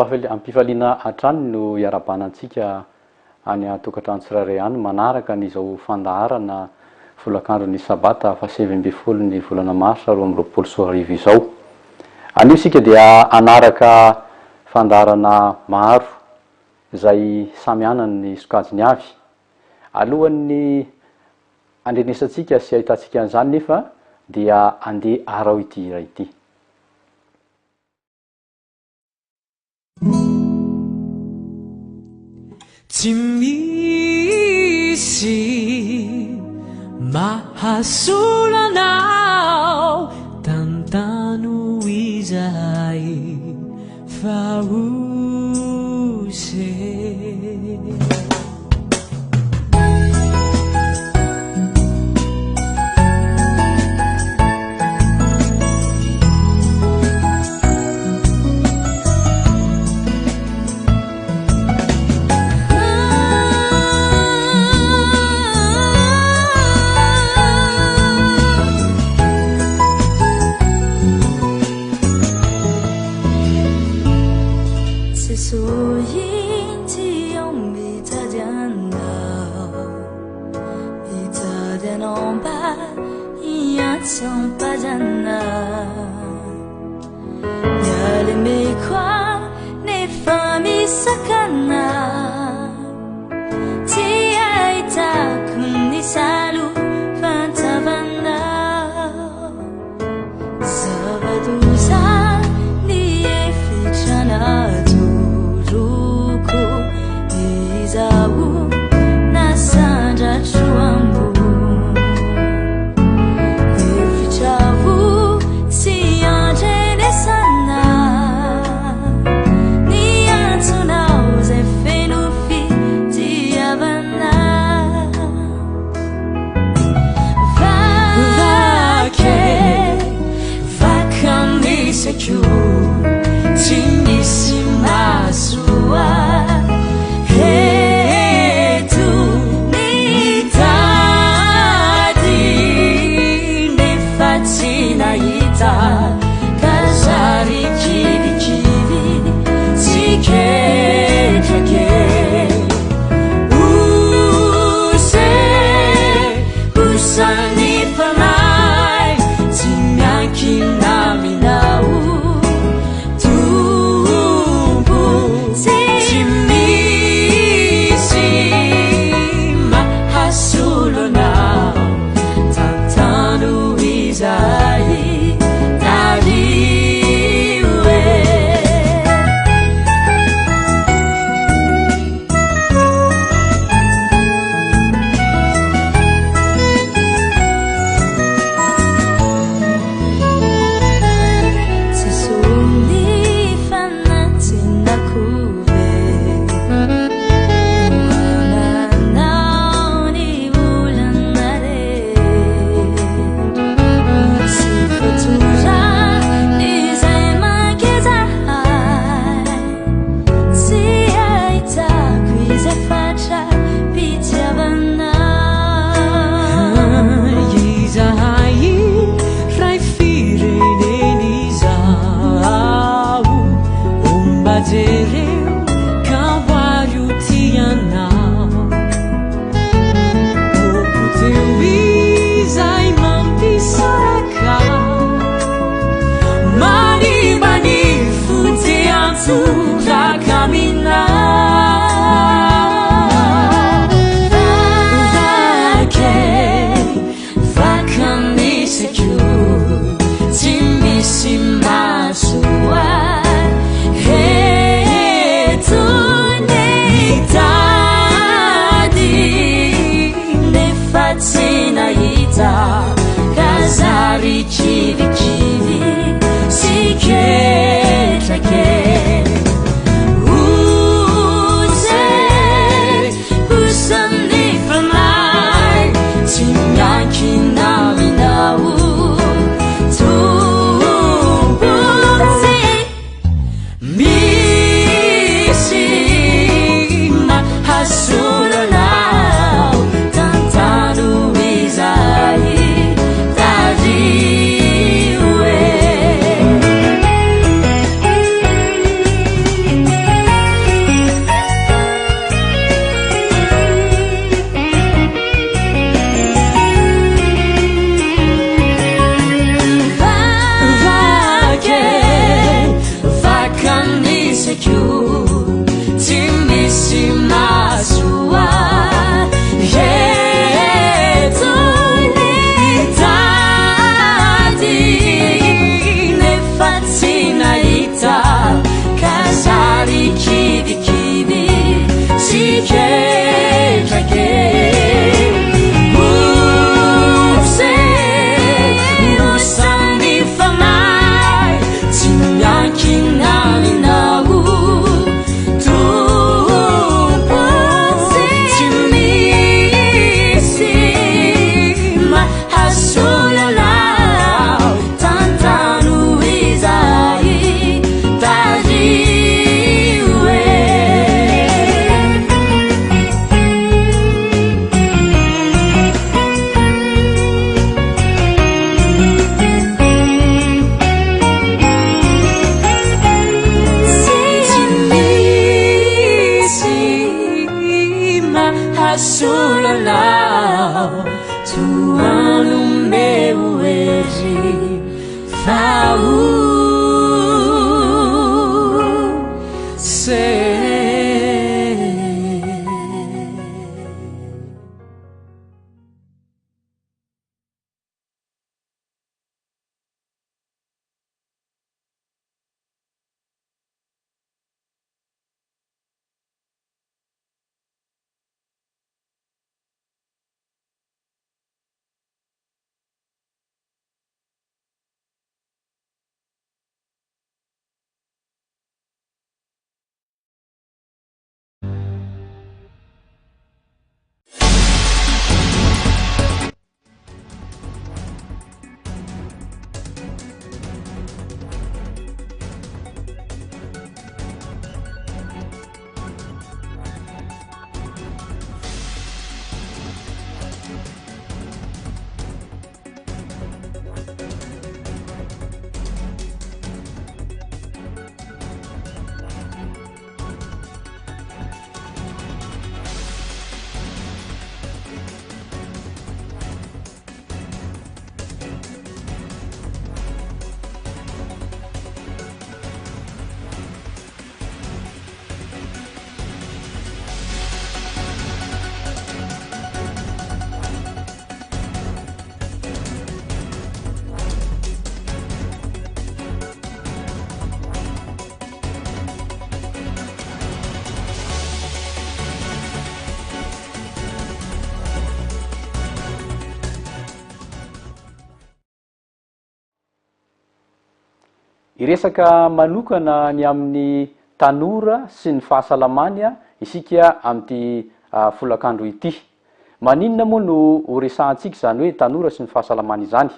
Am-pifaliana hatrany no iarahabana antsika any an-tokantrano tsirairay any manaraka an' izao fandaharana folakandron'ny Sabata faha-19 ny volana Marsa 2022 izao. Anio isika dia hanaraka fandaharana maro izay samy hanany ny sokajiny avy. Alohan'ny handrenesantsika sy hahitantsika an'izany nefa dia andeha araho ity hira ity. Tsy misy mahasolo anao Tantano izahay fa ose. Hasolo anao Tohano omeo hery Fa ho se. Hiresaka manokana ny amin'ny tanora sy ny fahasalamany isika amin'ity folakandro ity. Maninona moa no ho resahantsika izany hoe tanora sy ny fahasalamana izany?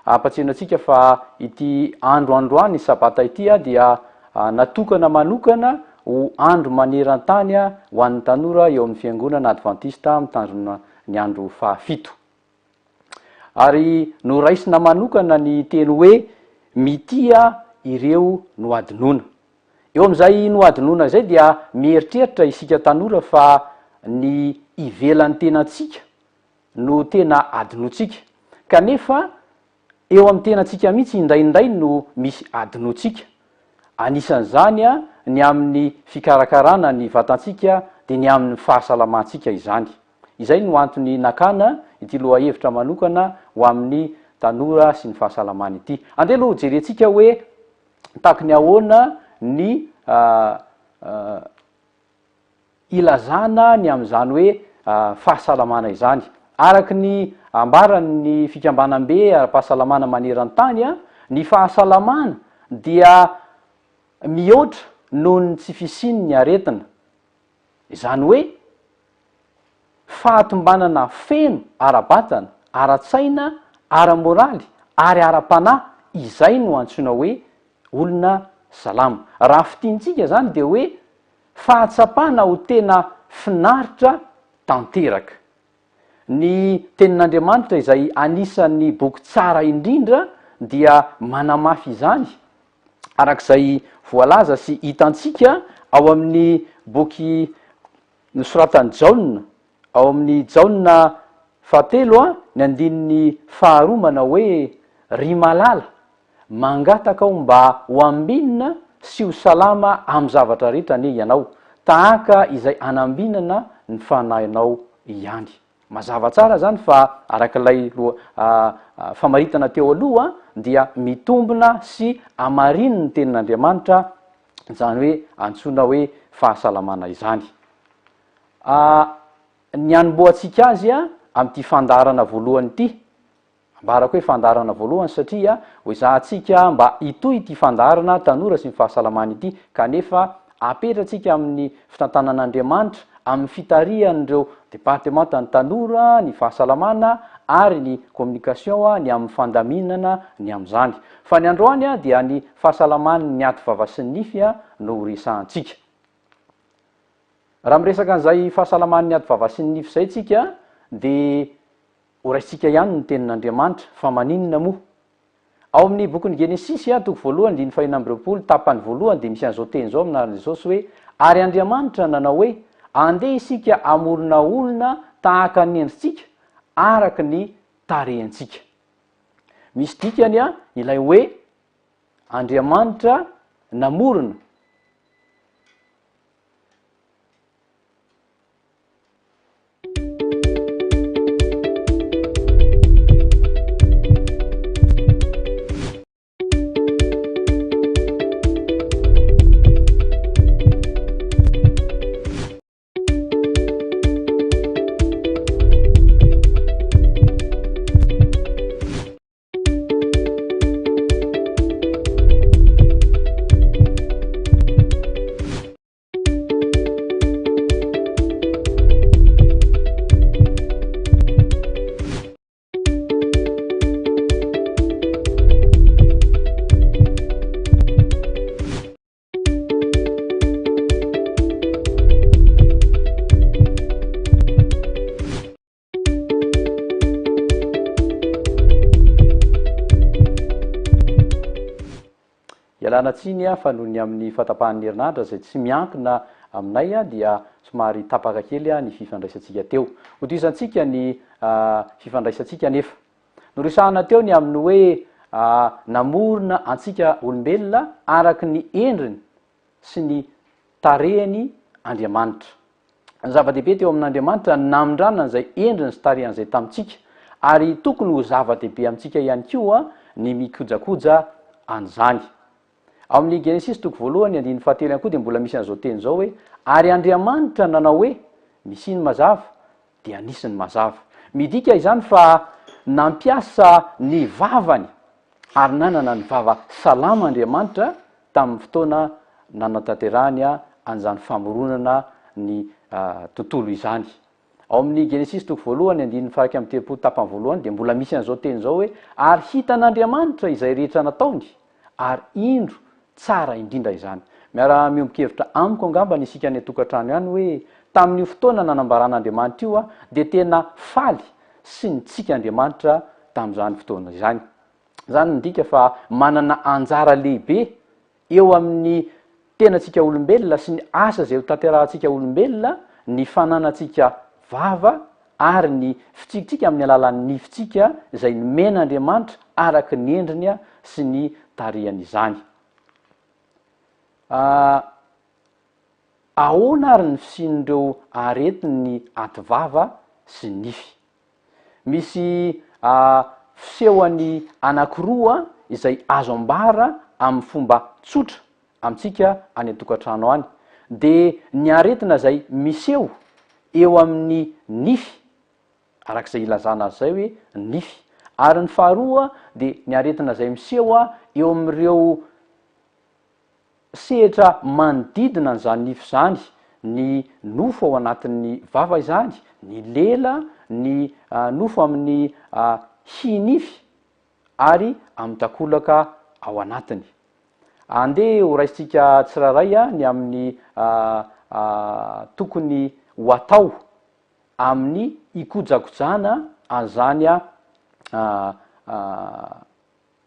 Ampatsiahina antsika fa ity andro androany sabata ity dia natokana manokana ho andro maneran-tany ho an'ny tanora eo amin'ny fiangonana advantista mitandrina ny andro fahafito. Ary noraisina manokana ny teny hoe mitia ireo nohadinoina. Eo amin'izay nohadinoina izay dia mieritreritra isika tanora fa ny ivelan'ny tenantsika no tena adinointsika. Kanefa eo amin'ny tenantsika mihitsy indraindray no misy adinointsika. Anisan'izany ny amin'ny fikarakarana ny vatantsika dia ny amin'ny fahasalamantsika izany. Izay no antony nakana ity lohahevitra manokana ho amin'ny tanora sy ny fahasalamana ity. Andeha aloha hojerentsika hoe tahaky ny ahoana ny ilazana ny amin'izany hoe fahasalamana izany. Araka ny ambaran'ny fikambanam-be ara-pahasalamana maneran-tany, ny fahasalamana dia mihoatra noho ny tsy fisian'ny aretina. Izany hoe fahatombanana feno ara-batana, ara-tsaina, ara-moraly ary ara-panahy izay no antsoina hoe olona salama. Raha fintinitsika izany dia hoe fahatsapana ho tena finaritra tanteraka. Ny Tenin'Andriamanitra izay anisan'ny boky tsara indrindra dia manamafy izany araka izay voalaza sy hitantsika ao amin'ny boky nosoratan'i Jaona, ao amin'ny Jaona fahatelo ny andininy faharoa manao hoe, Ry malala, mangataka aho mba ho ambinina sy ho salama amin'ny zavatra rehetra anie ianao, tahaka izay anambinana ny fanahinao ihany. Mazava tsara izany fa araka ilay loha famaritana teo aloha dia mitombina sy amarinin'ny tenin'Andriamanitra izany hoe antsoina hoe fahasalamana izany. Ny hanombohantsika azy amin'ity fandaharana voalohany ity Ambarako hoe fandaharana voalohany satria hoezahantsika mba hitohy ity fandaharana Tanora sy ny Fahasalamana ity kanefa apetratsika amin'ny fitantanan'Andriamanitra amin'ny fitarihan'ireo departemantan'ny Tanora, ny Fahasalamana ary ny Communication ny amin'ny fandaminana ny amin'izany. Fa ny androany dia ny fahasalaman'ny aty vava sy ny nify no horesahantsika. Raha miresaka an'izay fahasalaman'ny aty vava sy ny nify izay tsika dia Horaisintsika ihany ny Tenin'Andriamanitra, fa maninona moa? Ao amin'ny bokin'ny Genesisy, toko voalohany, andininy fahenina amby roapolo, tapany voalohany, dia misy an'izao teny izao amin'ny anaran'i Jesosy hoe, Ary Andriamanitra nanao hoe, Andeha isika hamorona olona tahaka ny endritsika, araka ny tarehintsika. Misy dikany ilay hoe Andriamanitra namorona. Ialana tsiny fa noho ny amin'ny fahatapahan'ny herinaratra izay tsy miankina aminay dia somary tapaka kely ny fifandraisantsika teo. Hotohizantsika ny fifandraisantsika anefa. Noresahana teo ny amin'ny hoe namorona antsika olombelona araka ny endriny sy ny tarehiny Andriamanitra. Ny zava-dehibe teo amin'Andriamanitra ny namindrana an'izay endriny sy tarehiny izay tamintsika, ary tokony ho zava-dehibe amintsika ihany koa ny mikojakoja an'izany. Ao amin'ny Genesisy toko voalohany andininy fahatelo ihany koa dia mbola misy an'izao teny izao hoe, Ary Andriamanitra nanao hoe, Misia ny mazava, dia nisy ny mazava. Midika izany fa nampiasa ny vavany ary nanana ny vava salama Andriamanitra tamin'ny fotoana nanatanterahany an'izany famoronana ny tontolo izany. Ao amin'ny Genesisy toko voalohany andininy faha 31 tapany voalohany dia mbola misy an'izao teny izao hoe, Ary hitan'Andriamanitra izay rehetra nataony, ary indro tsara indrindra izany. Miara-miombon-kevitra amiko angambany isika any an-tokantrano ihany hoe tamin'io fotoana nanambaran'Andriamanitra io dia tena faly sy nitsiky Andriamanitra tamin'izany fotoana izany. Izany midika fa manana anjara lehibe eo amin'ny tenantsika olombelona sy ny asa izay hotanterahantsika olombelona ny fananantsika vava ary ny fitsikintsika amin'ny alalan'ny nifintsika izay nomen'Andriamanitra araka ny endriny sy ny tarihany izany. Ahoana ary ny fisian'ireo aretin'ny ativava sy nify? Misy fisehony anankiroa izay azo ambara amin'ny fomba tsotra amintsika any an-tokantrano any, dia ny aretina izay miseho eo amin'ny nify, araka izay ilazana azy izay hoe nify, ary ny faharoa dia ny aretina izay miseho eo amin'ireo sehatra manodidina an'izany nify izany, ny nofo ao anatin'ny vava izany, ny lela, ny nofo amin'ny hinify ary amin'ny takolaka ao anatiny. Andeha ho raisintsika tsirairay ny amin'ny tokony ho atao amin'ny hikojakojana an'izany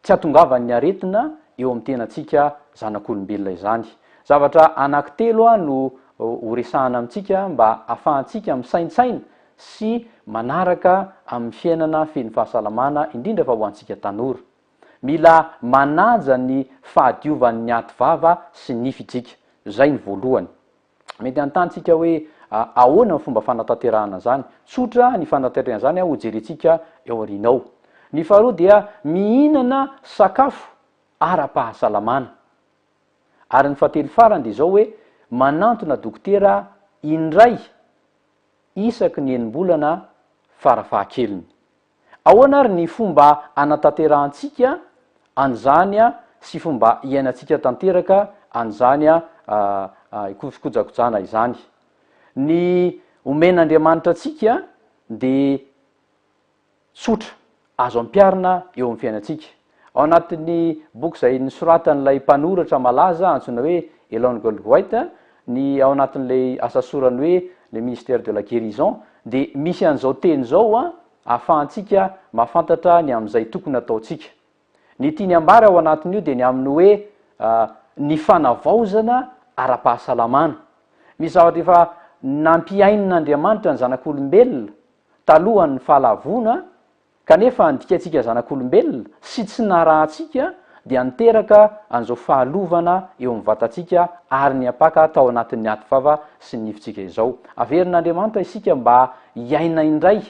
tsy hahatongavan'ny aretina eo amin'ny tenantsika zanak'olombelona izany. Zavatra anankitelo no ho resahana amintsika mba hahafahantsika misaintsaina sy manaraka amin'ny fiainana feno fahasalamana indrindra fa ho antsika tanora. Mila manaja ny fahadiovan'ny aty vava sy nify isika. Izay ny voalohany. Mety hanontany tsika hoe ahoana ny fomba fanatanterahana an'izany? Tsotra ny fanatanterahana izany hojerentsika eo aoriana ao. Ny faharoa dia mihinana sakafo ara-pahasalamana. Ary ny fahatelo farany dia izao hoe manantona dokotera indray isaky ny enim-bolana farafahakeliny. Ahoana ary ny fomba anatanterahantsika an'izany sy fomba iainantsika tanteraka an'izany fikojakojana izany? Ny omen'Andriamanitra antsika dia tsotra, azo ampiharina eo amin'ny fiainantsika. Ao anatin'ny boky izay nosoratan'ilay mpanoratra malaza antsoina hoe Ellen Goldwhite, ny ao anatin'ilay asa sorany hoe Le ministère de la guérison, dia misy an'izao teny izao ahafahantsika mahafantatra ny amin'izay tokony hataontsika. Ny tiany ambara ao anatin'io dia ny amin'ny hoe ny fanavaozana ara-pahasalamana. Misy zavatra efa nampiainin'Andriamanitra ny zanak'olombelona talohan'ny fahalavoana kanefa nodikantsika zanak'olombelona sy tsy narahantsika dia niteraka an'izao fahalovana eo amin'ny vatantsika ary niampaka tao anatin'ny ady vava sy ny nifintsika izao. Averin'Andriamanitra isika mba hiaina indray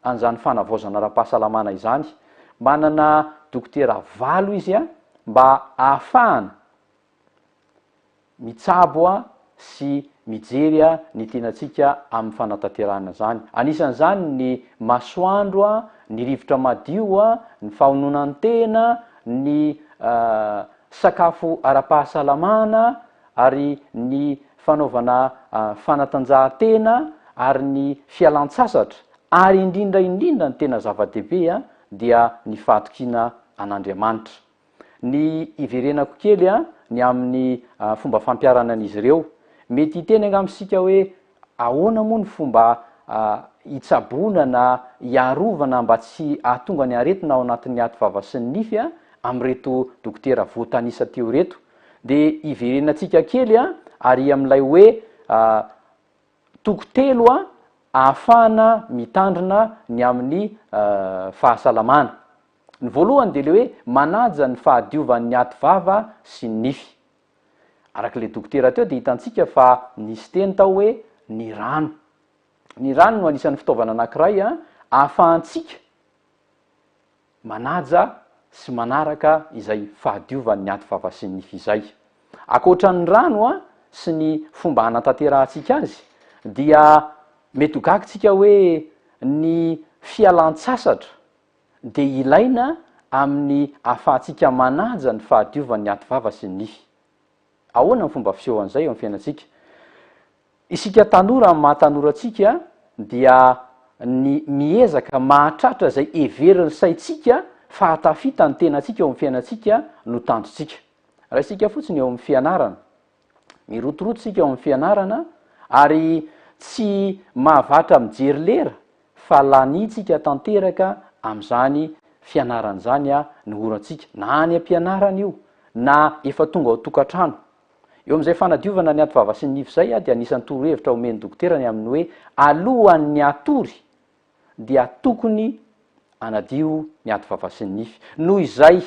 an'izany fanavaozana ara-pahasalamana izany. Manana dokotera valo izy mba ahafahana mitsabo sy mijery ny tenantsika amin'ny fanatanterahana izany. Anisan'izany ny masoandro, ny rivotra madio, ny fahononan-tena, ny sakafo ara-pahasalamana ary ny fanaovana fanatanjahantena ary ny fialan-tsasatra ary indrindra indrindra ny tena zava-dehibe dia ny fahatokiana an'Andriamanitra. Ny hiverenako kely ny amin'ny fomba fampiharana an'izy ireo. Mety hiteny angamba isika hoe ahoana moa ny fomba hitsaboana na hiarovana mba tsy hahatonga ny aretina ao anatin'ny aty vava sy ny nify amin'ireto dokotera voatanisa teo ireto. Dia hiverenantsika kely ary amin'ilay hoe toko telo ahafahana mitandrina ny amin'ny fahasalamana. Ny voalohany dia ilay hoe manaja ny fahadiovan'ny aty vava sy ny nify. Araka ilay dokotera teo dia hitantsika fa nisy teny tao hoe ny rano. Ny rano no anisan'ny fitaovana anankiray ahafahantsika manaja sy manaraka izay fahadiovan'ny aty vava sy ny nify izay. Ankoatra ny rano sy ny fomba hanatanterahantsika azy dia mety ho gaga tsika hoe ny fialan-tsasatra dia ilaina amin'ny ahafahantsika manaja ny fahadiovan'ny aty vava sy ny nify. Ahoana ny fomba fisehoan'izay eo amin'ny fiainantsika? Isika tanora amin'ny maha tanora antsika dia ny miezaka mahatratra izay heverin'ny saintsika fa hahatafita ny tenantsika eo amin'ny fiainantsika no tanjontsika. Raisika fotsiny eo amin'ny fianarana. Mirotoroto isika eo amin'ny fianarana ary tsy mahavatra mijery lera fa laniantsika tanteraka amin'izany fianarana izany ny orantsika, na any am-pianarana io na efa tonga ao an-tokantrano. Eo amin'izay fanadiovana ny ativava sy ny nify izay dia anisan'ny torohevitra omen'ny dokotera ny amin'ny hoe alohan'ny hatory dia tokony hanadio ny ativava sy ny nify. Noho izay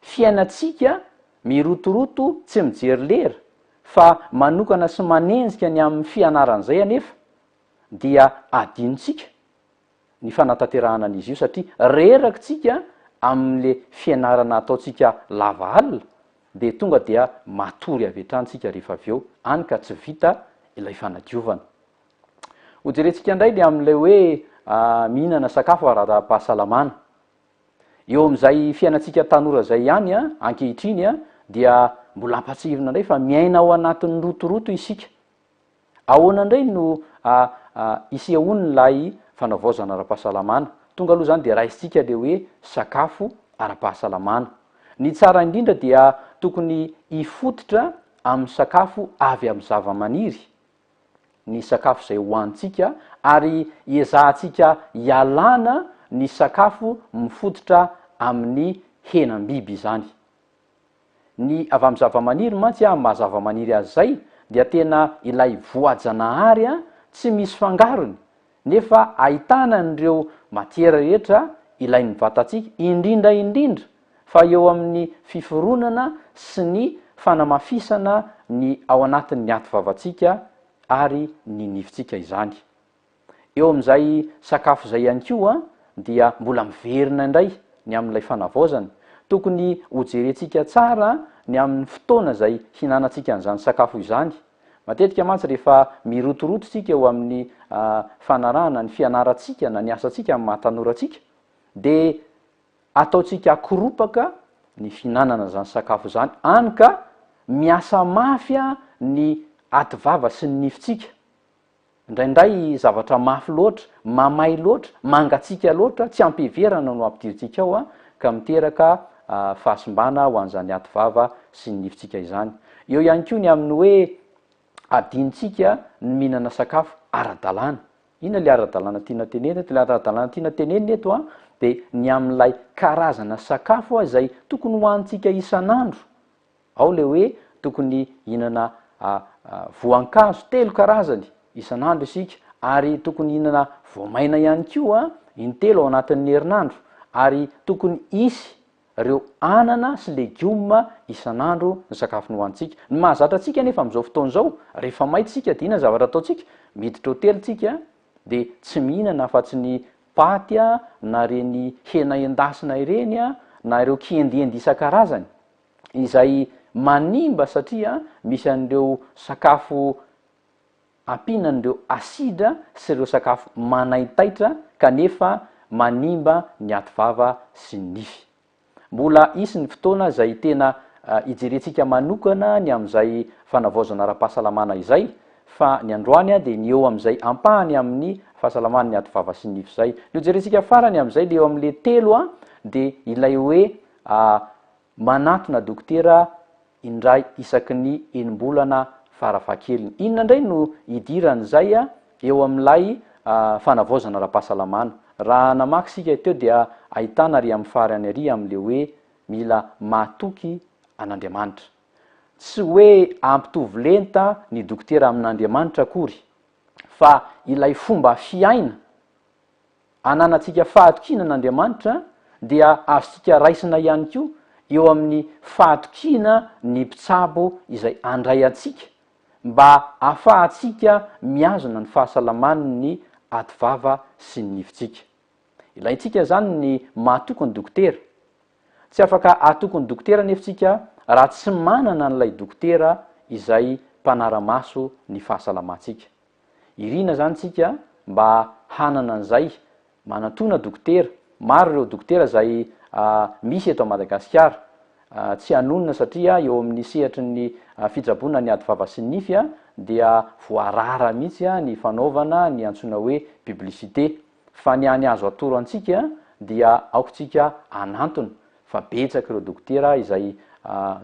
fiainantsika mirotoroto tsy mijery lera fa manokana sy manenjika ny amin'ny fianarana izay anefa dia adinontsika ny fanatanterahana an'izy io satria reraka tsika amin'le fianarana ataontsika lava alina dia tonga dia matory avy hatrany tsika rehefa avy eo, any ka tsy vita ilay fanadiovana. Hojerentsika indray le amin'ilay hoe mihinana sakafo ara-pahasalamana. Eo amin'izay fiainantsika tanora izay ihany ankehitriny dia mbola ampahatsiahivina indray fa miaina ao anatin'ny rotoroto isika. Ahoana indray no isehoan'ilay fanavaozana ara-pahasalamana? Tonga aloha izany dia raisintsika ilay hoe sakafo ara-pahasalamana. Ny tsara indrindra dia tokony hifototra amin'ny sakafo avy amin'ny zavamaniry ny sakafo izay hohanintsika ary hiezahantsika hialana ny sakafo mifototra amin'ny henam-biby izany. Ny avy amin'ny zavamaniry mantsy amin'ny maha zavamaniry azy izay dia tena ilay voajanahary tsy misy fangarony nefa ahitana an'ireo matière rehetra ilain'ny vatantsika indrindra indrindra fa eo amin'ny fiforonana sy ny fanamafisana ny ao anatin'ny aty vavantsika ary ny nifintsika izany. Eo amin'izay sakafo izay ihany koa dia mbola miverina indray ny amin'ilay fanavaozana. Tokony hojerentsika tsara ny amin'ny fotoana izay hinanantsika an'izany sakafo izany. Matetika mantsy rehefa mirotoroto isika eo amin'ny fanarahana ny fianarantsika na ny asantsika amin'ny maha tanora antsika dia ataontsika koropaka ny fihinanana izany sakafo izany hany ka miasa mafy ny aty vava sy ny nifintsika. Indraindray zavatra mafy loatra, mamay loatra, mangatsiaka loatra, tsy ampiheverana no ampidirintsika ao ka miteraka fahasimbana ho an'izany aty vava sy ny nifintsika izany. Eo ihany koa ny amin'ny hoe adinontsika ny mihinana sakafo ara-dalàna. Inona ilay ara-dalàna tiana tenenina eto? Ilay ara-dalàna tiana tenenina eto dia ny amin'ilay karazana sakafo izay tokony hohanintsika isan'andro. Ao ilay hoe tokony hihinana voankazo telo karazany. isan'andro isika ary tokony hihinana voamaina ihany koa intelo ao anatin'ny herinandro ary tokony hisy ireo anana sy legioma isan'andro ny sakafo nohanintsika. Ny mahazatra antsika anefa amin'izao fotoana izao, rehefa maita isika dia inona ny zavatra ataontsika? Miditra hotely tsika dia tsy mihinana afa-tsy ny paty na ireny hena endasina ireny na ireo kiendiendy isan-karazany izay manimba satria misy an'ireo sakafo ampiana an'ireo asidra sy ireo sakafo manaintaitra kanefa manimba ny ativava sy ny nify. Mbola hisy ny fotoana izay tena hijerentsika manokana ny amin'izay fanavaozana ara-pahasalamana izay fa ny androany dia ny eo amin'izay ampahany amin'ny fahasalaman'ny ativava sy ny nify izay. Ny hojerentsika farany amin'izay le eo amin'le telo dia ilay hoe Manantona dokotera indray isaky ny enim-bolana farafahakeliny. Inona indray no idiran'izay eo amin'ilay fanavaozana ara-pahasalamana? Raha namaky isika teo dia ahitana ary amin'ny farany ary amin'ilay hoe mila matoky an'Andriamanitra. Tsy hoe hampitovy lenta ny dokotera amin'Andriamanitra akory fa ilay fomba fiaina ananantsika fahatokiana an'Andriamanitra dia azontsika raisina ihany koa eo amin'ny fahatokiana ny mpitsabo izay handray antsika mba hahafahantsika mihazona ny fahasalaman'ny ativava sy ny nifintsika. Ilaintsika izany ny mahatoky ny dokotera. Tsy afaka hatoky ny dokotera anefa isika raha tsy manana an'ilay dokotera izay mpanara-maso ny fahasalamantsika. Irina zany tsika mba hanana an'izay, manantona dokotera, maro ireo dokotera izay misy eto Madagasikara, tsy hanonona satria eo amin'ny sehatry ny fitsaboana ny ady vava sy ny nify dia voarara mihitsy ny fanaovana ny antsoina hoe publicité, fa ny any azo atoro antsika dia aoka tsika hanantona fa betsaka ireo dokotera izay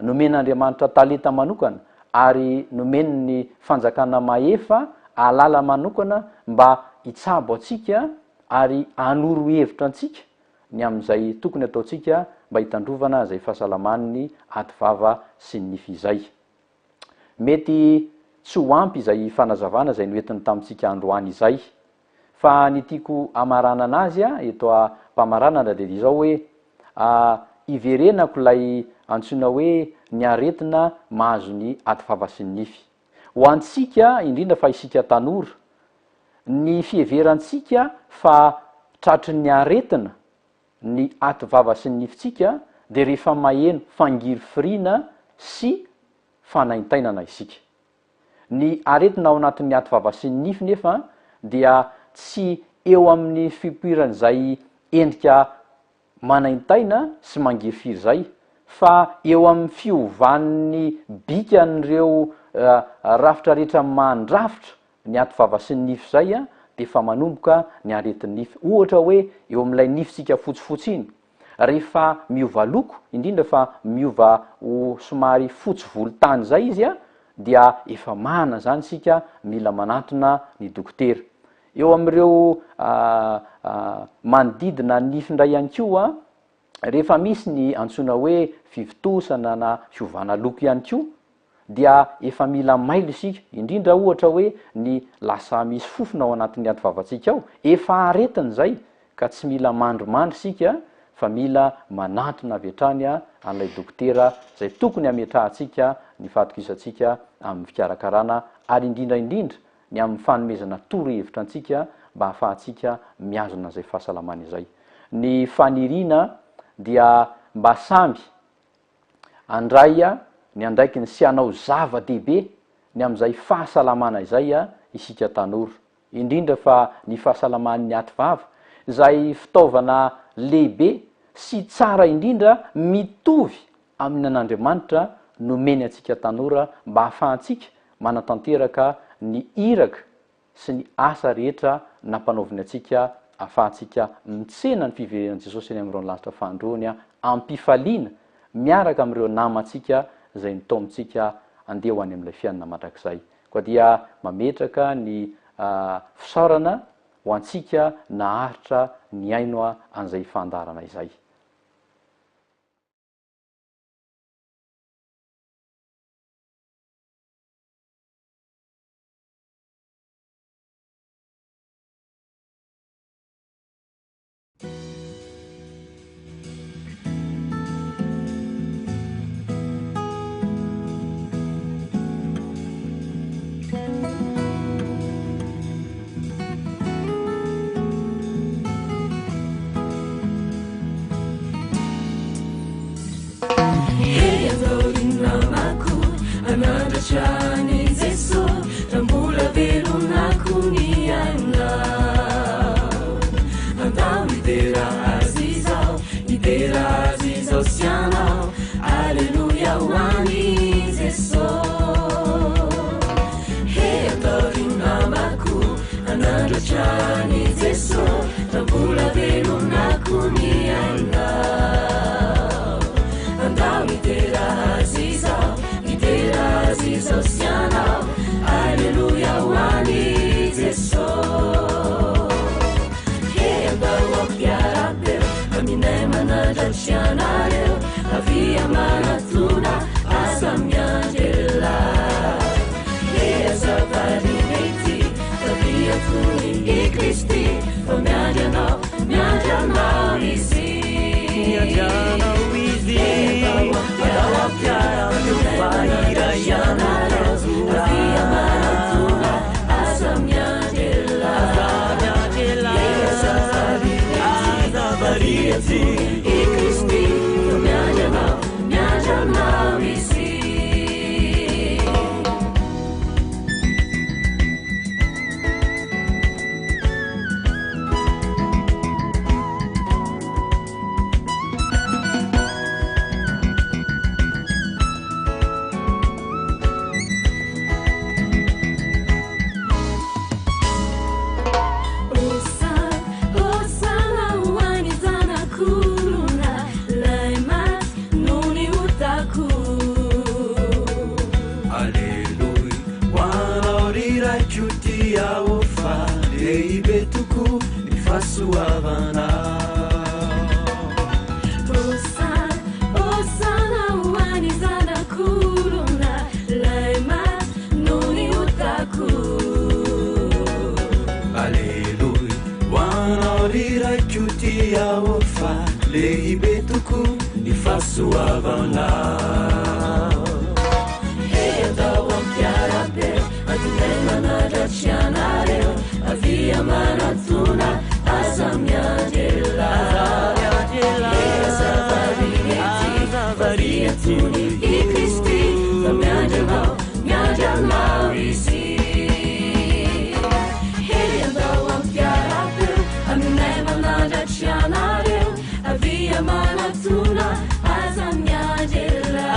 nomen'Andriamanitra talenta manokana ary nomen'ny fanjakana mahefa alala manokana mba hitsabo antsika ary hanoro hevitra antsika ny amin'izay tokony ataontsika mba hitandrovana izay fahasalaman'ny ady vava sy ny nify izay. Mety tsy ho ampy izay fanazavana izay noentiny tamintsika androany izay. Fa ny tiako hamaranana azy eto am-pamaranana dia izao hoe, iverenako ilay antsoina hoe ny aretina mahazo ny ativava sy ny nify. Ho antsika, indrindra fa isika tanora, ny fiheverantsika fa tratry ny aretina ny ativava sy ny nifintsika dia rehefa maheno fangirifiriana sy fanaintainana isika. Ny aretina ao anatin'ny ativava sy ny nify nefa dia tsy eo amin'ny fipoiran'izay endrika manaintaina sy mangirifiry izay fa eo amin'ny fiovan'ny bikan'ireo rafitra rehetra mandrafitra ny ativava sy ny nify izay dia efa manomboka ny aretin'ny nify. Ohatra hoe eo amin'ilay nifintsika fotsifotsy iny, Rehefa miova loko, indrindra fa miova ho somary fotsy volontany izay izy dia efa mahana izany isika mila manantona ny dokotera. Eo amin'ireo manodidina ny nify indray ihany koa, rehefa misy ny antsoina hoe fivontosana na fiovana loko ihany koa dia efa mila mailo isika, indrindra ohatra hoe ny lasa misy fofona ao anatin'ny ativavantsika ao, efa aretina izay ka tsy mila mandrimandry isika fa mila manantona avy hatrany an'ilay dokotera izay tokony hametrahantsika ny fahatokisantsika amin'ny fikarakarana ary indrindra indrindra ny amin'ny fanomezana torohevitra antsika mba hahafahantsika mihazona izay fahasalamana izay. Ny faniriana dia mba samy Handray ny andraikiny sy hanao zava-dehibe ny amin'izay fahasalamana izay isika tanora, indrindra fa ny fahasalaman'ny ativava, izay fitaovana lehibe sy tsara indrindra mitovy amin'ny an'Andriamanitra nomeny antsika tanora mba hahafahantsika manatanteraka ny iraka sy ny asa rehetra nampanaoviny antsika afahantsika mitsena ny fiverenan'i Jesosy eny amin'ireo lanitra fahandroany am-pifaliana miaraka amin'ireo namantsika izay nitaomintsika andeha ho any amin'ilay fiainana mandrakizay. Koa dia mametraka ny fisaorana ho antsika naharitra nihaino an'izay fandaharana izay. Hanandratra an'i Jeso raha mbola velona koa ny ainao. Andao hidera Azy izao, hidera Azy izao sy ianao. Aleloia ho an'i Jeso. He andao ry namako hanandratra an'i Jeso raha mbola velona koa ny ainao. Andao hidera Azy izao, hidera Azy izao sy ianao. Aleloia ho an'i Jeso. He andao hampiara-peo aminay manandratra ianareo. Avia manatona, aza miandry ela. He aza variana ity, avia tony i Kristy, fa miandry anao, miandry anao Izy. Miandry anao Izy. Andao hampiara-peo fa iray ihany no tanjona. Avia manatona, aza miandry ela. Aza miandry ela. He aza variana ity, Aza variana ity. I Kristy, fa miandry anao, miandry anao Izy. Hosana, hosana ho an'ny Zanak'olona, lay maty noho ny otako. Aleloia, ho anao ry Raiko tia aho fa lehibe tokoa ny fahasoavanao. Hosana, hosana ho an'ny Zanak'olona, lay maty noho ny otako. Aleloia, ho anao ry Raiko tia aho fa lehibe tokoa ny fahasoavanao. He andao hampiara-peo, adinay manandratra ianareo, avia manatona, aza miandry ela. Aza miandry ela. He aza variana ety, Aza variana ety. tony i Kristy, fa miandry anao, miandry anao Izy. He andao hampiara-peo, aminay manandratra ianareo, avia manatona, aza miandry ela.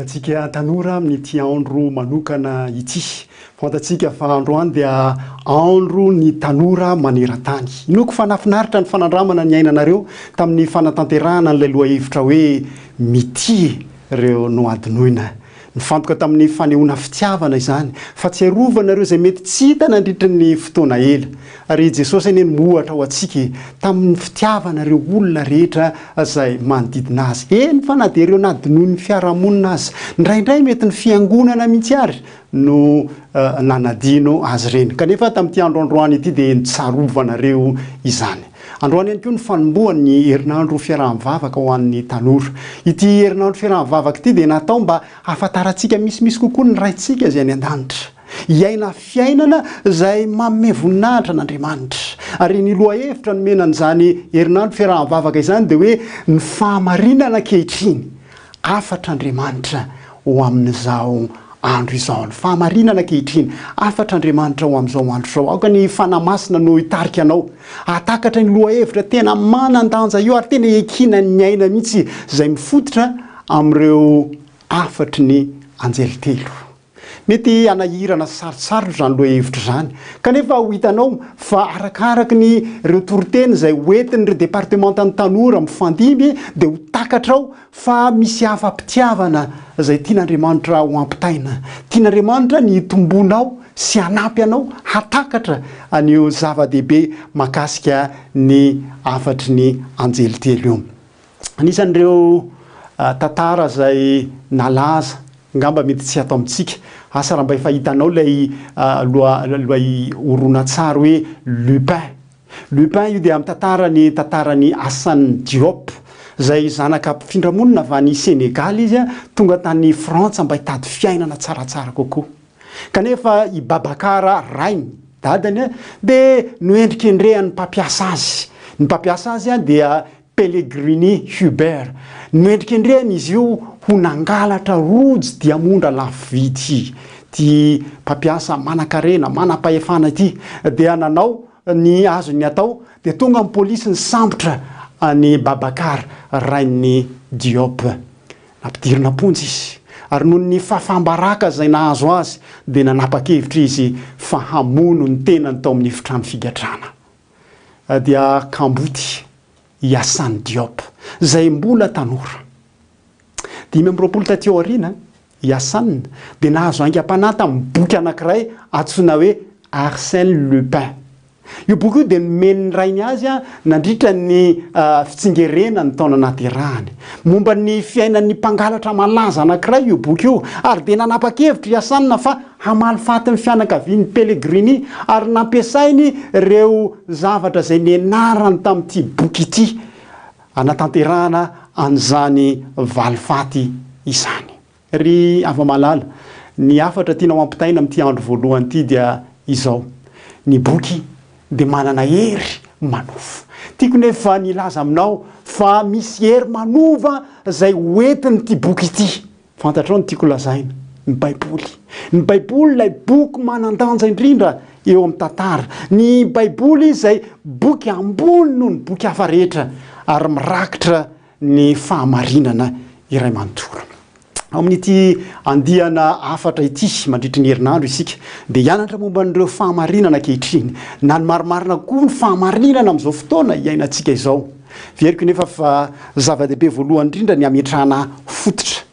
Miarahaba antsika tanora amin'ity andro manokana ity. Fantatsika fa androany dia andro ny tanora maneran-tany. Inoako fa nahafinaritra ny fanandramana niainanareo tamin'ny fanatanterahana an'ilay lohahevitra hoe Mitia ireo nohadinoina. Nifantoka tamin'ny fanehoana fitiavana izany, fahatsiarovana ireo izay mety tsy hita nandritry ny fotoana ela. Ary i Jesosy anie no ohatra ho antsika e, tamin'ny fitiavana ireo olona rehetra izay manodidina azy. Eny fa na dia ireo nadinoin'ny fiarahamonina aza. Indraindray mety ny fiangonana mihitsy ary no nanadino azy ireny. Kanefa tamin'ity andro androany ity dia nitsarovanareo izany. Androany ihany koa ny fanombohan'ny herinandro fiaraha-mivavaka ho an'ny tanora. Ity herinandro fiaraha-mivavaka ity dia natao mba hahafantarantsika misimisy kokoa ny Raintsika izay any an-danitra. Hiaina fiainana izay manome voninahitra an'Andriamanitra. Ary ny lohahevitra nomena an'izany herinandro fiaraha-mivavaka izany dia hoe ny fahamarinana ankehitriny. Hafatr'Andriamanitra ho amin'izao andro izao. Ny fahamarinana ankehitriny. Hafatr'Andriamanitra ho amin'izao andro izao. Aoka ny Fanahy Masina no hitarika anao hahatakatra io lohahevitra tena manan-danja io ary tena iankinan'ny aina mihitsy izay mifototra amin'ireo hafatry ny anjely telo. Mety hanahirana sy sarotsarotra izany lohahevitra izany, kanefa ho hitanao fa arakaraky ny ireo toriteny izay hoentin'ireo departemantan'ny tanora mifandimby dia ho takatrao fa misy hafa-pitiavana izay tian'Andriamanitra ho ampitaina. Tian'Andriamanitra ny hitomboanao sy hanampy anao hahatakatra an'io zava-dehibe mahakasika ny hafatry ny anjely telo io. Anisan'ireo tantara izay nalaza, angamba mety tsy ato amintsika, asa raha mba efa hitanao ilay loha ilay horonantsary hoe Lupin. Lupin io dia mitantara ny tantaran'i Assane Diop, izay zanaka mpifindra monina avy any Senegal izy, tonga tany Frantsa mba hitady fiainana tsaratsara kokoa. Kanefa i Babacar rainy, dadany, dia noendrikendrehan'ny mpampiasa azy. Ny mpampiasa azy dia Pellegrini Hubert. Noendrikendrehana izy io ho nangalatra rojo diamondra lafo vidy. Ity mpampiasa manankarena, manam-pahefana ity dia nanao ny azony atao dia tonga ny polisy nisambotra an'i Babacar rain'i Diop. Nampidirina am-ponja izy ary noho ny fahafaham-baraka izay nahazo azy dia nanapa-kevitra izy fa hamono ny tenany tao amin'ny efitrano figadrana. Dia kamboty i Assane Diop, izay mbola tanora. 25 taty aoriana, i Assane dia nahazo aingam-panahy tamin'ny boky anankiray antsoina hoe Arsène Lupin. Io boky io dia nomen'ny rainy azy nandritra ny fitsingerenan'ny taona nahaterahany. Momba ny fiainan'ny mpangalatra malaza anankiray io boky io, ary dia nanapa-kevitra i Assane fa hamaly faty ny fianakavian'i Pellegrini, ary nampiasainy ireo zavatra izay nianarany tamin'ity boky ity hanatanterahana an'izany valifaty izany. Ry hava-malala, ny hafatra tiana ho ampitaina amin'ity andro voalohany ity dia izao, ny boky dia manana hery manova. Tiako nefa ny hilaza aminao fa misy hery manova izay ho entin'ity boky ity. Fantatrao ny tiako lazaina? Ny Baiboly. Ny Baiboly ilay boky manan-danja indrindra eo amin'ny tantara. Ny Baiboly izay boky ambony noho ny boky hafa rehetra ary mirakitra ny fahamarinana iray manontolo. Ao amin'ity andiana hafatra ity, mandritry ny herinandro isika dia hianatra momba an'ireo fahamarinana ankehitriny, na ny marimarina kokoa ny fahamarinana amin'izao fotoana iainantsika izao. Heveriko nefa fa zava-dehibe voalohany indrindra ny hametrahana fototra.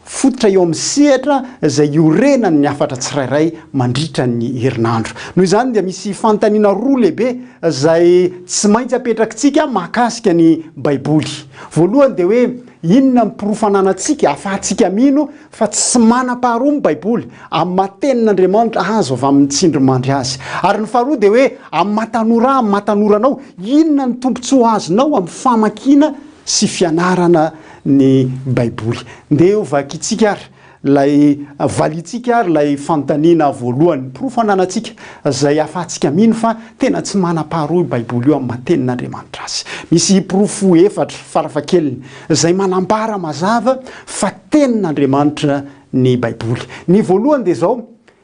Fototra eo amin'ny sehatra izay iorenan'ny hafatra tsirairay mandritra ny herinandro. Noho izany dia misy fanontaniana roa lehibe izay tsy maintsy apetrakitsika mahakasika ny Baiboly. Voalohany dia hoe inona ny porofo ananantsika ahafahantsika mino fa tsy manam-paharoa ny Baiboly amin'ny maha tenin'Andriamanitra azo avy amin'ny tsindrimandry azy. Ary ny faharoa dia hoe amin'ny maha tanora ahy, amin'ny maha tanora anao, inona ny tombontsoa azonao amin'ny famakiana sy fianarana ny Baiboly. Ndeha ho vakintsika ary ilay valiantsika ary ilay fanontaniana voalohany, ny porofo ananantsika izay ahafahantsika mino fa tena tsy manam-paharoa io Baiboly io amin'ny maha Tenin'Andriamanitra azy. Misy porofo efatra farafahakeliny izay manambara mazava fa Tenin'Andriamanitra ny Baiboly. Ny voalohany dia izao,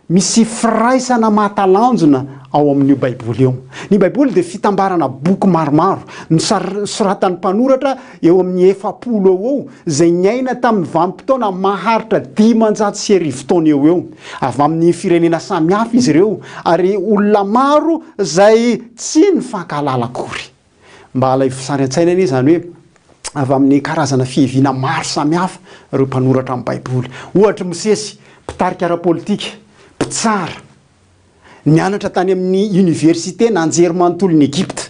misy firaisana mahatalanjona ao amin'io Baiboly io. Ny Baiboly dia fitambarana boky maromaro, nosoratan'ny mpanoratra eo amin'ny 40 eo ho eo, izay niaina tamin'ny vanim-potoana maharitra 1500 taona eo ho eo. Avy amin'ny firenena samihafa izy ireo, ary olona maro izay tsy nifankahalala akory. Mba alaivo sary an-tsaina anie izany hoe avy amin'ny karazana fiheviana maro samihafa ireo mpanoratra ny Baiboly. Ohatra, i Mosesy, mpitarika ara-politika, mpitsara, nianatra tany amin'ny oniversite na anjerimanontolon'i Egypta.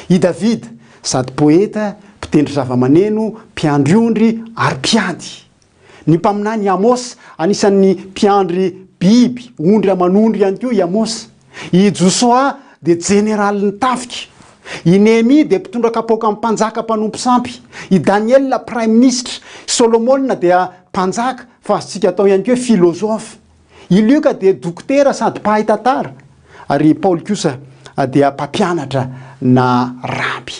I Davida, sady poeta, mpitendry zavamaneno, mpiandry ondry ary mpiady. Ny mpaminany Amosa, anisan'ny mpiandry biby, ondry aman'ondry ihany koa i Amosa. I Josoa dia jeneralin'ny tafika. I Nehemia dia mpitondra kapoakan'ny mpanjaka mpanompo sampy. I Daniela praiminisitra. I Solomona dia mpanjaka, fa azontsika atao ihany koa hoe filôzôfa. I Lioka dia dokotera sady mpahay tantara. Ary i Paoly kosa dia mpampianatra na raby.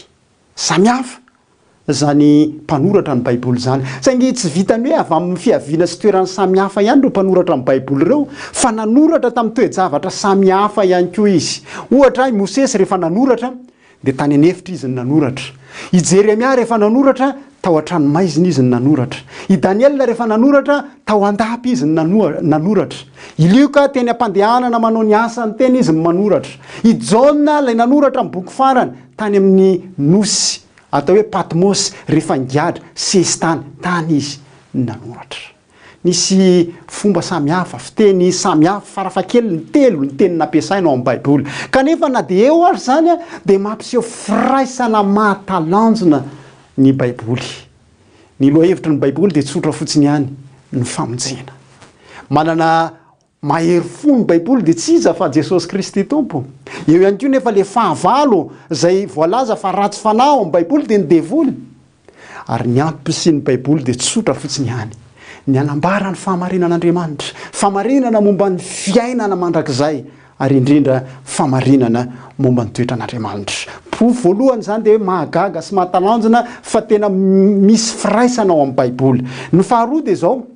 Samihafa izany mpanoratra ny Baiboly izany. Saingy tsy vitan'ny hoe avy amin'ny fiaviana sy toerana samihafa ihany ireo mpanoratra ny Baiboly ireo, fa nanoratra tamin'ny toe-javatra samihafa ihany koa izy. Ohatra, i Mosesy rehefa nanoratra, dia tany an'efitra izy no nanoratra. I Jeremia rehefa nanoratra, tao an-tranomaizina izy no nanoratra. I Daniela rehefa nanoratra, tao an-dapa izy no nanoratra. I Lioka teny am-pandehanana manao ny asany teny izy no manoratra. I Jaona ilay nanoratra ny boky farany, tany amin'ny nosy atao hoe Patmos rehefa nigadra sesitany tany izy no nanoratra. Nisy fomba samihafa, fiteny samihafa, farafahakeliny telo ny teny nampiasaina ao amin'ny Baiboly. Kanefa na dia eo aza izany dia mampiseho firaisana mahatalanjona ny Baiboly. Ny lohahevitry ny Baiboly dia tsotra fotsiny ihany, ny famonjena. Manana Mahery fo ny baiboly dia tsy iza fa Jesosy Kristy Tompo. Eo ihany koa nefa le fahavalo izay voalaza fa ratsy fanahy ao amin'ny baiboly dia ny devoly. Ary ny antom-pisian'ny baiboly dia tsotra fotsiny ihany, ny hanambara ny fahamarinan'Andriamanitra, fahamarinana momba ny fiainana mandrakizay ary indrindra fahamarinana momba ny toetran'Andriamanitra. Porofo voalohany izany dia hoe mahagaga sy mahatalanjona fa tena misy firaisana ao amin'ny baiboly. Ny faharoa dia izao,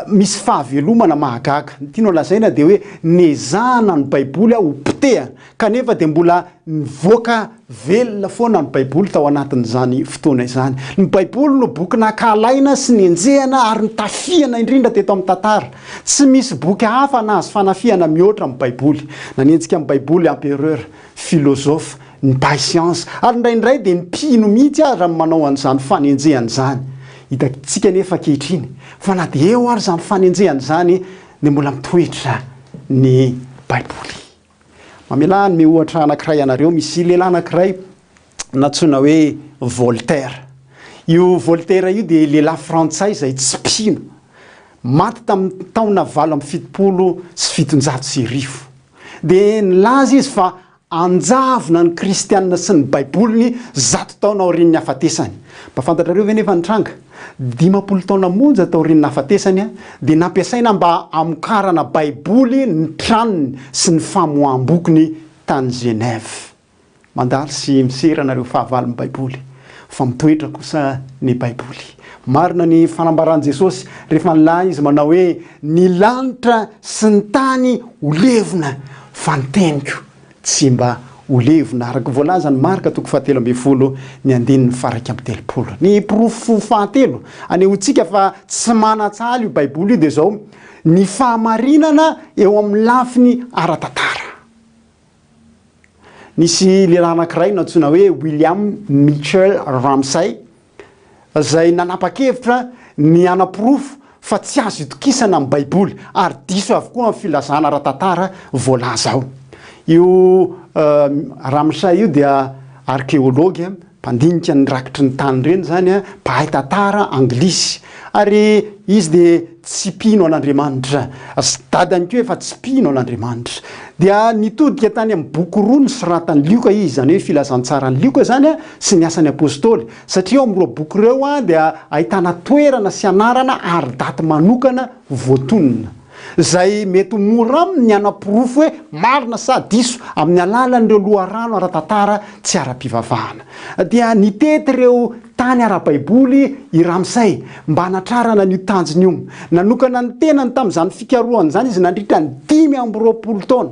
Misy fahavelomana mahagaga. Ny tianao lazaina dia hoe nezahana ny Baiboly ho potehana, kanefa dia mbola nivoaka velona foana ny Baiboly tao anatin'izany fotoana izany. Ny Baiboly no boky nankahalaina sy nenjehana ary notafihana indrindra teto amin'ny tantara. Tsy misy boky hafa nahazo fanafihana mihoatra ny Baiboly. Nanenjika ny Baiboly empereur, filôzôfa, ny mpahay siansa, ary indraindray dia ny mpino mihitsy aza no manao an'izany fanenjehana izany. Hitantsika anefa ankehitriny fa na dia eo ary izany fanenjehana izany dia mbola mitoetra ny Baiboly. Mamelà hanome ohatra anankiray anareo, misy lehilahy anankiray nantsoina hoe Voltaire. Io Voltaire io dia lehilahy frantsay izay tsy mpino. Maty tamin'ny taona 1778. Dia nilaza izy fa Anjavona ny kristiana sy ny baiboliny zato taona aorian'ny hafatesany. Mba fantatrareo ve nefa ny tranga? 50 taona monja taorian'ny nahafatesany dia nampiasaina mba hamokarana baiboly ny tranony sy ny famoaham-bokiny tany Genève. Mandalo sy miserana ireo fahavalon'ny baiboly fa mitoetra kosa ny baiboly. Marina ny fanambaran'i Jesosy rehefa nilaza izy manao hoe ny lanitra sy ny tany ho levona fa ny teniko tsy mba ho levona araka voalazan'i Marka toko fahatelo ambin'ny folo ny andininy faha-31. Ny porofo fahatelo anehoantsika fa tsy manan-tsahala io Baiboly io dia izao, ny fahamarinana eo amin'ny lafiny ara-tantara. Nisy lehilahy anankiray nantsoina hoe William Mitchell Ramsay izay nanapa-kevitra ny hanaporofo fa tsy azo itokisana ny Baiboly ary diso avokoa ny filazana ara-tantara voalaza ao. Io Ramsay io dia arkeology, mpandinika ny rakitry ny tany ireny izany, mpahay tantara anglisy. Ary izy dia tsy mpino an'Andriamanitra. Sy dadany koa efa tsy mpino an'Andriamanitra. Dia nitodika tany amin'ny boky roa nosoratan'i Lioka izy, izany hoe Filazantsaran'i Lioka izany sy ny Asan'ny Apostoly. Satria ao amin'ireo boky ireo dia ahitana toerana sy anarana ary daty manokana voatonona. Izay mety ho mora aminy ny hanaporofo hoe marina sa diso amin'ny alalan'ireo loharano ara-tantara tsy ara-pivavahana. Dia nitety ireo tany ara-baiboly i Ramsay mba hanatrarana an'io tanjona io. Nanokana ny tenany tamin'izany fikarohana izany izy nandritra ny 25 taona.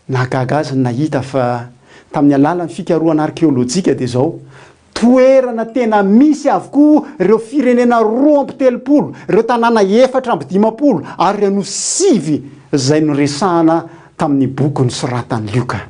Nahagaga azy ny nahita fa tamin'ny alalan'ny fikarohana arkeolojika dia izao, toerana tena misy avokoa ireo firenena 32, ireo tanàna 54 ary ireo nosy sivy izay noresahana tamin'ny boky nosoratan'i Lioka.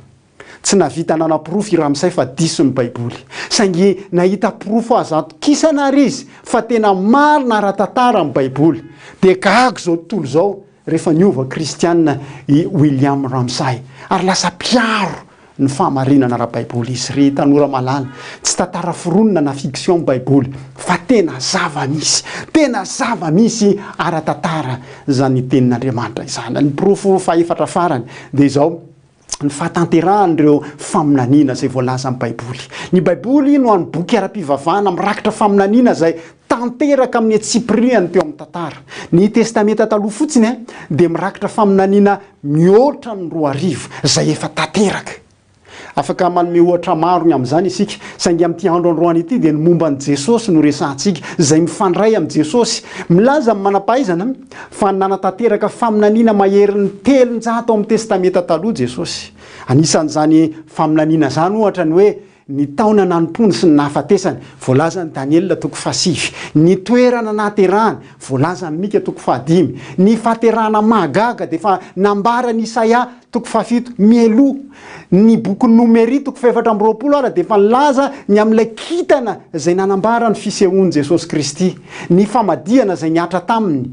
Tsy nahavita nanaporofo i Ramsay fa diso ny Baiboly. Saingy nahita porofo azo atokisana àry izy fa tena marina ara-tantara ny Baiboly. Dia gaga izao tontolo izao rehefa niova kristiana i William Ramsay, ary lasa mpiaro ny fahamarinana ara-baiboly izy. Ry tanora malala, tsy tantara foronina na fiction ny Baiboly, fa tena zava-misy, tena zava-misy ara-tantara izany Tenin'Andriamanitra izany. Ny porofo fahefatra farany dia izao, ny fahatanterahan'ireo faminaniana izay voalazan'ny Baiboly. Ny Baiboly no hany boky ara-pivavahana mirakitra faminaniana izay tanteraka amin'ny antsipiriany teo amin'ny tantara. Ny Testamenta Taloha fotsiny dia mirakitra faminaniana mihoatra ny 2000 izay efa tanteraka. Afaka manome ohatra maro ny amin'izany isika, saingy amin'ity andro androany ity dia ny momba an'i Jesosy no resahantsika, izay mifandray amin'i Jesosy. Milaza ny manam-pahaizana fa nanatanteraka faminaniana maherin'ny 300 ao amin'ny Testamenta Taloha Jesosy. Anisan'izany faminaniana izany, ohatra, ny hoe ny taona nanompoany sy ny nahafatesany, voalazan'i Daniela toko fahasivy, ny toerana nahaterahany, voalazan'i Mika toko fahadimy, ny fahaterahana mahagaga dia efa nambaran'i Isaia toko fahafito mialoha. Ny bokin'ny Nomery toko fahefatra amby 20 ara dia efa nilaza ny amin'ilay kintana izay nanambara ny fisehoan'i Jesosy Kristy. Ny famadihana izay nihatra taminy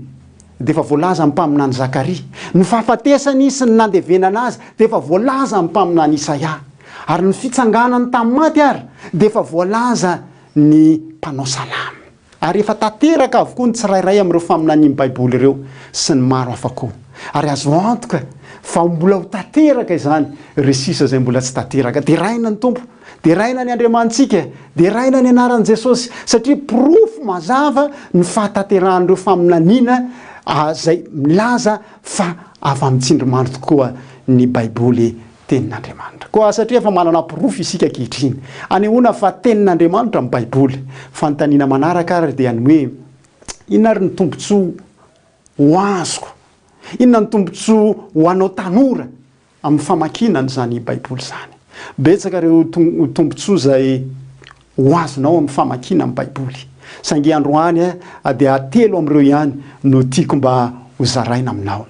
dia efa voalazan'ny mpaminany Zakaria. Ny fahafatesany sy ny nandevenana azy dia efa voalazan'ny mpaminany Isaia. Ary ny fitsanganany tamin'ny maty ary dia efa voalazan'ny mpanao salamo. Ary efa tanteraka avokoa ny tsirairay amin'ireo faminanian'ny Baiboly ireo sy ny maro hafa koa. Ary azo antoka fa mbola ho tanteraka izany ireo sisa izay mbola tsy tanteraka. Deraina ny Tompo! Deraina ny Andriamanitsika! Deraina ny anaran'i Jesosy! Satria porofo mazava ny fahatanterahan'ireo faminaniana izay milaza fa avy amin'ny tsindrimandry tokoa ny Baiboly Tenin'Andriamanitra. Koa satria efa manana porofo isika ankehitriny anehoana fa Tenin'Andriamanitra ny Baiboly, fanontaniana manaraka ary dia ny hoe, Inona ary ny tombontsoa ho azoko? Inona ny tombontsoa ho anao tanora amin'ny famakiana an'izany Baiboly izany? Betsaka ireo tombontsoa izay ho azonao amin'ny famakiana ny Baiboly. Saingy androany dia telo amin'ireo ihany no tiako mba hozaraina aminao.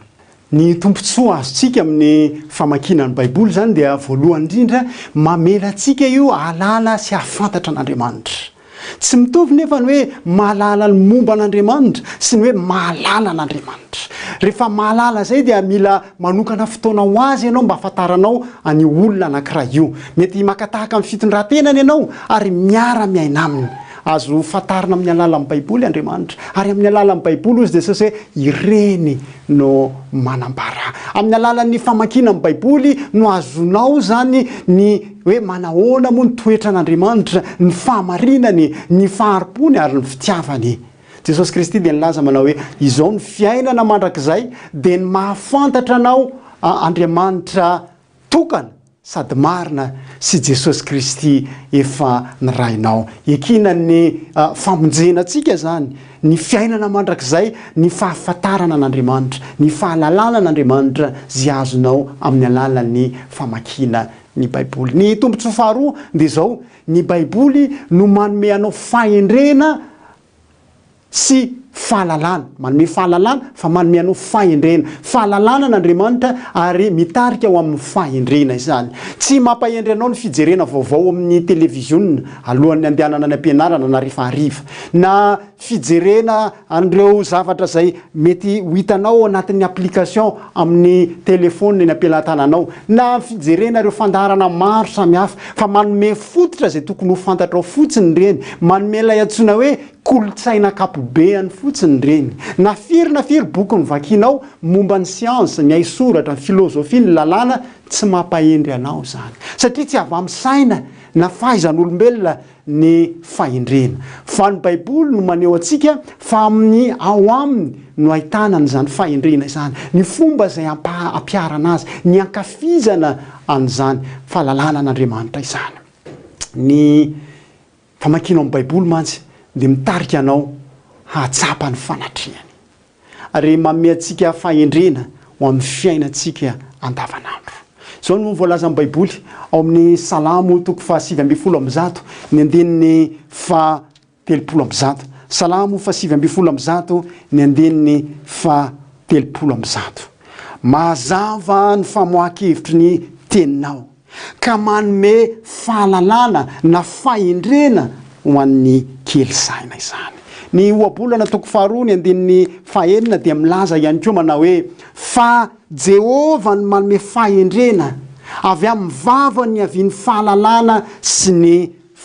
Ny tombontsoa azontsika amin'ny famakiana ny Baiboly izany dia voalohany indrindra mamela antsika io hahalala sy hahafantatra an'Andriamanitra. Tsy mitovy nefa ny hoe mahalala ny momba an'Andriamanitra sy ny hoe mahalala an'Andriamanitra. Rehefa mahalala izay dia mila manokana fotoana ho azy ianao mba hahafantaranao an'io olona anankiray io. Mety maka tahaka ny fitondran-tenany ianao ary miara-miaina aminy. Azo fantarina amin'ny alalan'ny Baiboly Andriamanitra ary amin'ny alalan'ny Baiboly hozy Jesosy hoe ireny no manambara. Amin'ny alalan'ny famakiana ny Baiboly no azonao izany ny hoe manahoana moa ny toetran'Andriamanitra, ny fahamarinany, ny fahari-pony ary ny fitiavany. Jesosy Kristy dia nilaza manao hoe, Izao ny fiainana mandrakizay dia ny mahafantatra anao Andriamanitra tokana sady marina sy Jesosy Kristy efa nirahinao. Ekena ny famonjena antsika izany, ny fiainana mandrakizay, ny fahafantarana an'Andriamanitra, ny fahalalana an'Andriamanitra izay azonao amin'ny alalan'ny famakiana ny Baiboly. Ny tombontsoa faharoa dia izao, ny Baiboly no manome anao fahendrena sy fahalalana, manome fahalalana fa manome anao fahendrena, fahalalana an'Andriamanitra ary mitarika ho amin'ny fahendrena izany. Tsy mampahendry anao ny fijerena vaovao amin'ny televiziona alohan'ny handehanana any am-pianarana na rehefa hariva, na fijerena an'ireo zavatra izay mety ho hitanao ao anatin'ny application amin'ny telefaonina eny am-pelatananao, na fijerena ireo fandaharana maro samihafa, fa manome fototra izay tokony ho fantatrao fotsiny ireny, manome ilay antsoina hoe kolontsaina ankapobeany fotsiny ireny. Na firy na firy boky novakianao momba ny siansa, ny haisoratra, ny filozofia, ny lalàna, tsy mampahendry anao izany. Satria tsy avy amin'ny saina na fahaizan'olombelona ny fahendrena. Fa ny Baiboly no maneho antsika fa amin'ny ao aminy no ahitana an'izany fahendrena izany, ny fomba izay ampiharana azy, ny ankafizana an'izany fahalalana an'Andriamanitra izany. Ny famakianao ny Baiboly mantsy dia mitarika anao hahatsapa ny fanatrehany. Ary manome antsika fahendrena ho amin'ny fiainantsika andavanandro. Izao no voalazan'ny Baiboly ao amin'ny Salamo toko faha-119, ny andininy faha-130. Salamo faha-119, ny andininy faha-130. Mazava ny famoahan-kevitry ny teninao. ka manome fahalalana na fahendrena ho an'ny kely saina izany. Ny Ohabolana toko faharoa ny andininy fahenina dia milaza ihany koa manao hoe, Fa Jehovah no manome fahendrena, avy amin'ny vavany niavian'ny fahalalana sy ny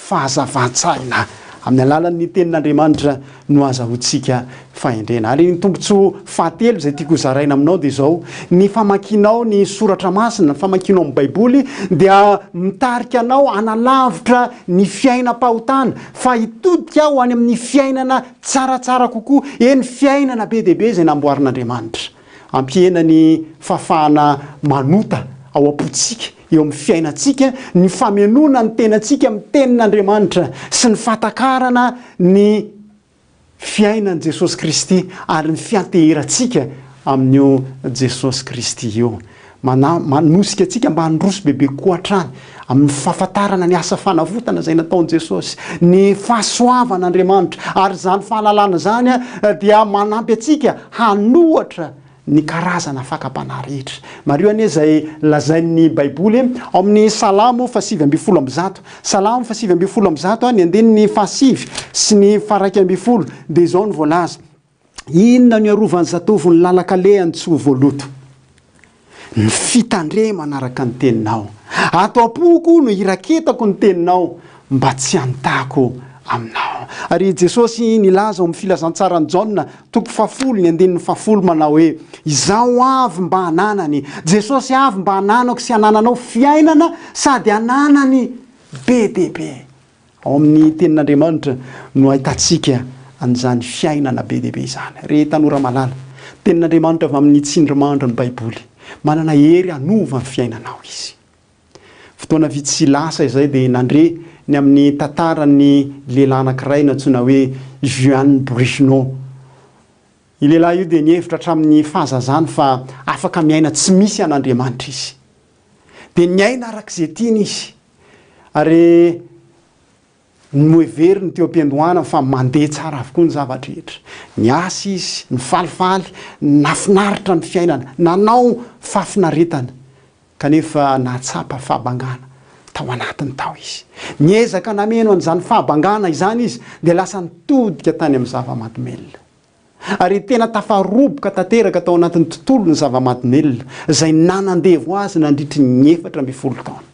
Fahazavan-tsaina. Amin'ny alalan'ny Tenin'Andriamanitra no azahoantsika fahendrena. Ary ny tombontsoa fahatelo izay tiako hozaraina aminao dia izao, ny famakianao ny Soratra Masina, ny famakianao ny Baiboly dia mitarika anao hanalavitra ny fiainam-pahotana, fa hitodika ho any amin'ny fiainana tsaratsara kokoa, eny fiainana be dia be izay namboarin'Andriamanitra. Hampihena ny fahafahana manota ao am-pontsika eo amin'ny fiainantsika ny famenoana ny tenantsika amin'ny Tenin'Andriamanitra sy ny fahatakarana ny fiainan'i Jesosy Kristy ary ny fianteherantsika amin'io Jesosy Kristy io. Mana, manosika antsika mba handroso bebe kokoa hatrany amin'ny fahafantarana ny asa fanavotana izay nataon'i Jesosy, ny fahasoavan'Andriamanitra, ary izany fahalalana izany dia manampy antsika hanohatra ny karazana fakam-panahy rehetra. Mariho anie izay lazain'ny Baiboly ao amin'ny Salamo faha-119. Salamo faha-119, ny andininy fahasivy sy ny faha-11, dia izao no voalaza, Inona no iarovan'ny zatovo ny lalan-kalehany tsy ho voaloto? Ny fitandremana araka ny teninao. Ato am-poko no iraketako ny teninao, mba tsy hanontako aminao. Ary Jesosy nilaza ao amin'ny Filazantsaran'i Jaona, toko fahafolo, ny andininy fahafolo, manao hoe, Izaho avy mba hananany. Jesosy avy mba hananako sy hanananao fiainana sady hananany be dia be. Ao amin'ny Tenin'Andriamanitra no ahitantsika an'izany fiainana be dia be izany. Ry tanora malala, Tenin'Andriamanitra avy amin'ny tsindrimandry ny Baiboly. Manana hery hanova ny fiainanao izy. Fotoana vitsy lasa izay dia nandre ny amin'ny tantaran'ny lehilahy anankiray nantsoina hoe Juan Brujno. Io lehilahy io dia nihevitra hatramin'ny fahazazany fa afaka miaina tsy misy an'Andriamanitra izy. Dia niaina araka izay tiany izy. Ary noheveriny teo am-piandohana fa mandeha tsara avokoa ny zava-drehetra. Niasa izy, nifalifaly, nahafinaritra ny fiainana, nanao fahafinaretana. Kanefa nahatsapa fahabangana tao anatiny tao izy. Niezaka nameno an'izany fahabangana izany izy, dia lasa nitodika tany amin'ny zava-mahadomelina. Ary tena tafaroboka tanteraka tao anatin'ny tontolon'ny zava-mahadomelina, izay nanandevo azy nandritry ny 14 taona.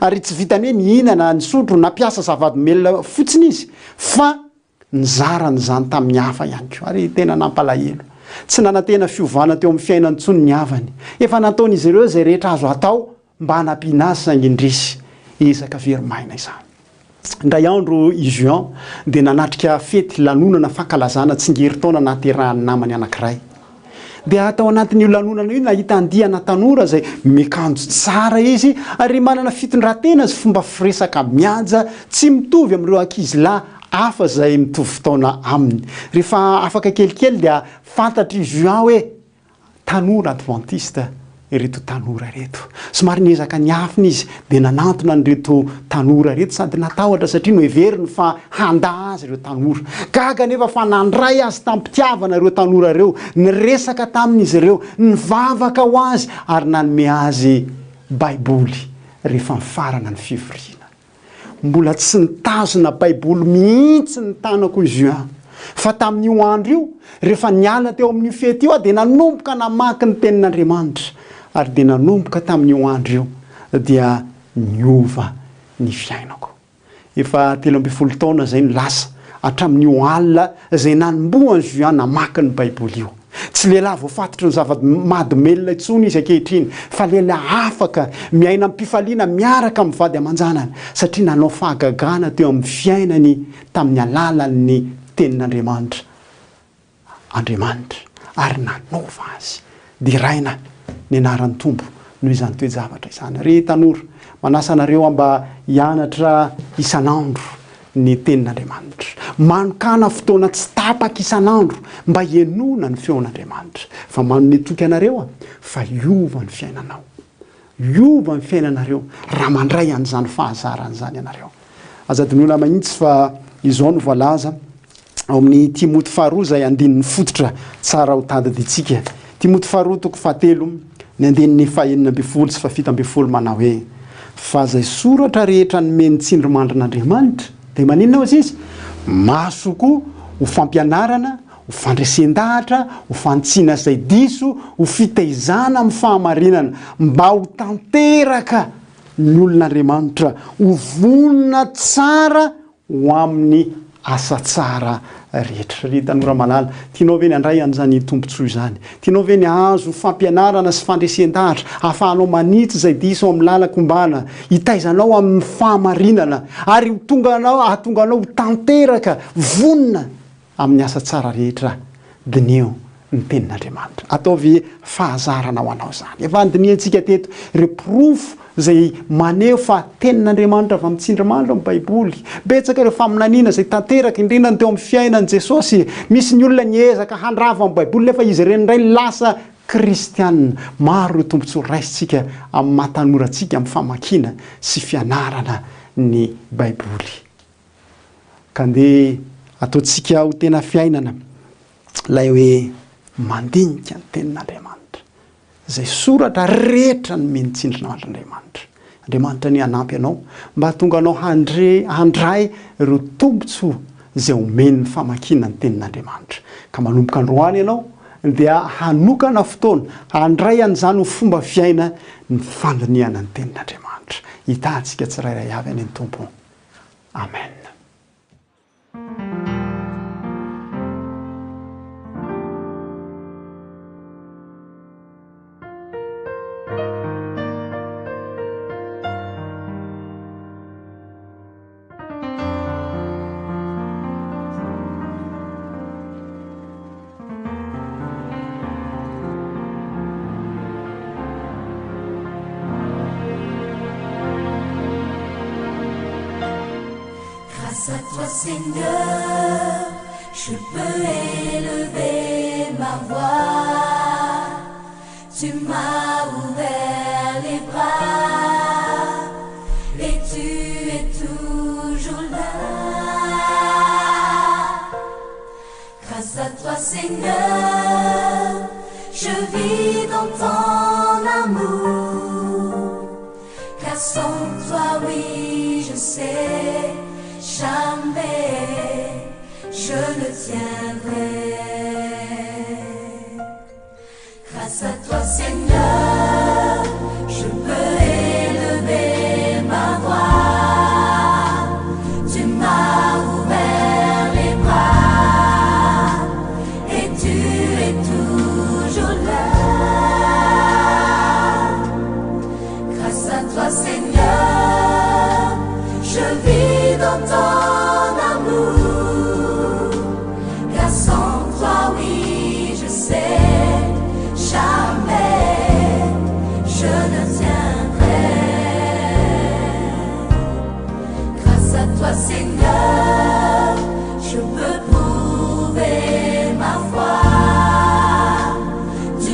Ary tsy vitan'ny hoe nihinana, nisotro, nampiasa zava-domelina fotsiny izy, fa Nizara an'izany tamin'ny hafa ihany koa, ary tena nampalahelo. Tsy nanantena fiovana teo amin'ny fiainany intsony ny havany. Efa nataon'izy ireo izay rehetra azo atao mba hanampiana azy, saingy indrisy, ezaka very maina izany. Indray andro i Juan dia nanatrika fety lanonana fankalazana tsingerin-taona nahaterahan'ny namany anankiray. Dia tao anatin'io lanonana io nahita andiana tanora izay miakanjo tsara izy ary manana fitondran-tena sy fomba firesaka mihaja tsy mitovy amin'ireo ankizilahy hafa izay mitovy taona aminy. Rehefa afaka kelikely dia fantatr'i Juan hoe tanora advantista ireto tanora ireto. Somary niezaka niafina izy dia nanantona an'ireto tanora ireto sady natahotra satria noheveriny fa handà azy ireo tanora. Gaga anefa fa nandray azy tamim-pitiavana ireo tanora ireo, niresaka taminy izy ireo, nivavaka ho azy ary nanome azy Baiboly rehefa nifarana ny fivoriana. Mbola tsy nitazona Baiboly mihitsy ny tanako i Juan. Fa tamin'io andro io, rehefa niala teo amin'io fety io aho dia nanomboka namaky ny Tenin'Andriamanitra. Ary dia nanomboka tamin'io andro io dia niova ny fiainako. Efa 13 taona izay no lasa hatramin'io alina izay nanombohan'i Juan namaky ny Baiboly io. Tsy lehilahy voafatotry ny zava-mahadomelina intsony izy ankehitriny, fa lehilahy afaka miaina amim-pifaliana miaraka amin'ny vady aman-janany, satria nanao fahagagana teo amin'ny fiainany tamin'ny alalan'ny Tenin'Andriamanitra Andriamanitra, ary nanova azy. Deraina ny anaran'ny Tompo noho izany toe-javatra izany. Ry tanora, manasa anareo aho mba hianatra isan'andro ny Tenin'Andriamanitra. Manokàna fotoana tsy tapaka isan'andro mba hihainoana ny feon'Andriamanitra. Fa manome toky anareo aho fa hiova ny fiainanao. Hiova ny fiainanareo raha mandray an'izany fahazarana izany ianareo. Aza adinoina mahitsy fa izao no voalaza ao amin'ny Timoty faharoa izay andininy fototra tsara ho tadidintsika. Timoty faharoa toko fahatelo ny andininy fahenina ambin'ny folo sy fahafito ambin'ny folo manao hoe, Fa izay soratra rehetra nomen'ny tsindrimandrin'Andriamanitra dia maninona hozy izy? Mahasoa koa ho fampianarana, ho fandresen-dahatra, ho fanitsiana izay diso, ho fitaizana amin'ny fahamarinana, mba ho tanteraka ny olon'Andriamanitra, ho vonona tsara ho amin'ny asa tsara rehetra. Ry tanora malala, tianao ve ny handray an'izany tombontsoa izany? Tianao ve ny hahazo fampianarana sy fandresen-dahatra ahafahanao manitsy izay diso ao amin'ny lalan-kombana, hitaizanao amin'ny fahamarinana, ary ho tonga anao, hahatonga anao ho tanteraka, vonona amin'ny asa tsara rehetra? Diniho ny Tenin'Andriamanitra. Ataovy fahazarana ho anao izany. Efa nodinihantsika teto ireo porofo izay maneho fa Tenin'Andriamanitra avy amin'ny tsindrimandry ny Baiboly. Betsaka ireo faminaniana izay tanteraka, indrindra ny teo amin'ny fiainan'i Jesosy. Misy ny olona niezaka handrava ny Baiboly nefa izy ireny indray lasa Kristianina. Maro ireo tombontsoa raisintsika amin'ny maha tanora antsika amin'ny famakiana sy fianarana ny Baiboly. Ka ndeha ataontsika ho tena fiainana ilay hoe mandinika ny Tenin'Andriamanitra, izay soratra rehetra nomen'ny tsindrin'Andriamanitra. Andriamanitra anie hanampy anao mba hahatonga anao handre, handray ireo tombontsoa izay omen'ny famakiana ny Tenin'Andriamanitra. Ka manomboka androany ianao dia hanokana fotoana handray an'izany ho fomba fiaina ny fandinihana ny Tenin'Andriamanitra. Hitahantsika tsirairay avy anie ny Tompo. Amen. Grâce à toi Seigneur, je peux élever ma voix. Tu m'as ouvert les bras et tu es toujours là. Grâce à toi Seigneur, je vis dans ton amour. Car sans toi, oui, je sais, jamais je ne tiendrai. Grâce à toi Seigneur, je peux élever ma voix. Tu m'as ouvert les bras et tu es toujours là. Grâce à toi Seigneur, je vis dans ton amour. Car sans toi, oui, je sais, jamais je ne tiendrai. Grâce à toi Seigneur, je peux prouver ma foi. Tu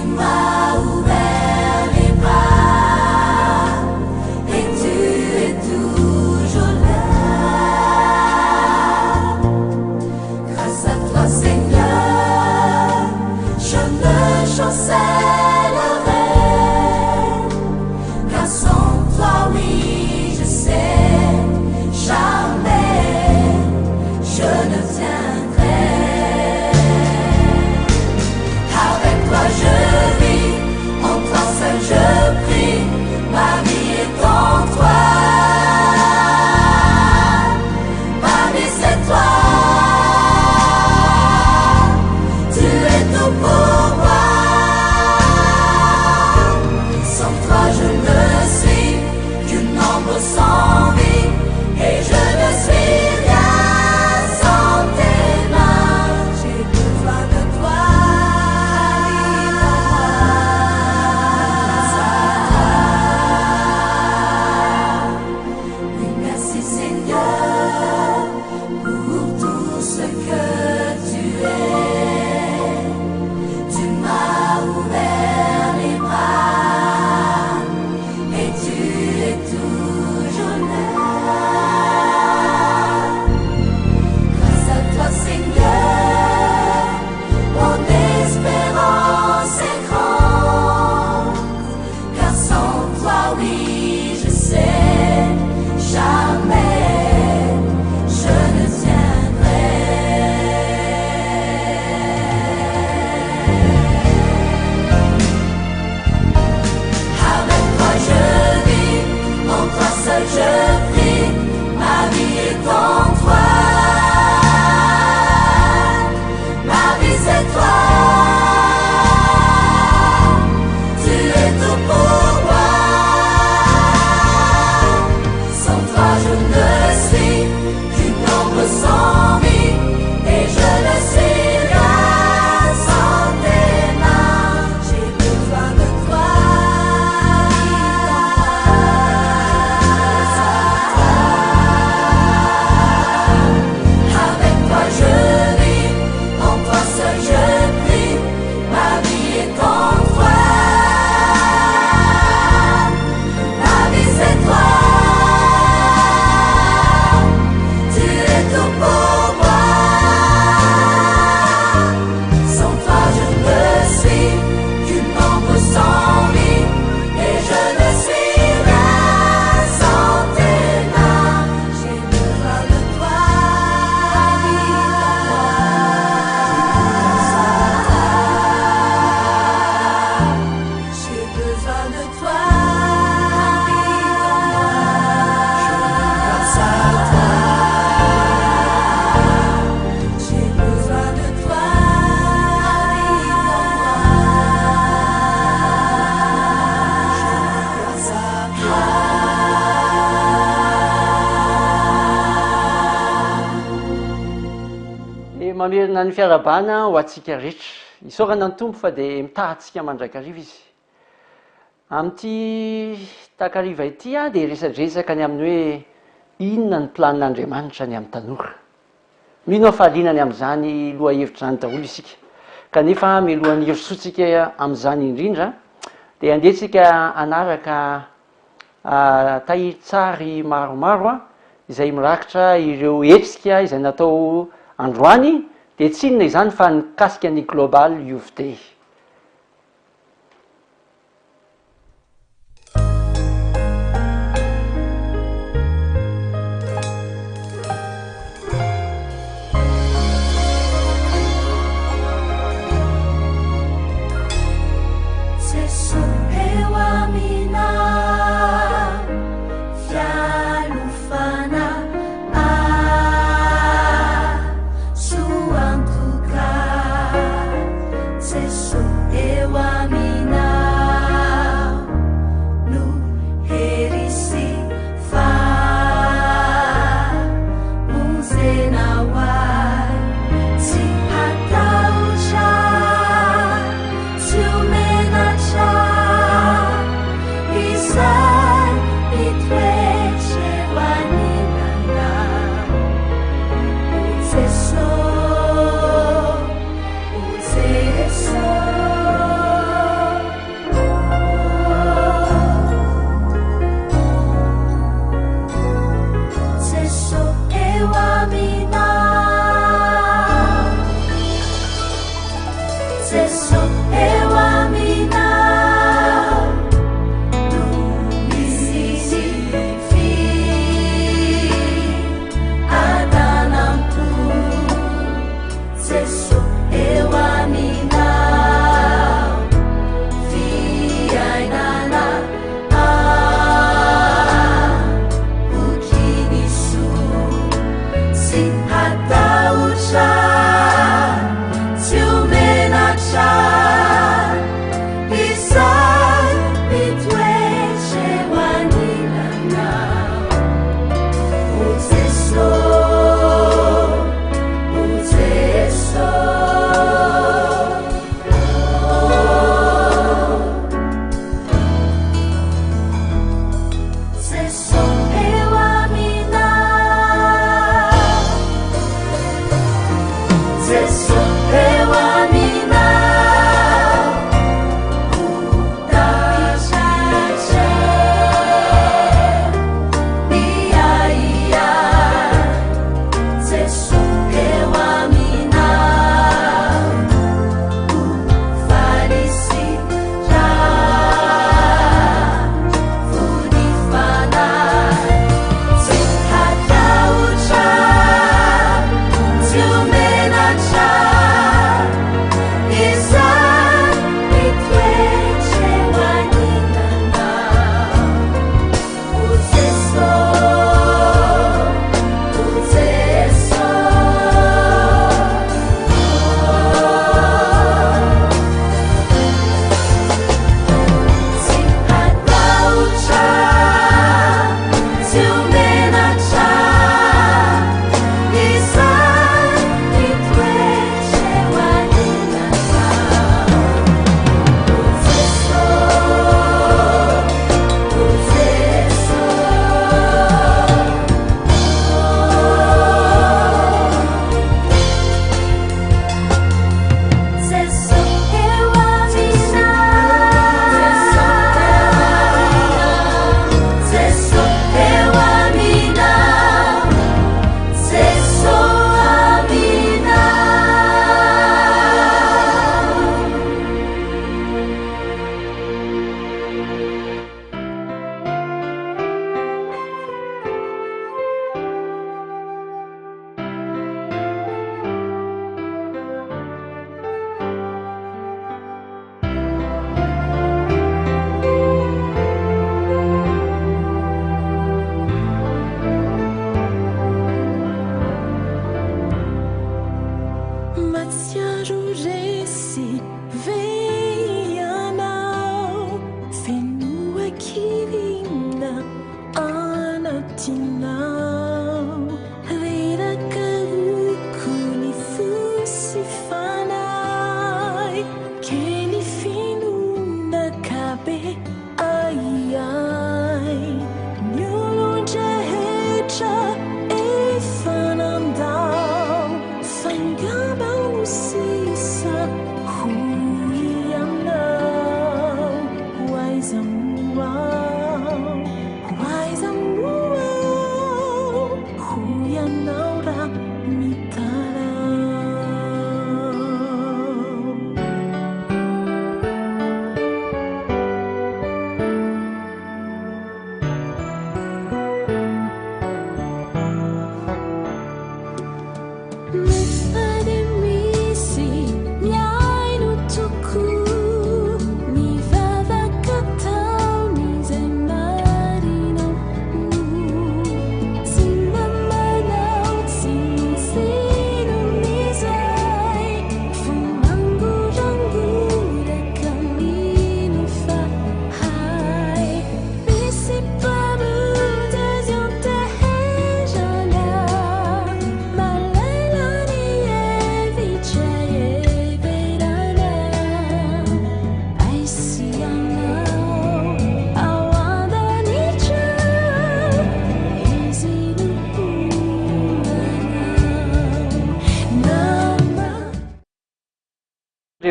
Mamerina ny fiarahabana ho antsika rehetra. Isaorana ny Tompo fa dia mitaha antsika mandrakariva Izy. Amin'ity takariva ity aho dia hiresadresaka ny amin'ny hoe inona ny planin'Andriamanitra ny amin'ny tanora. Mino aho fa liana ny amin'izany lohahevitra izany daholo isika. Kanefa mialohan'ny hirosoantsika amin'izany indrindra dia andeha tsika hanaraka tahirin-tsary maromaro izay mirakitra ireo hetsika izay natao androany dia tsy inona izany fa ny mikasika ny Global Youth Day.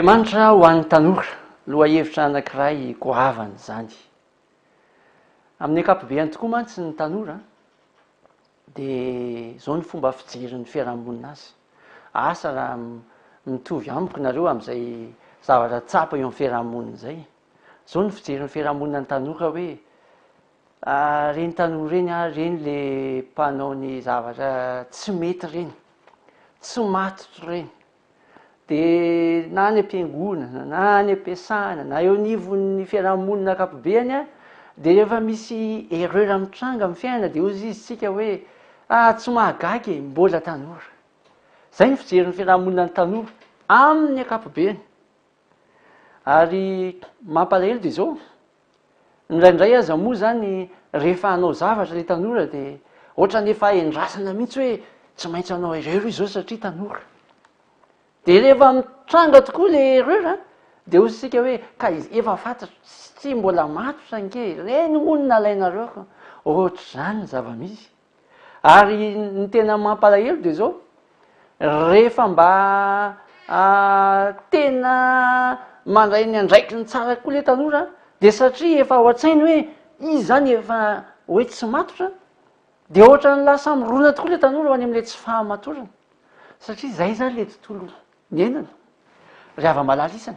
Planin'Andriamanitra ho an'ny tanora, lohahevitra anankiray goavana izany. Amin'ny ankapobeany tokoa mantsy ny tanora dia izao ny fomba fijerin'ny fiarahamonina azy. Asa raha mitovy amiko nareo amin'izay zavatra tsapa eo amin'ny fiarahamonina izay. Izao ny fijerin'ny fiarahamonina ny tanora hoe ireny tanora ireny ah, ireny le mpanao ny zavatra tsy mety ireny, tsy matotra ireny. Dia na any am-piangonana, na any am-piasana, na eo anivon'ny fiaraha-monina ankapobeany an, dia rehefa misy erreur mitranga amin'ny fiainana dia hoy izy tsika hoe, ah tsy mahagaga e, mbola tanora. Izay ny fijerin'ny fiaraha-monina ny tanora amin'ny ankapobeany. Ary mampalahelo dia izao, indraindray aza moa izany rehefa hanao zavatra ilay tanora dia ohatran'ny efa endrasana mihitsy hoe tsy maintsy hanao erreur izy izao satria tanora. Dia rehefa mitranga tokoa ilay erreur an, dia hoy isika hoe ka efa fantatro, tsy mbola matotra ange, ireny moa no nalainareo ka. Ohatr'izany ny zava-misy. Ary ny tena mampalahelo dia izao, rehefa mba tena mandray ny andraikiny tsara koa le tanora dia satria efa ao an-tsainy hoe izy zany efa hoe tsy matotra dia ohatran'ny lasa mirona tokoa le tanora ho any amin'ilay tsy fahamatorana satria zay zany le tontolo niainana. Ry hava-malala isany,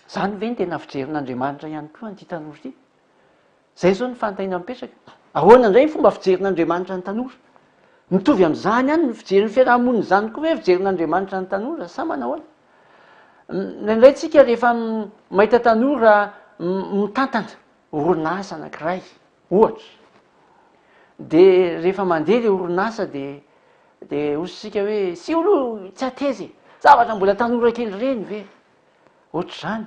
zany ve ny tena fijerin'Andriamanitra ihany koa an'ity tanora ity? Izay izao ny fanontaniana mipetraka. Ahoana indray ny fomba fijerin'Andriamanitra ny tanora? Mitovy amin'izany ihany ny fijerin'ny fiaraha-monina izany koa ve fijerin'Andriamanitra ny tanora sa manahoana? Indraindray tsika rehefa mahita tanora mitantana orinasa anankiray ohatra, dia rehefa mandeha ilay orinasa dia dia hoy isika hoe si aloha tsy hateza e, zavatra mbola tanora kely ireny ve? Ohatr'izany.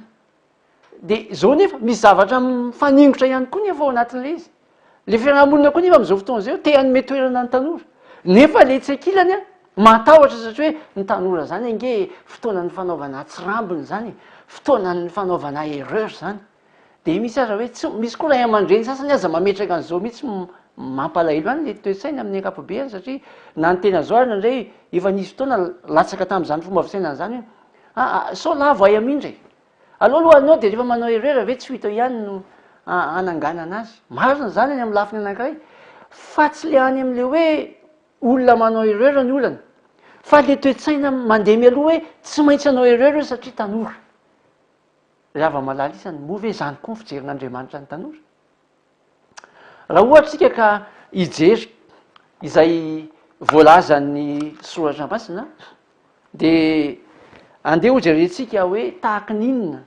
De zao nefa, misy zavatra mifaningotra ihany koa nefa ao anatin'ilay izy. Le fiarahamonina koa nefa amin'izao fotoana izao te hanome toerana ny tanora. Nefa le etsy ankilany an, matahotra satria hoe ny tanora zany ange fotoanan'ny fanaovana atsirambina zany e, fotoanan'ny fanaovana erreur zany. De misy aza hoe tsy, misy koa ray aman-dreny sasany aza mametraka an'izao mihitsy, mampalahelo ihany le toe-tsaina amin'ny ankapobeny satria na ny tena zao ary indraindray efa nisy fotoana latsaka tamin'izany fomba fisainana zany hoe aa sao lavo ahy hamindra e. Aleo aloha anao dia rehefa manao erreur ve tsy ho hita eo ihany no hananganana azy. Marina izany any amin'ny lafiny anankiray fa tsy le any amin'le hoe olona manao erreur ny olana fa le toe-tsaina mandeha mialoha hoe tsy maintsy hanao erreur io satria tanora. Ry hava-malala isany, moa ve izany koa ny fijerin'Andriamanitra ny tanora? Raha ohatra isika ka hijery izay voalazan'ny soratra masina dia andeha hojerentsika hoe tahaky ny inona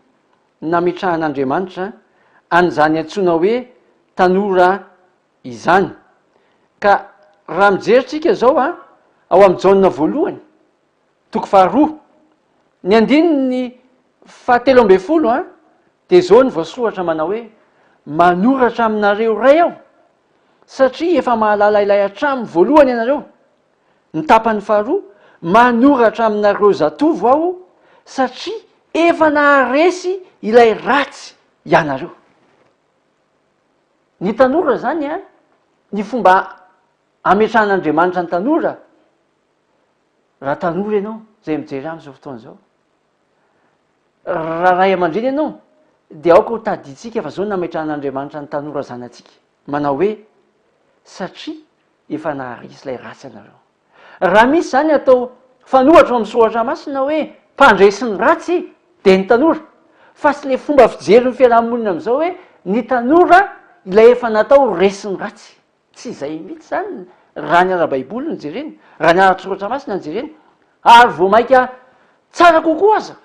no nametrahan'Andriamanitra an'izany antsoina hoe tanora izany. Ka raha mijery tsika izao a, ao amin'ny Jaona voalohany, Toko faharoa, ny andininy fahatelo ambin'ny folo a, dia izao ny voasoratra manao hoe, Manoratra aminareo ray aho, satria efa mahalala ilay hatramin'ny voalohany ianareo. Ny tapany faharoa, Manoratra aminareo zatovo aho, satria efa naharesy ilay ratsy ianareo. Ny tanora izany a, ny fomba ametrahan'Andriamanitra ny tanora, Raha tanora ianao izay mijery ahy amin'izao fotoana izao, raha ray aman-dreny ianao, dia aoka ho tadidintsika fa izao no nametrahan'Andriamanitra ny tanora zanatsika, manao hoe, satria efa naharesy ilay ratsy ianareo. Raha misy izany atao fanohatra ao amin'ny soratra masina hoe mpandresy ny ratsy dia ny tanora, fa tsy ilay fomba fijerin'ny fiaraha-monina amin'izao hoe ny tanora ilay efa natao resin'ny ratsy. Tsy izay mihitsy izany raha ny ara-baiboly no jerena, raha ny ara-tsoratra masina no jerena, ary vao mainka tsara kokoa aza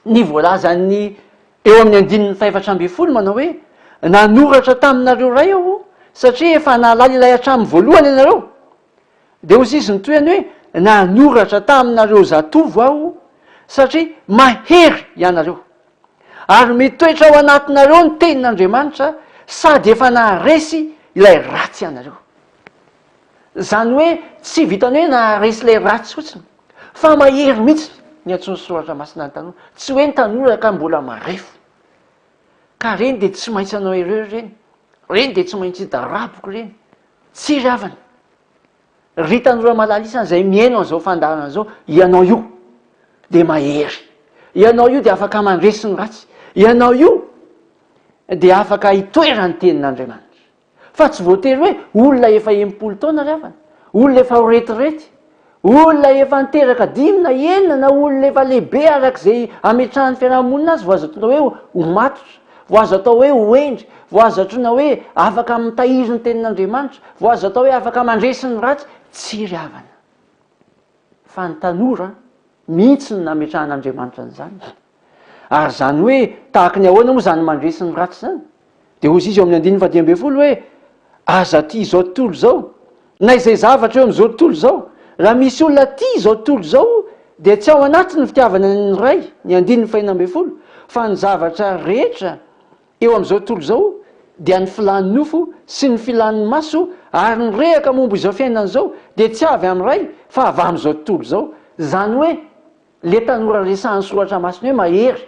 ny voalazan'ny eo amin'ny andininy fahefatra ambin'ny folo manao hoe, Nanoratra taminareo ray aho satria efa nahalala ilay hatramin'ny voalohany ianareo. Dia hoy izy ny tohiny hoe, Nanoratra taminareo zatovo aho satria mahery ianareo. Ary mitoetra ao anatinareo ny tenin'Andriamanitra sady efa naharesy ilay ratsy ianareo. Izany hoe tsy vitan'ny hoe naharesy ilay ratsy fotsiny fa mahery mihitsy ny antsoin'ny soratra masina ny tanora. Tsy hoe ny tanora ka mbola marefo. Ka ireny dia tsy maintsy hanao erreur ireny. Ireny dia tsy maintsy hidaraboka ireny. Tsy ry havana. Ry tanora malala isany izay mihaino an'izao fandaharana izao, ianao io dia mahery. Ianao io dia afaka mandresy ny ratsy. Ianao io dia afaka hitoeran'ny tenin'Andriamanitra. Fa tsy voatery hoe olona efa 60 taona ry havana, olona efa ho retirety, olona efa niteraka dimy na enina na olona efa lehibe araka izay ametrahan'ny fiaraha-monina azy vao azo antsoina hoe ho matotra, vao azo atao hoe ho hendry, vao azo antsoina hoe afaka mitahiry ny tenin'Andriamanitra, vao azo atao hoe afaka mandresy ny ratsy. Tsia ry havana. Fa ny tanora mihitsy no nametrahan'Andriamanitra an'izany. Ary izany hoe tahaka ny ahoana moa izany mandresy ny ratsy izany? Dia hozy izy eo amin'ny andininy faha-15 hoe, Aza tia izao tontolo izao, na izay zavatra eo amin'izao tontolo izao. Raha misy olona tia izao tontolo izao, dia tsy ao anatiny ny fitiavana ny Ray, ny andininy faha-16, fa ny zavatra rehetra eo amin'izao tontolo izao dia ny filan'ny nofo sy ny filan'ny maso ary ny rehaka momba izao fiainana izao dia tsy avy amin'ny Ray fa avy amin'izao tontolo izao. Izany hoe le tanora resahan'ny soratra masina hoe mahery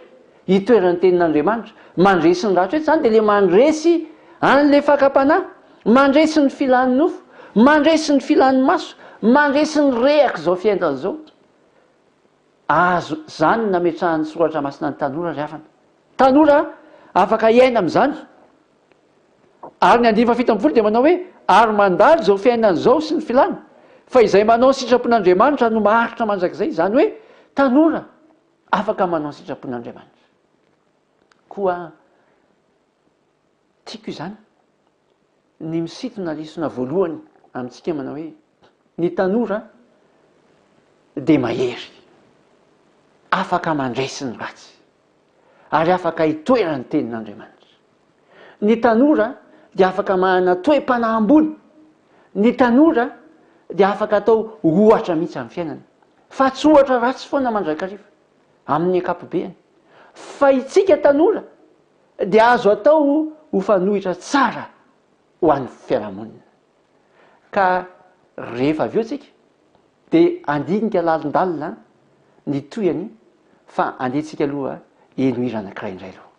hitoeran'ny tenin'Andriamanitra, mandresy ny ratsy hoe izany dia le mandresy an'le fakam-panahy, mandresy ny filan'ny nofo, mandresy ny filan'ny maso, mandresy ny rehak'izao fiainana izao. Azo, izany no nametrahan'ny soratra masina ny tanora ry havana. Tanora afaka hiaina amin'izany. Ary ny andininy faha-17 dia manao hoe, Ary mandalo izao fiainana izao sy ny filàna, fa izay manao ny sitrapon'Andriamanitra no maharitra mandrakizay. Izany hoe, tanora afaka manao ny sitrapon'Andriamanitra. Koa tiako izany ny misintona lesona voalohany amintsika manao hoe, ny tanora dia mahery, afaka mandresy ny ratsy. ary afaka hitoeran'ny Tenin'Andriamanitra. Ny tanora dia afaka manana toe-panahy ambony. Ny tanora dia afaka atao ohatra mihitsy amin'ny fiainana, fa tsy ohatra ratsy foana mandrakariva, amin'ny ankapobeany. Fa itsika tanora dia azo atao ho fanohitra tsara ho an'ny fiarahamonina. Ka rehefa avy eo tsika dia handinika lalindalina ny tohiny fa andeha tsika aloha heno hira anankiray indray aloha.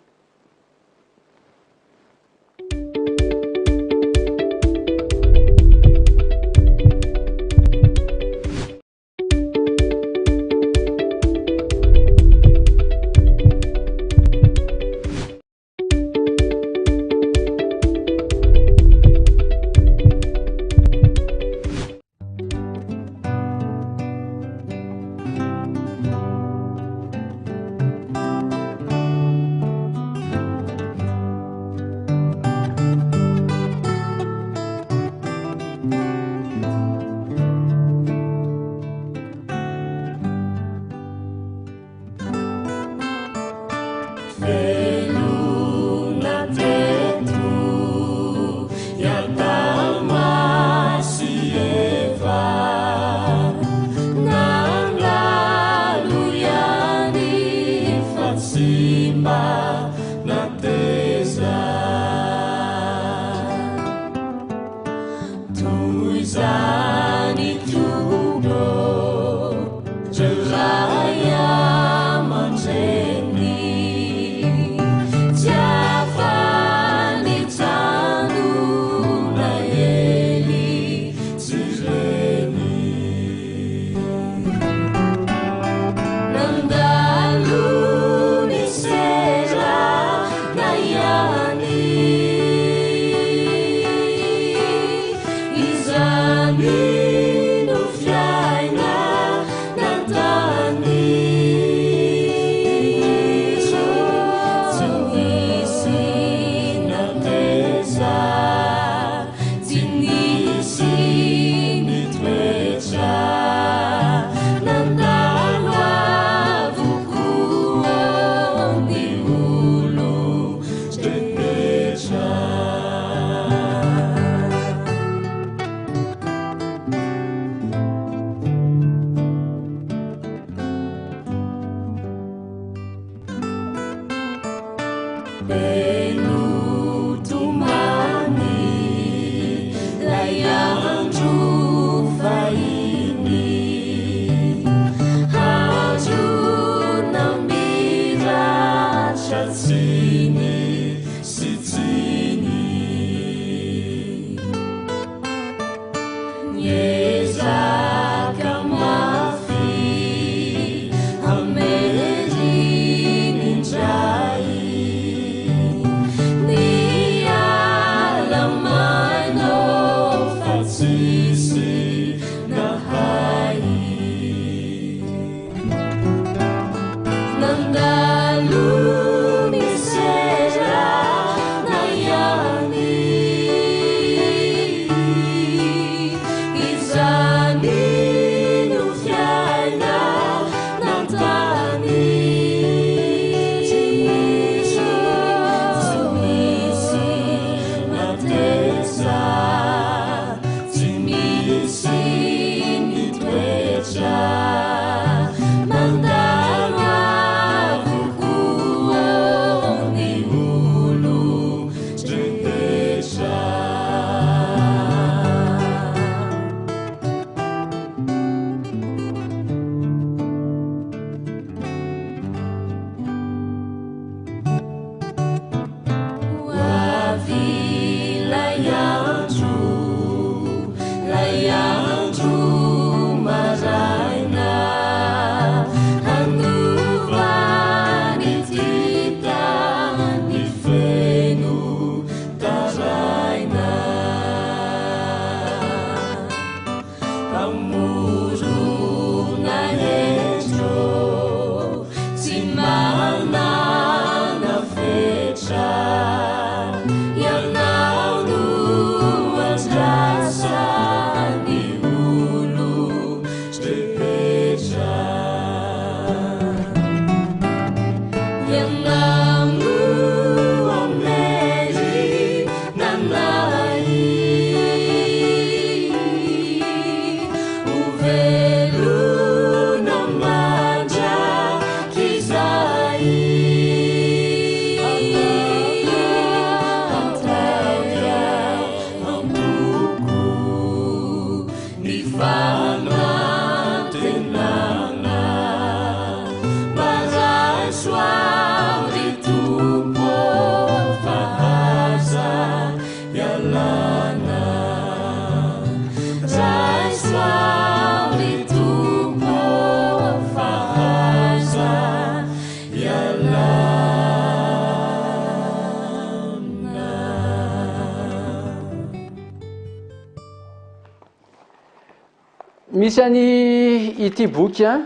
Misy any ity boky a,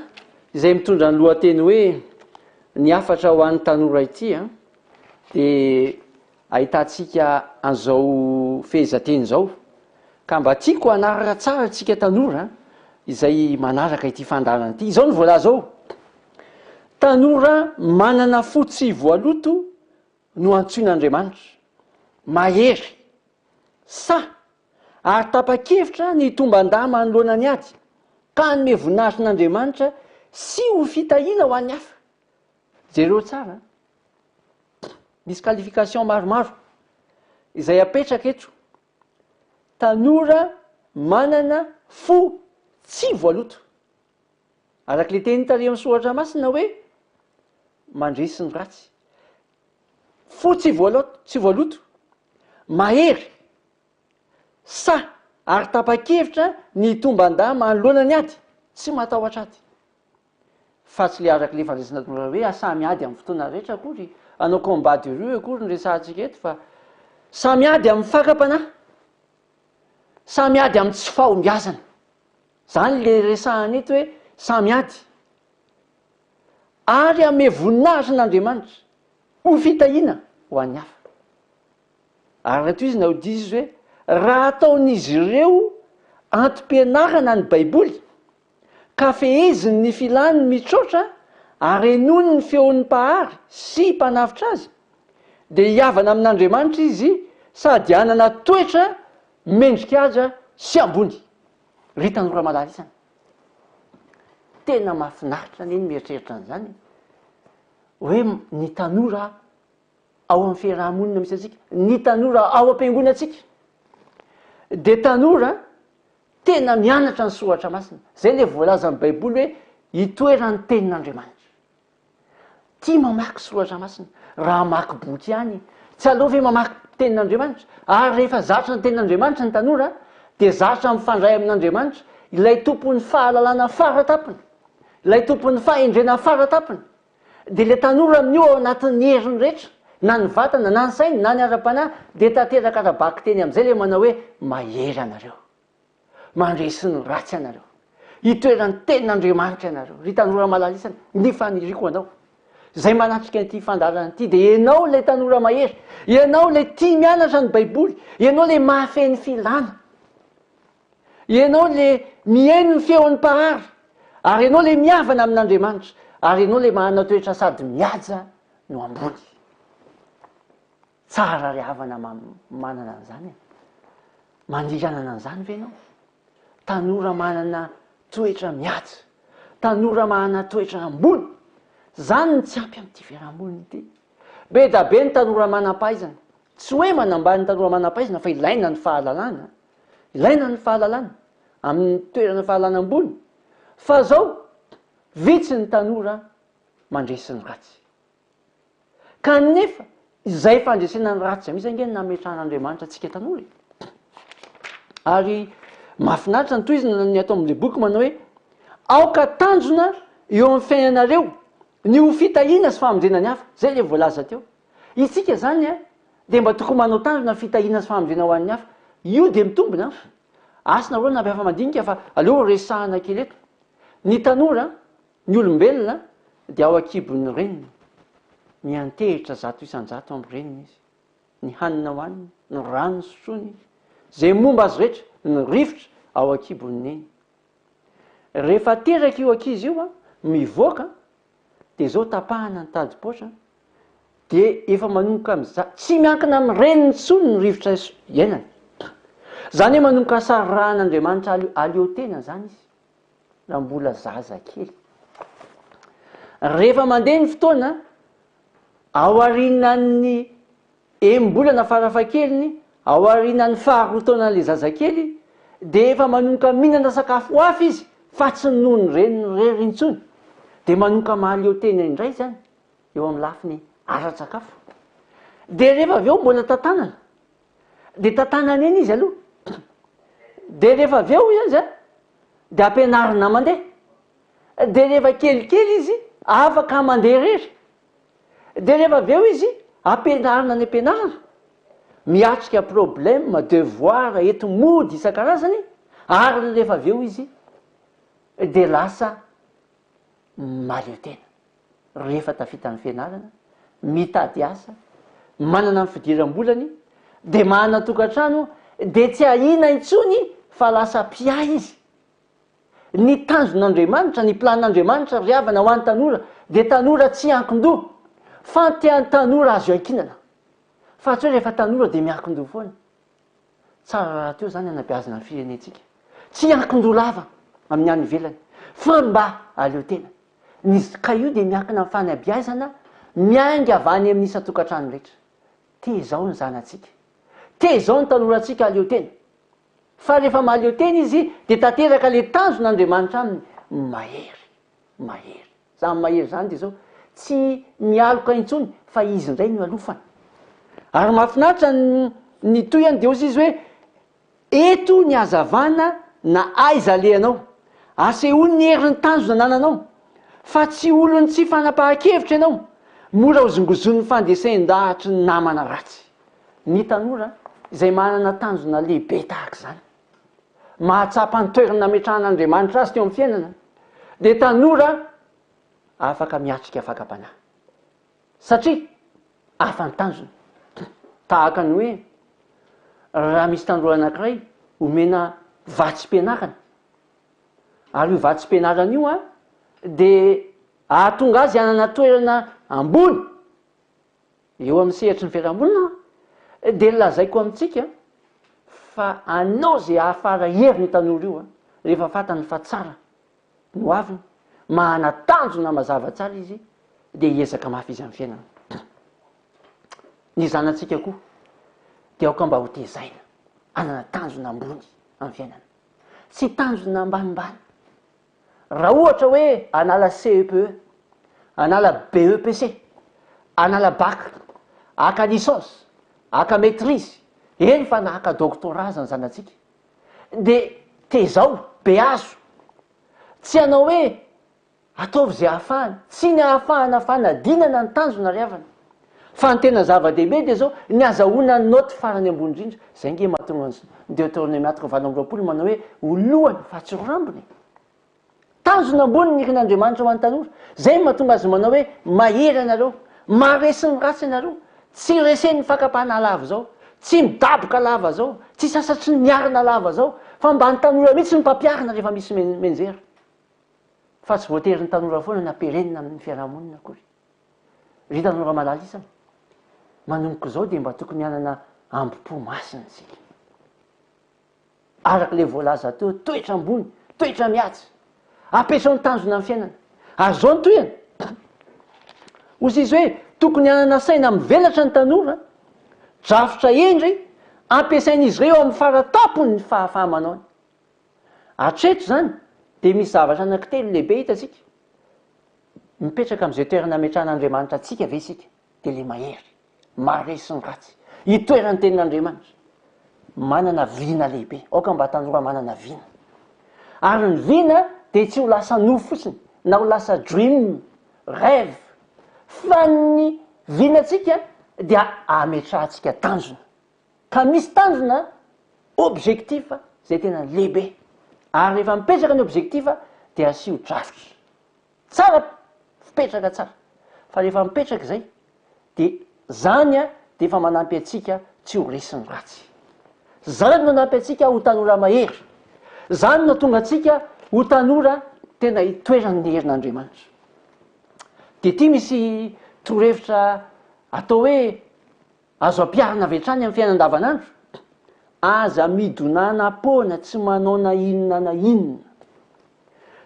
izay mitondra ny lohateny hoe Ny hafatra ho an'ny tanora ity a, dia ahitantsika an'izao fehezanteny izao, ka mba tiako hanaraka tsara antsika tanora izay manaraka ity fandaharana ity. Izao no voalaza ao, Tanora manana fo tsy voaloto no antsoin'Andriamanitra, mahery, sahy, ary tapa-kevitra ny hitomban-dahy manoloana ny ady, ka hanome voninahitr' Andriamanitra sy ho fitahiana ho an'ny hafa. Jereo tsara an! Misy qualification maromaro izay apetraka eto. Tanora manana fo tsy voaloto. Araka ilay teny tary amin'ny soratra masina hoe mandresy ny ratsy. Fo tsy voaloto, tsy voaloto, mahery, sahy ary tapa-kevitra ny hitomban-dahy manoloana ny ady, tsy matahotra ady. Fa tsy le araka le fandraisana tonga hoe samy ady amin'ny fotoana rehetra akory, hanao combat de rue akory no resahantsika eto fa samy ady amin'ny fakam-panahy, samy ady amin'ny tsy fahombiazana. Zany le resahana eto hoe samy ady. Ary hanome voninahitra an'Andriamanitra ho fitahiana ho an'ny hafa. Ary raha tohizina ho diso izy hoe raha ataon'izy ireo antom-pianarana ny Baiboly, ka feheziny ny filany mitroatra ary henoiny ny feon'ny Mpahary sy Mpanavotra azy, dia hihavana amin'Andriamanitra izy sady hanana toetra mendrika-haja sy ambony. Ry tanora malala isany, tena mahafinaritra anie ny mieritreritra an'izany e! Hoe ny tanora ao amin'ny fiaraha-monina misy antsika, ny tanora ao am-piangonantsika, dia tanora tena mianatra ny soratra masina. Zay le voalazan'ny Baiboly hoe itoeran'ny tenin'Andriamanitra. Tia mamaky soratra masina. Raha mamaky boky ihany, tsy aleo ve mamaky tenin'Andriamanitra? Ary rehefa zatra ny tenin'Andriamanitra ny tanora, dia zatra mifandray amin'Andriamanitra, ilay tompon'ny fahalalana fara-tampony, ilay tompon'ny fahendrena fara-tampony. Dia ilay tanora amin'io ao anatin'ny heriny rehetra, na ny vatana, na ny sainy, na ny ara-panahy, dia tanteraka ara-bakiteny amin'izay ilay manao hoe, Mahery anareo. Mandresy ny ratsy ianareo. Itoeran'ny tenin'Andriamanitra ianareo. Ry tanora malala isany, ny faniriako anao, izay manatrika an'ity fandaharana ity, dia ianao ilay tanora mahery, ianao ilay tia mianatra ny Baiboly, ianao ilay mahafehy ny filana. Ianao le mihaino ny feon'ny Mpahary, ary ianao le mihavana amin'Andriamanitra, ary ianao le manana toetra sady mihaja no ambony. Tsara ry havana manana an'izany e. Maniry hanana an'izany ve ianao? Tanora manana toetra mihaja, tanora manana toetra ambony. Izany no tsy ampy amin'ity fiarahamonina ity. Be da be ny tanora manam-pahaizana. Tsy hoe manambany ny tanora manam-pahaizana fa ilaina ny fahalalana. Ilaina ny fahalalana amin'ny toerana fahalalana ambony. Fa zao, vitsy ny tanora mandresy ny ratsy. Kanefa izay fandresena ny ratsy izay mihitsy ange no nametrahan'Andriamanitra antsika tanora e. Ary mahafinaritra ny tohizana ny ato amin'ilay boky manao hoe aoka tanjona eo amin'ny fiainanareo ny ho fitahiana sy famonjena ny hafa. Izay ilay voalaza teo. Isika izany a, dia mba tokony manao tanjona fitahiana sy famonjena ho an'ny hafa. Io dia mitombina an. Asa nareo na afa-mandinika fa aleo resahana kely eto. Ny tanora, ny olombelona dia ao an-kibon'ny reniny. Miantehitra 100% amin'ny reniny izy. Ny hanina hohaniny, ny rano sotroiny, izay momba azy rehetra, ny rivotra ao an-kibon'ny neny. Rehefa teraka io ankizy io an, mivoaka, dia izao tapahana ny tadipoatra. Dia efa manomboka miza, tsy miankina amin'ny reniny intsony ny rivotra iainany. Izany hoe manomboka sarahan'Andriamanitra aleo, aleo tena izany izy, raha mbola zaza kely. Rehefa mandeha ny fotoana, aorianan'ny enim-bolana farafahakeliny, aorianan'ny faharoa taonan'ilay zazakely, dia efa manomboka mihinana sakafo hafa izy fa tsy ny nono reniny irery intsony. Dia manomboka mahaleo tena indray izany. eo amin'ny lafiny ara-tsakafo. Dia rehefa avy eo mbola tantanana. Dia tantanana eny izy aloha. Dia rehefa avy eo izy an, dia ampianarina mandeha. Dia rehefa kelikely izy afaka mandeha irery. Dia rehefa avy eo izy ampianarina any am-pianarana. Miatrika problème, devoir, enti-mody isan-karazany, ary rehefa avy eo izy dia lasa mahaleo tena. rehefa tafita ny fianarana, mitady asa, manana ny fidiram-bolany, dia manana tokantrano, dia tsy ahiana intsony fa lasa mpiahy izy. Ny tanjon'Andriamanitra, ny planin'Andriamanitra ry havana ho an'ny tanora dia tanora tsy hiankin-doha, fa tanora azo iankinana. Fa tsy hoe rehefa tanora dia miankin-doha foana. Tsara rahateo izany hanabeazana ny firenentsika. Tsy hiankin-doha lava amin'ny any ivelany, fa mba aleo tena. Ny ka io dia miankina amin'ny fanabeazana miainga avy any amin'ny isan-tokantrano rehetra. Tezao ny zanatsika. Tezao ny tanorantsika hahaleo tena. Fa rehefa mahaleo tena izy dia tanteraka ilay tanjon'Andriamanitra aminy, mahery. Mahery. Izany mahery izany dia izao, tsy mialoka intsony fa izy indray no ialofana. Ary mahafinaritra ny ny tohiny dia hozy izy hoe, Eto ny hazavana na aiza alehanao. Asehoy ny herin'ny tanjona anananao. Fa tsy olon'ny tsy fanapahan-kevitra ianao. Mora hozongozonin'ny fandresen-dahatry ny namana ratsy. Ny tanora izay manana tanjona lehibe tahaka izany, mahatsapa ny toerana nametrahan'Andriamanitra azy teo amin'ny fiainana, dia tanora afaka miatrika fakam-panahy. Satria hafa ny tanjona. Tahaka ny hoe raha misy tanora anankiray omena vatsim-pianarana, ary io vatsim-pianarana io an, dia hahatonga azy hanana toerana ambony eo amin'ny sehatry ny fiarahamonina, dia lazaiko amintsika fa hanao izay hahafara heriny io tanora io an, rehefa fantany fa tsara ny hoaviny, manana tanjona mazava tsara izy dia hiezaka mafy izy amin'ny fiainana. Ny zanatsika koa dia aoka mba ho tezaina hanana tanjona ambony amin'ny fiainana. Tsy tanjona ambanimbany. Raha ohatra hoe hanala CEPE, hanala BEPC, hanala bac, haka licence, haka maitrise, eny fa na haka doctorat aza ny zanatsika, dia tezao, beazo. Tsy hanao hoe ataovy izay ahafahana. Tsy ny ahafahana fanadinana ny tanjona ry havana. Fa ny tena zava-dehibe dia izao, ny azahoana ny naoty farany ambony indrindra. Izay ange mahatonga ny Deuteronomia toko 28 manao hoe ho lohany fa tsy ho rambony e. Tanjona ambony ny irin'Andriamanitra ho an'ny tanora. Izay no mahatonga azy manao hoe mahery ianareo, maharesy ny ratsy ianareo, tsy resen'ny fakam-panahy lava izao, tsy midaboka lava izao, tsy sasatry ny miarina lava izao, fa mba ny tanora mihitsy no mpampiarina rehefa misy mianjera. Fa tsy voatery ny tanora foana no ampirenina amin'ny fiaraha-monina akory. Ry tanora malala isany, manomboka izao dia mba tokony hanana ambo-po masina isika. Araka ilay voalaza teo, toetra ambony, toetra mihaja. Apetrao ny tanjona amin'ny fiainana. Ary izao ny tohiny. Hoy izy hoe, tokony hanana saina mivelatra ny tanora, drafitra hendry, ampiasain'izy ireo amin'ny fara-tampony ny fahafaha-manaony. Hatreto izany dia misy zavatra anankitelo lehibe hitantsika. Mipetraka amin'izay toerana ametrahan'Andriamanitra antsika ve isika? Dia ilay mahery. Maharesy ny ratsy. Itoeran'ny tenin'Andriamanitra. Manana vina lehibe. Aoka mba tanora manana vina. Ary ny vina dia tsy ho lasa nofy fotsiny, na ho lasa dream, rêve. Fa ny vinantsika dia ametrahantsika tanjona. Ka misy tanjona, objectif, izay tena lehibe. Ary rehefa mipetraka ny objectif dia asio drafitra. Tsara fipetraka tsara fa rehefa mipetraka izay de zany a de efa manampy antsika tsy ho resin'ny ratsy. Zany no anampy antsika ho tanora mahery. Zany no tonga antsika ho tanora tena itoeran'ny herin'Andriamanitra. De ty misy torohevitra. atao hoe azo ampiharina avy hatrany amin'ny fiainana andavanandro, aza midonanam-poana tsy manao na inona na inona.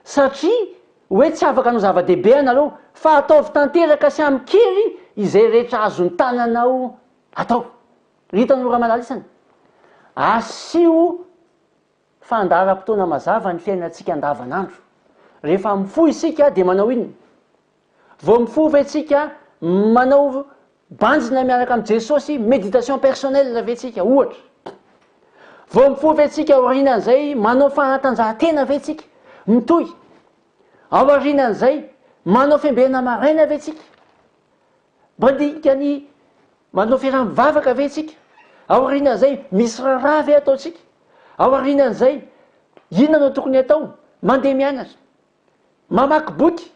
Satria hoe tsy afaka hanao zava-dehibe ianareo, fa ataovy tanteraka sy amin-kery izay rehetra azon'ny tananao atao. Ry tanora malala isany, asio fandaharam-potoana mazava ny fiainantsika andavanandro. Rehefa mifoha isika dia manao inona? Vao mifoha ve tsika manao banjina miaraka amin'i Jesosy, méditation personnelle ve tsika ohatra? Vao mifoha ve tsika aorianan'izay manao fanatanjahantena ve tsika? Mitohy. Aorianan'izay manao fiambenana maraina ve tsika? Mandinika ny manao fiaraha-mivavaka ve tsika? Aorianan'izay misy raharaha ve ataontsika? Aorianan'izay inona no tokony atao? Mandeha mianatra. Mamaky boky,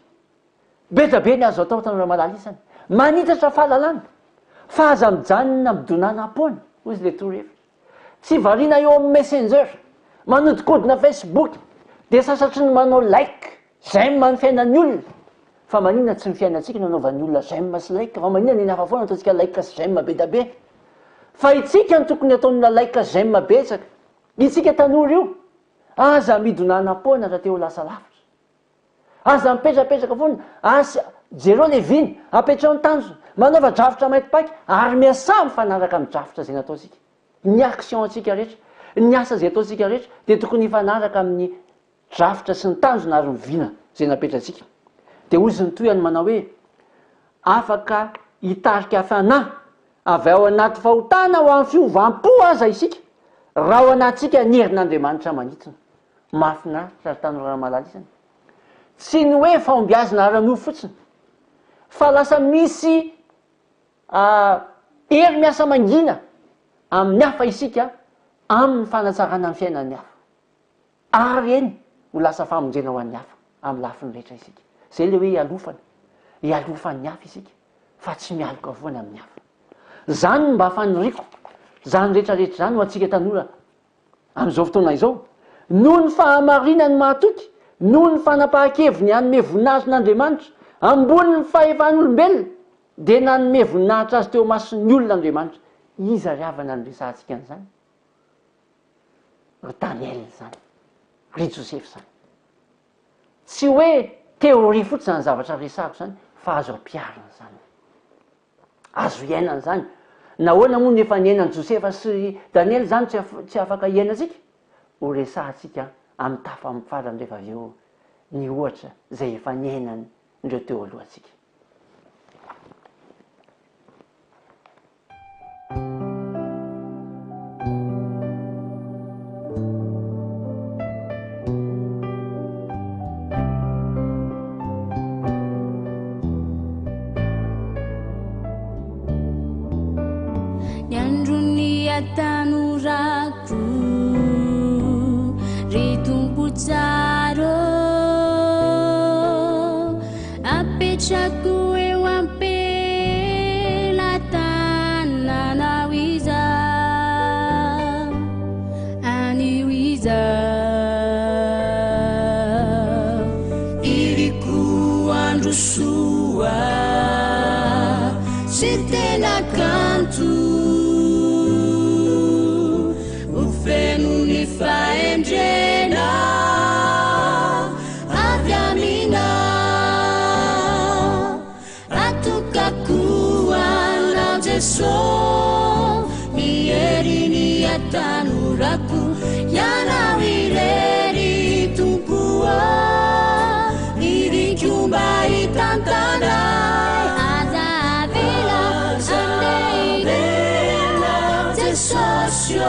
be dia be ny azo atao tanora malala isany. Manitatra fahalalana, fa aza mijanona midonanam-poana, hoy izy ilay torohevitra. Tsy variana eo amin'ny messenger, manodikodina facebook, dia sasatry ny manao like, j'aime ny fiainan'ny olona. Fa maninona tsy ny fiainantsika no anaovan'ny olona j'aime sy like, fa maninona ny hafa foana ataontsika like sy j'aime be dia be. Fa itsika no tokony ataon'olona like sy j'aime betsaka. Itsika tanora io. Aza midonanam-poana raha te ho lasa lavitra. Aza mipetrapetraka foana, asy, jereo le vina, apetraho ny tanjona, manaova drafitra mainty paika ary miasà mifanaraka amin'ny drafitra izay nataontsika. Ny action antsika rehetra, ny asa izay ataontsika rehetra dia tokony hifanaraka amin'ny drafitra sy ny tanjona ary ny vina izay napetratsika. Dia hozy ny tohiny manao hoe, afaka hitarika fanahy Avy ao anaty fahotana ho amin'ny fiovam-po aza isika, raha ao anatintsika ny herin'Andriamanitra manintona. Mahafinaritra ry tanora malala isany. Tsy ny hoe fahombiazana ara-nofo fotsiny, fa lasa misy hery miasa mangina amin'ny hafa isika amin'ny fanatsarana ny fiainan'ny hafa. Ary eny, ho lasa famonjena ho an'ny hafa amin'ny lafiny rehetra isika. Izay ilay hoe ialofana. Ialofan'ny hafa isika, fa tsy mialoka foana amin'ny hafa. Izany no mba faniriako, izany rehetra rehetra izany ho antsika tanora amin'izao fotoana izao. Noho ny fahamarinany mahatoky, noho ny fanapahan-keviny hanome voninahitra an'Andriamanitra, ambonin'ny fahefan'olombelona, dia nanome voninahitra azy teo imason'ny olona Andriamanitra. Iza ry havana no resahantsika an'izany? Ry Daniel izany, ry Josefa izany. Tsy hoe théorie fotsiny izany zavatra resahako izany fa azo ampiharina izany. Azo iainana izany. Nahoana moa no efa niainan'i Josefa sy Daniel izany tsy tsy afaka iainantsika? Ho resahantsika amin'ny tafa amin'ny farany rehefa avy eo ny ohatra izay efa niainan'ireo teo alohantsika. Ny andron'ny hatanorako, ry Tompo tsara ô, apetrako eo am-pelatananao izaho, anio izaho. Iriko andro soa sy tena kanto, ho feno ny fahendrena avy aminao. Atokako anao Jeso ny herin'ny hatanorako, Ianao irery Tompo ô, iriko mba hitantana. Aza avela handeha irery Jesosy ô,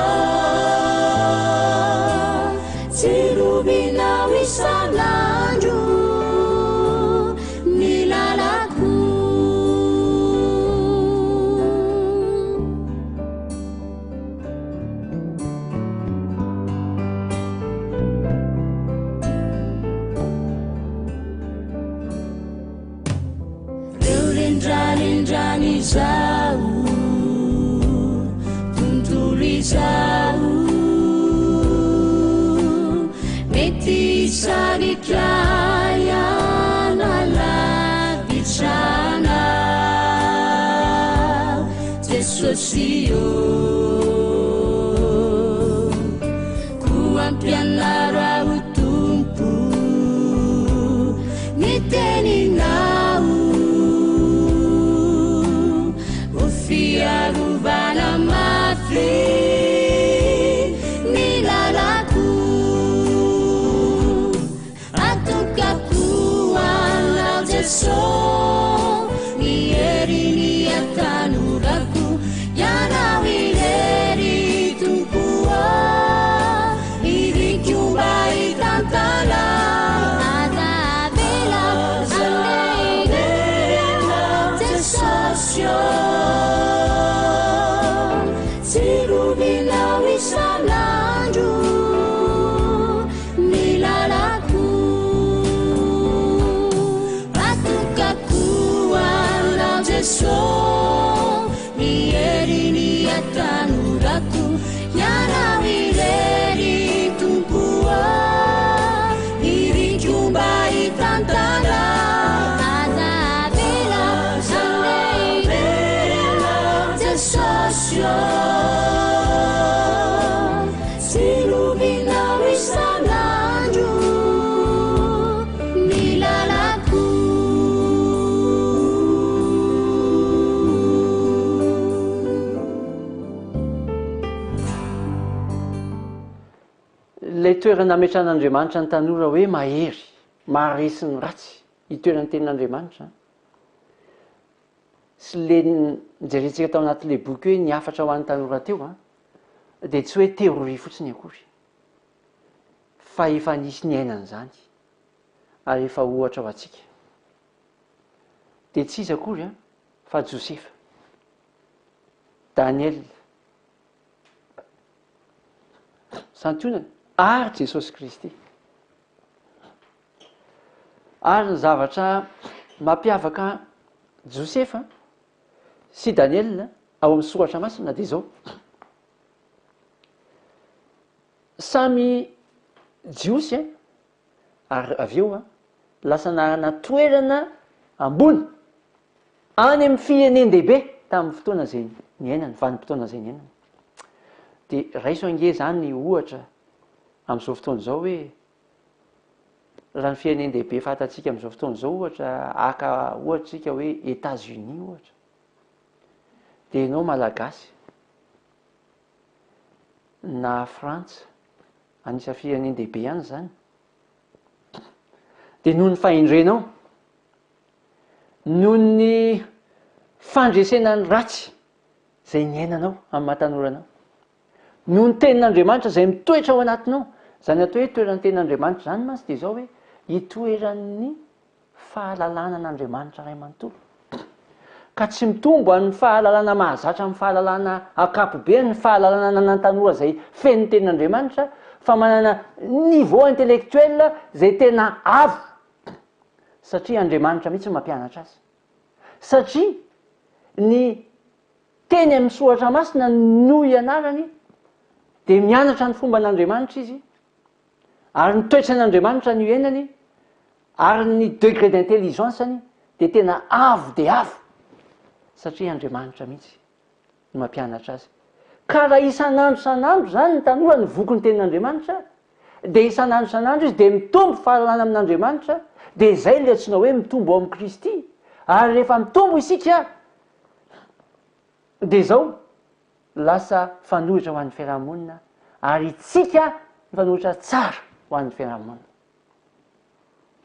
Tsilobinao isan'andro ny lalako. Reo rendrarendran'izao tontolo izao mety hisarika ahy hanalavitra anao. Jesosy ô. Koa ampianaro aho Tompo ny teninao ho fiarovana mafy ny lalako. Atokako anao Jeso ny hery ny hatanorako Ianao irery Tompo ô Iriko mba hitantana Aza avela handeha irery aho Jesosy ô Tsirovinao isan'andro Ny lalako Atokako anao Jeso Ny hery ny hatanorako Ianao irery Tompo ô Iriko mba hitantana Aza avela handeha irery aho Jesosy ô Tsirovinao isan'andro ny lalako. Ilay toerana ametrahan'Andriamanitra ny tanora hoe mahery, maharesy ny ratsy, itoeran'ny tenin'Andriamanitra sy le nijerentsika tao anatin'ilay boky hoe ny hafatra ho an'ny tanora teo an, dia tsy hoe théorie fotsiny akory fa efa nisy niaina an'izany ary efa ohatra ho antsika. Dia tsy iza akory an, fa Josefa, Daniel, santionany, ary Jesosy Kristy. Ary ny zavatra mampiavaka Josefa sy Daniel ao amin'ny soratra masina dia izao, samy Jiosy ary avy eo lasa nanana toerana ambony any amin'ny firenen-dehibe tamin'ny fotoana izay niainany, vanim-potoana izay niainany. Dia raiso ange izany ohatra amin'izao fotoana izao hoe raha ny firenen-dehibe fantatsika amin'izao fotoana izao ohatra, haka ohatra isika hoe Etats-Unis ohatra, dia ianao Malagasy na Frantsa, anisan'ny firenen-dehibe ihany izany, dia noho ny fahendrenao, noho ny fandresena ny ratsy izay niainanao amin'ny maha tanora anao, Noho ny tenin'Andriamanitra izay mitoetra ao anatinao. Izany atao hoe toeran'ny tenin'Andriamanitra izany mantsy dia izao hoe itoeran'ny fahalalana an'Andriamanitra Ray manontolo. Ka tsy mitombo amin'ny fahalalana mahazatra amin'ny fahalalana ankapobeny ny fahalalana ananan'ny tanora izay feno ny tenin'Andriamanitra fa manana niveau intellectuel izay tena avo satria Andriamanitra mihitsy no mampianatra azy. Satria ny Teny amin'ny Soratra Masina no ianarany, dia mianatra ny fomban'Andriamanitra izy, ary ny toetran'Andriamanitra no iainany, ary ny degré d'intelligence-ny dia tena avo dia avo, satria Andriamanitra mihitsy no mampianatra azy. Ka raha isan'andro isan'andro izany ny tanora no voky ny tenin'Andriamanitra, dia isan'andro isan'andro izy dia mitombo fahalalana amin'Andriamanitra, dia izay ilay antsoina hoe mitombo ao amin'i Kristy, ary rehefa mitombo isika, Dia izao, lasa fanohitra ho an'ny fiarahamonina ary itsika mifanohitra tsara ho an'ny fiarahamonina.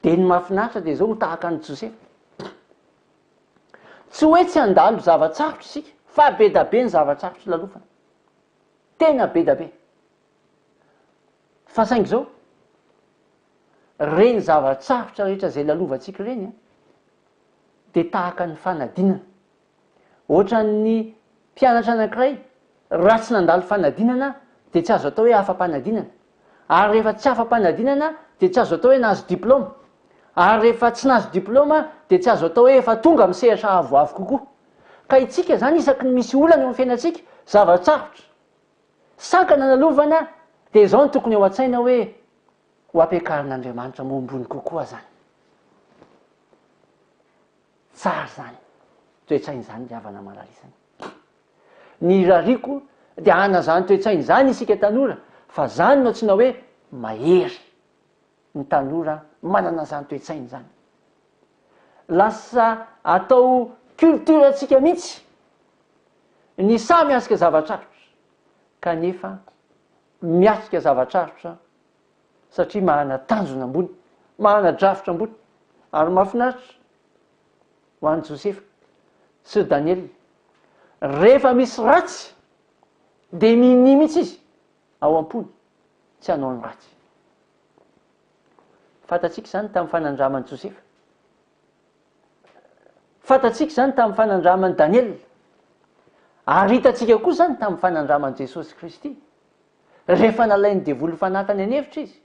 Dia ny mahafinaritra dia izao, ho tahaka an'i Josefa. Tsy hoe tsy handalo zava-tsarotra isika, fa be da be ny zava-tsarotra lalofana. Tena be da be. Fa saingy izao, ireny zava-tsarotra rehetra izay lalovantsika ireny an, dia tahaka ny fanadinana. Ohatran'ny mpianatra anankiray, raha tsy nandalo fanadinana dia tsy azo atao hoe afa-panadinana. Ary rehefa tsy afa-panadinana dia tsy azo atao hoe nahazo diplaoma. Ary rehefa tsy nahazo diplaoma dia tsy azo atao hoe efa tonga amin'ny sehatra avoavo kokoa. Ka itsika izany isaky ny misy olana eo amin'ny fiainantsika, zava-tsarotra, sankana nalovana dia izao no tokony ao an-tsaina hoe ho ampiakarin'Andriamanitra mombony kokoa izany. Tsara izany toe-tsaina izany ry havana malala isany. Ny irariako dia hanana izany toe-tsaina izany isika tanora fa izany no antsoina hoe mahery. Ny tanora manana izany toe-tsaina izany. Lasa atao culture-ntsika mihitsy ny sahy miatrika zava-tsarotra kanefa miatrika zava-tsarotra satria manana tanjona ambony, manana drafitra ambony ary mahafinaritra ho an'i Josefa sy ry Daniela. Rehefa misy ratsy dia minia mihitsy izy ao am-pony tsy hanao ny ratsy. Fantatsika izany tamin'ny fanandraman'i Josefa. Fantatsika izany tamin'ny fanandraman'i Daniela. Ary hitantsika koa izany tamin'ny fanandraman'i Jesosy Kristy. Rehefa nalain'ny devoly fanahy tany an'efitra izy,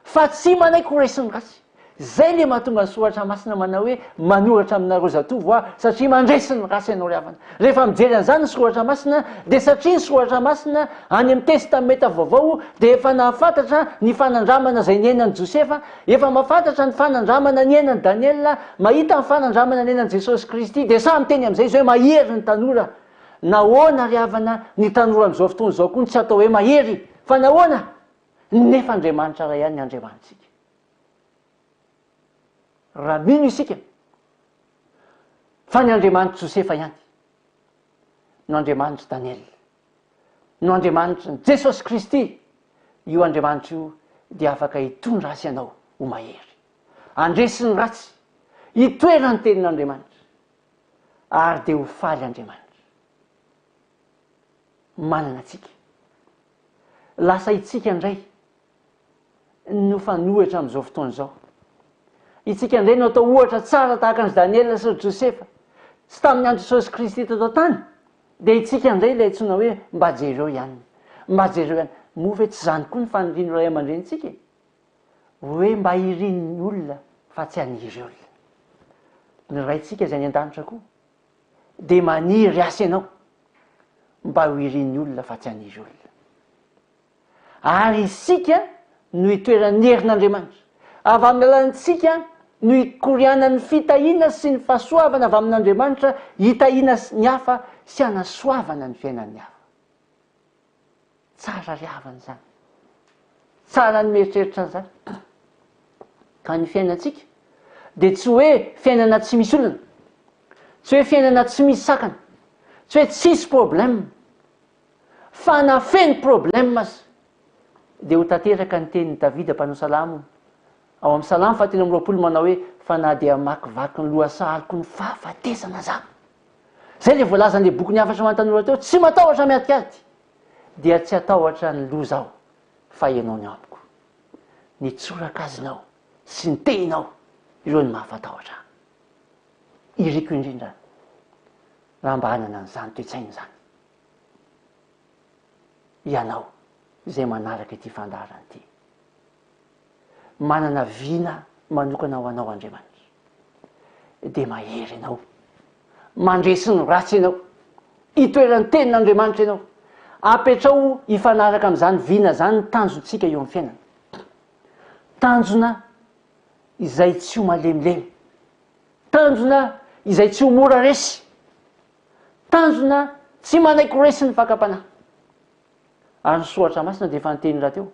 fa tsy manaiky ho resin'ny ratsy. Izay ilay mahatonga ny soratra masina manao hoe manoratra aminareo zatovo aho satria mandresy ny ratsy ianao ry havana. Rehefa mijery an'izany ny soratra masina dia satria ny soratra masina any amin'ny testamenta vaovao dia efa nahafantatra ny fanandramana izay niainan'i Josefa, efa mahafantatra ny fanandramana niainan'i Daniela, mahita ny fanandramana niainan'i Jesosy Kristy dia sahy miteny amin'izay izy hoe mahery ny tanora. Nahoana ry havana ny tanora amin'izao fotoana izao koa no tsy atao hoe mahery? Fa nahoana? Nefa Andriamanitra iray ihany ny Andriamanitsika. Raha mino isika fa ny Andriamanitr'i Josefa ihany no Andriamanitr'i Daniela, no Andriamanitry ny Jesosy Kristy, io Andriamanitra io dia afaka hitondra azy ianao ho mahery. Handresy ny ratsy, hitoetra ny tenin'Andriamanitra, ary dia ho faly Andriamanitra. Manana antsika. Lasa itsika indray no fanohitra amin'izao fotoana izao. Itsika indray no atao ohatra tsara tahaka an-dry Daniela sy ry Josefa. Tsy tamin'ny andro Jesosy Kristy teto an-tany, dia itsika indray ilay antsoina hoe mba jereo ihany. Mba jereo ihany. Moa ve tsy izany koa ny fanirian'ny ray aman-drenintsika e? Hoe mba irin'ny olona fa tsy haniry olona. Ny Raintsika izay any an-danitra koa dia maniry asa ianao mba ho irin'ny olona fa tsy haniry olona. Ary isika no itoeran'ny herin'Andriamanitra. Avy amin'ny alalantsika no ikorianan'ny fitahiana sy ny fahasoavana avy amin'Andriamanitra hitahiana ny hafa sy hanasoavana ny fiainan'ny hafa. Tsara ry havana izany. Tsara ny mieritreritra an'izany. Ka ny fiainantsika dia tsy hoe fiainana tsy misy olana, tsy hoe fiainana tsy misy sakana, tsy hoe tsisy problème, fa na feno problème aza dia ho tanteraka ny tenin'i Davida mpanao salamo ao amin'ny salamo fahatelo amby 20 manao hoe fa na dia hamakivaky ny lohasahaliko ny fahafatesana aza aho. Izay ilay voalazan'ilay bokin'ny hafatra ho an'ny tanora teo, tsy matahotra miadikady dia tsy hatahotra ny loza aho fa ianao ny amiko. Ny tsorakazonao sy ny tehinao ireo no mahafatahotra ahy. Iriko indrindra raha mba hanana an'izany toe-tsaina izany ianao izay manaraka ity fandaharana ity. Manana vina manokana ho anao Andriamanitra. Dia mahery ianao. Mandresy ny ratsy ianao. Itoeran'ny tenin'Andriamanitra ianao. Apetrao hifanaraka amin'izany vina izany ny tanjontsika eo amin'ny fiainana. Tanjona izay tsy ho malemilemy. Tanjona izay tsy ho mora resy. Tanjona tsy manaiky ho resin'ny fakam-panahy. Ary ny soratra masina dia efa niteny rahateo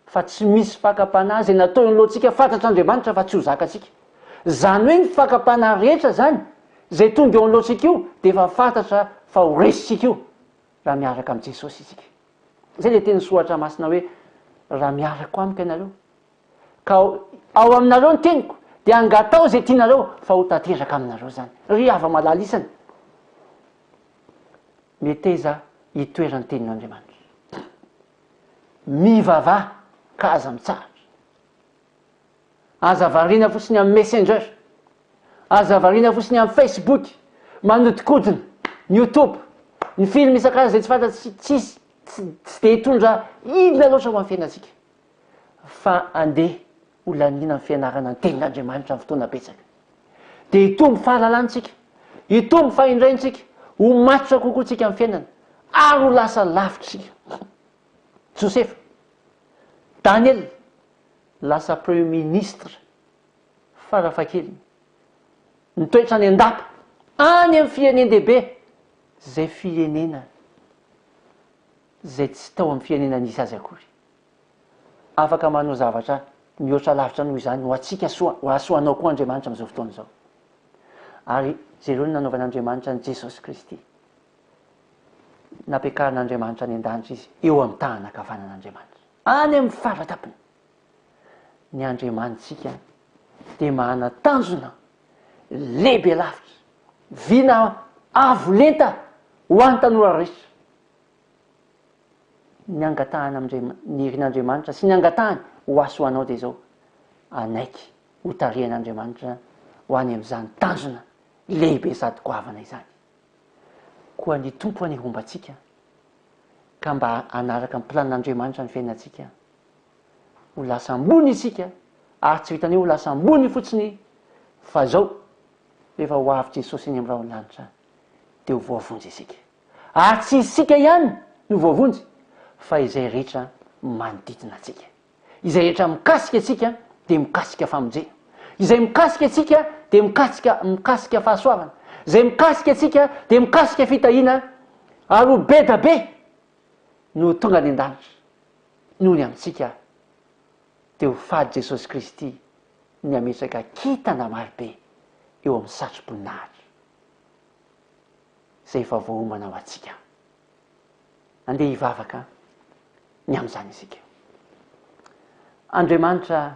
fa tsy misy fakam-panahy izay natao eo anoloantsika fantatr'Andriamanitra fa tsy ho zakantsika. Izany hoe ny fakam-panahy rehetra izany izay tonga eo anoloantsika io dia efa fantatra fa ho resintsika io raha miaraka amin'i Jesosy isika. Izay ilay tenin'ny soratra masina hoe raha miaraka amiko ianareo ka ao aminareo ny teniko dia angatao izay tianareo fa ho tanteraka aminareo izany. Ry hava-malala isany, meteza hitoeran'ny tenin'Andriamanitra. Mivavaha ka aza mitsahatra. Aza variana fotsiny amin'ny messenger. Aza variana fotsiny amin'ny facebook, manodikodina, ny youtube, ny film isan-karazany izay tsy fantatsika, tsisy, tsy dia hitondra inona loatra ho an'ny fiainantsika. Fa andeha ho laniana amin'ny fianarana ny tenin'Andriamanitra ny fotoana betsaka. Dia hitombo fahalalantsika, hitombo fahendrentsika, ho matotra kokoa tsika amin'ny fiainana, ary ho lasa lavitra isika. Josefa, Daniel, lasa Premier ministre farafahakeliny, nitoetra any an-dapa, any amin'ny firenen-dehibe. Izay firenena izay tsy tao amin'ny firenena nisy azy akory. Afaka manao zavatra mihoatra lavitra noho izany ho antsika soa, ho ahy sy ho anao koa Andriamanitra amin'izao fotoana izao. Ary jereo ny nanaovan'Andriamanitra an'i Jesosy Kristy. Nampiakarin'Andriamanitra any an-danitra Izy, eo amin'ny tanana ankavanan'Andriamanitra. Any amin'ny fara-tampony. Ny Andriamanitsika dia manana tanjona lehibe lavitra, vina avo lenta ho an'ny tanora rehetra. Ny angatahana amindri-, ny irin'Andriamanitra sy ny angatahany ho ahy sy ho anao dia izao, hanaiky ho tarihan'Andriamanitra ho any amin'izany tanjona lehibe sady goavana izany. Koa ny Tompo anie homba antsika ka mba hanaraka ny planin'Andriamanitra ny fiainantsika. Ho lasa ambony isika ary tsy vitan'ny hoe ho lasa ambony fotsiny fa zao rehefa ho avy Jesosy eny amin'ny rahon'ny lanitra dia ho voavonjy isika. Ary tsy isika ihany no voavonjy fa izay rehetra manodidina antsika. Izay rehetra mikasika antsika dia mikasika famonjena. Izay mikasika antsika dia mikasika mikasika fahasoavana. Izay mikasika antsika dia mikasika fitahiana ary ho be da be no ho tonga any an-danitra noho ny amintsika dia ho faly Jesosy Kristy ny hametraka kintana marobe eo amin'ny satroboninahitra izay efa voaomana ho antsika. Andeha hivavaka ny amin'izany isika. Andriamanitra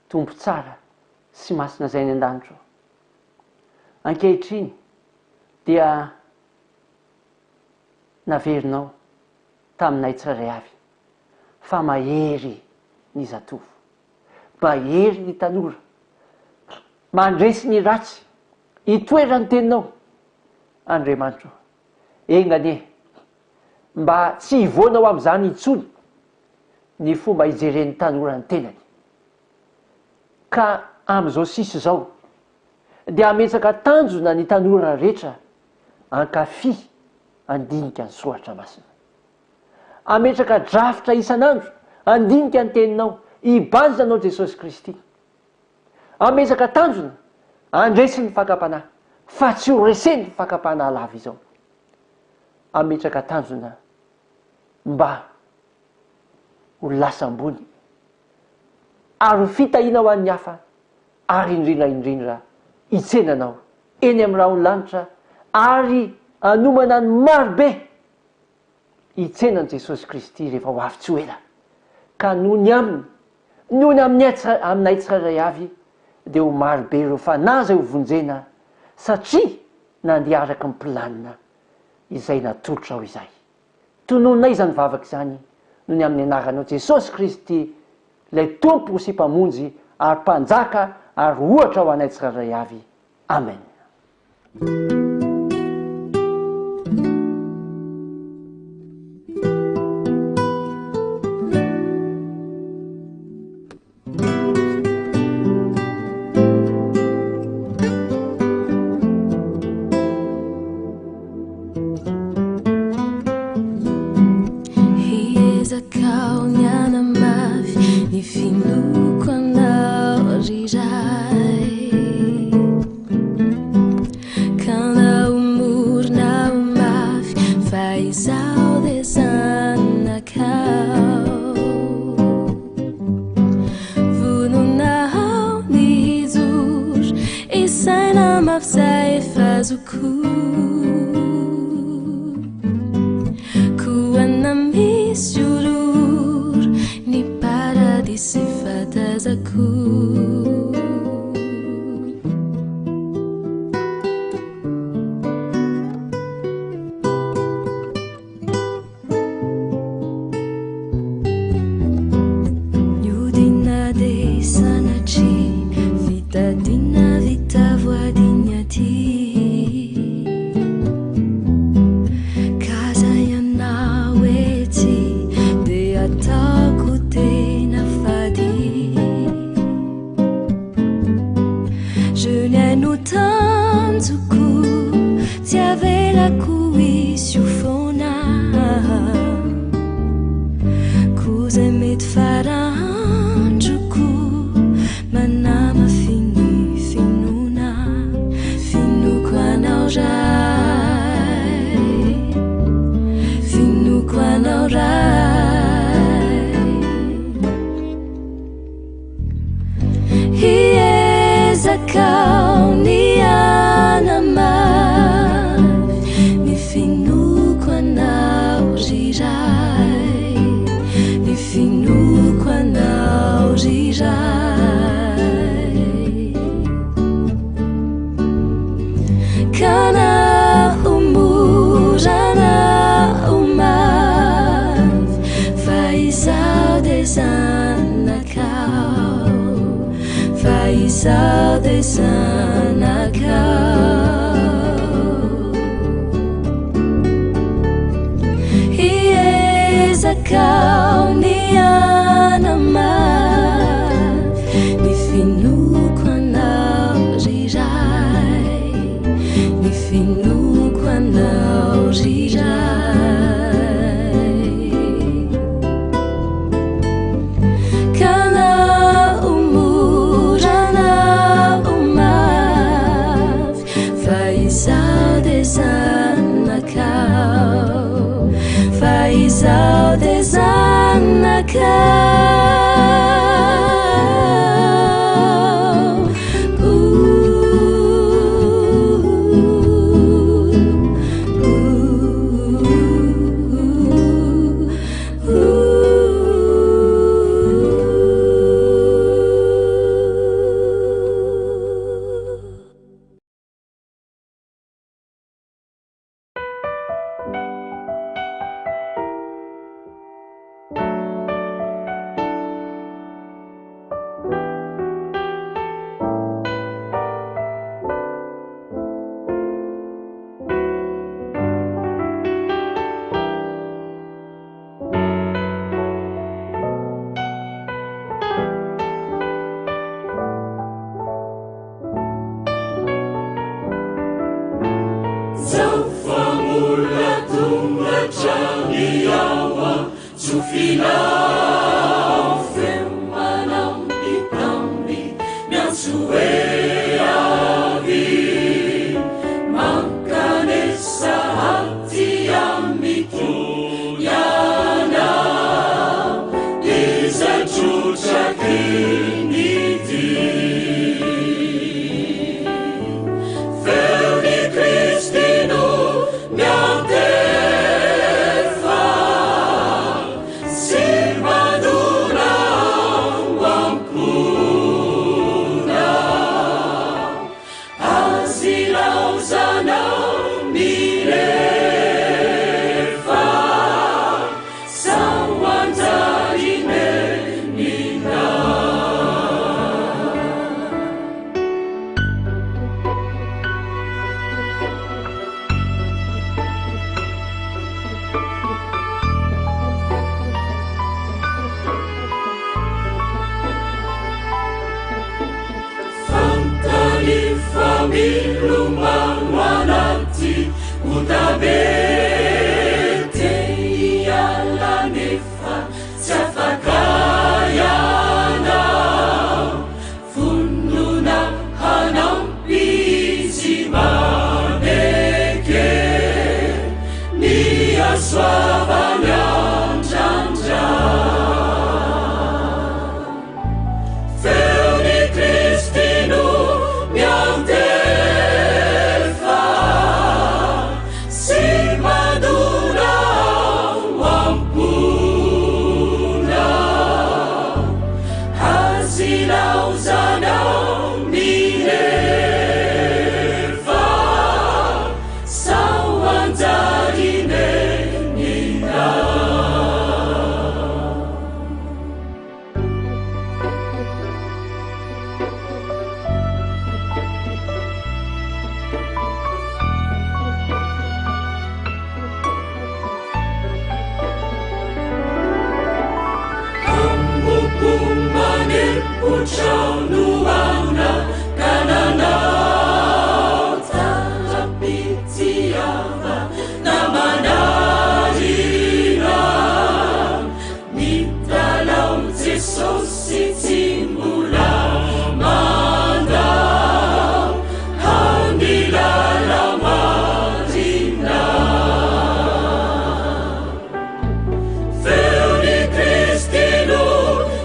Tompo tsara sy masina izay any an-danitra ô. Ankehitriny dia naverinao taminay tsirairay avy fa mahery ny zatovo, mahery ny tanora, mandresy ny ratsy, itoeran'ny teninao Andriamanitra ô. Enga anie mba tsy hivoana ho amin'izany intsony ny fomba hijeren'ny tanora ny tenany. Ka amin'izao sisa izao dia hametraka tanjona ny tanora rehetra hankafy handinika ny soratra masina. Hametraka drafitra isan'andro handinika ny teninao, hibanjina anao Jesosy Kristy. Hametraka tanjona handresy ny fakam-panahy fa tsy ho resen'ny fakam-panahy lava izao. Hametraka tanjona mba ho lasa ambony ary ho fitahiana ho an'ny hafa ary indrindra indrindra hitsena anao eny amin'ny rahon'ny lanitra ary hanomana ny maro be hitsena an'i Jesosy Kristy rehefa ho avy tsy ho ela ka noho ny aminy noho ny amin'ny aminay tsirairay avy dia ho maro be ireo fanahy izay ho vonjena satria nandeha araka ny planina izay natolotrao izay. Tonononay izany vavaka izany noho ny amin'ny anaranao Jesosy Kristy ilay Tompo sy Mpamonjy ary Mpanjaka ary ohatra ho anay tsirairay avy. Amen. Hiezaka aho ny hanamafy ny finoako anao ry Ray. Ka na ho mora na ho mafy fa izaho dia zanakao. Vonona aho ny hijoro, hisaina mafy izay efa azoko. Koa na misy horohoro, ny paradisa efa tazako. Niodina dia sanatria fitadiana vita voady ny aty Ka zay ianao etsy dia ataoko tena fady Je ny no tanjoko tsy avelako hisy ho foana Koa izay mety fara androko manamafy ny finoana Finoako anao Ray. zanakao. Hiezaka aho ny hanamafy ny finoako anao ry Ray, ny finoako anao ry Ray. Ka na ho mora na ho mafy, fa izaho dia zanakao, fa izaho dia zanakao.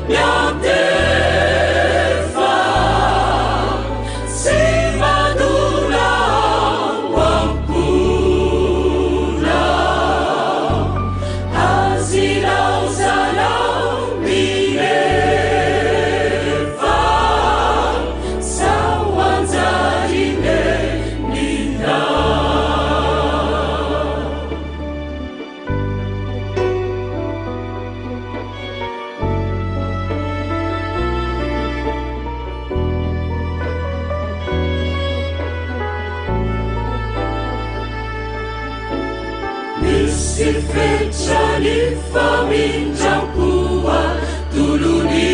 Miantefa, si Tsisy fetra ny famindram-po atolony.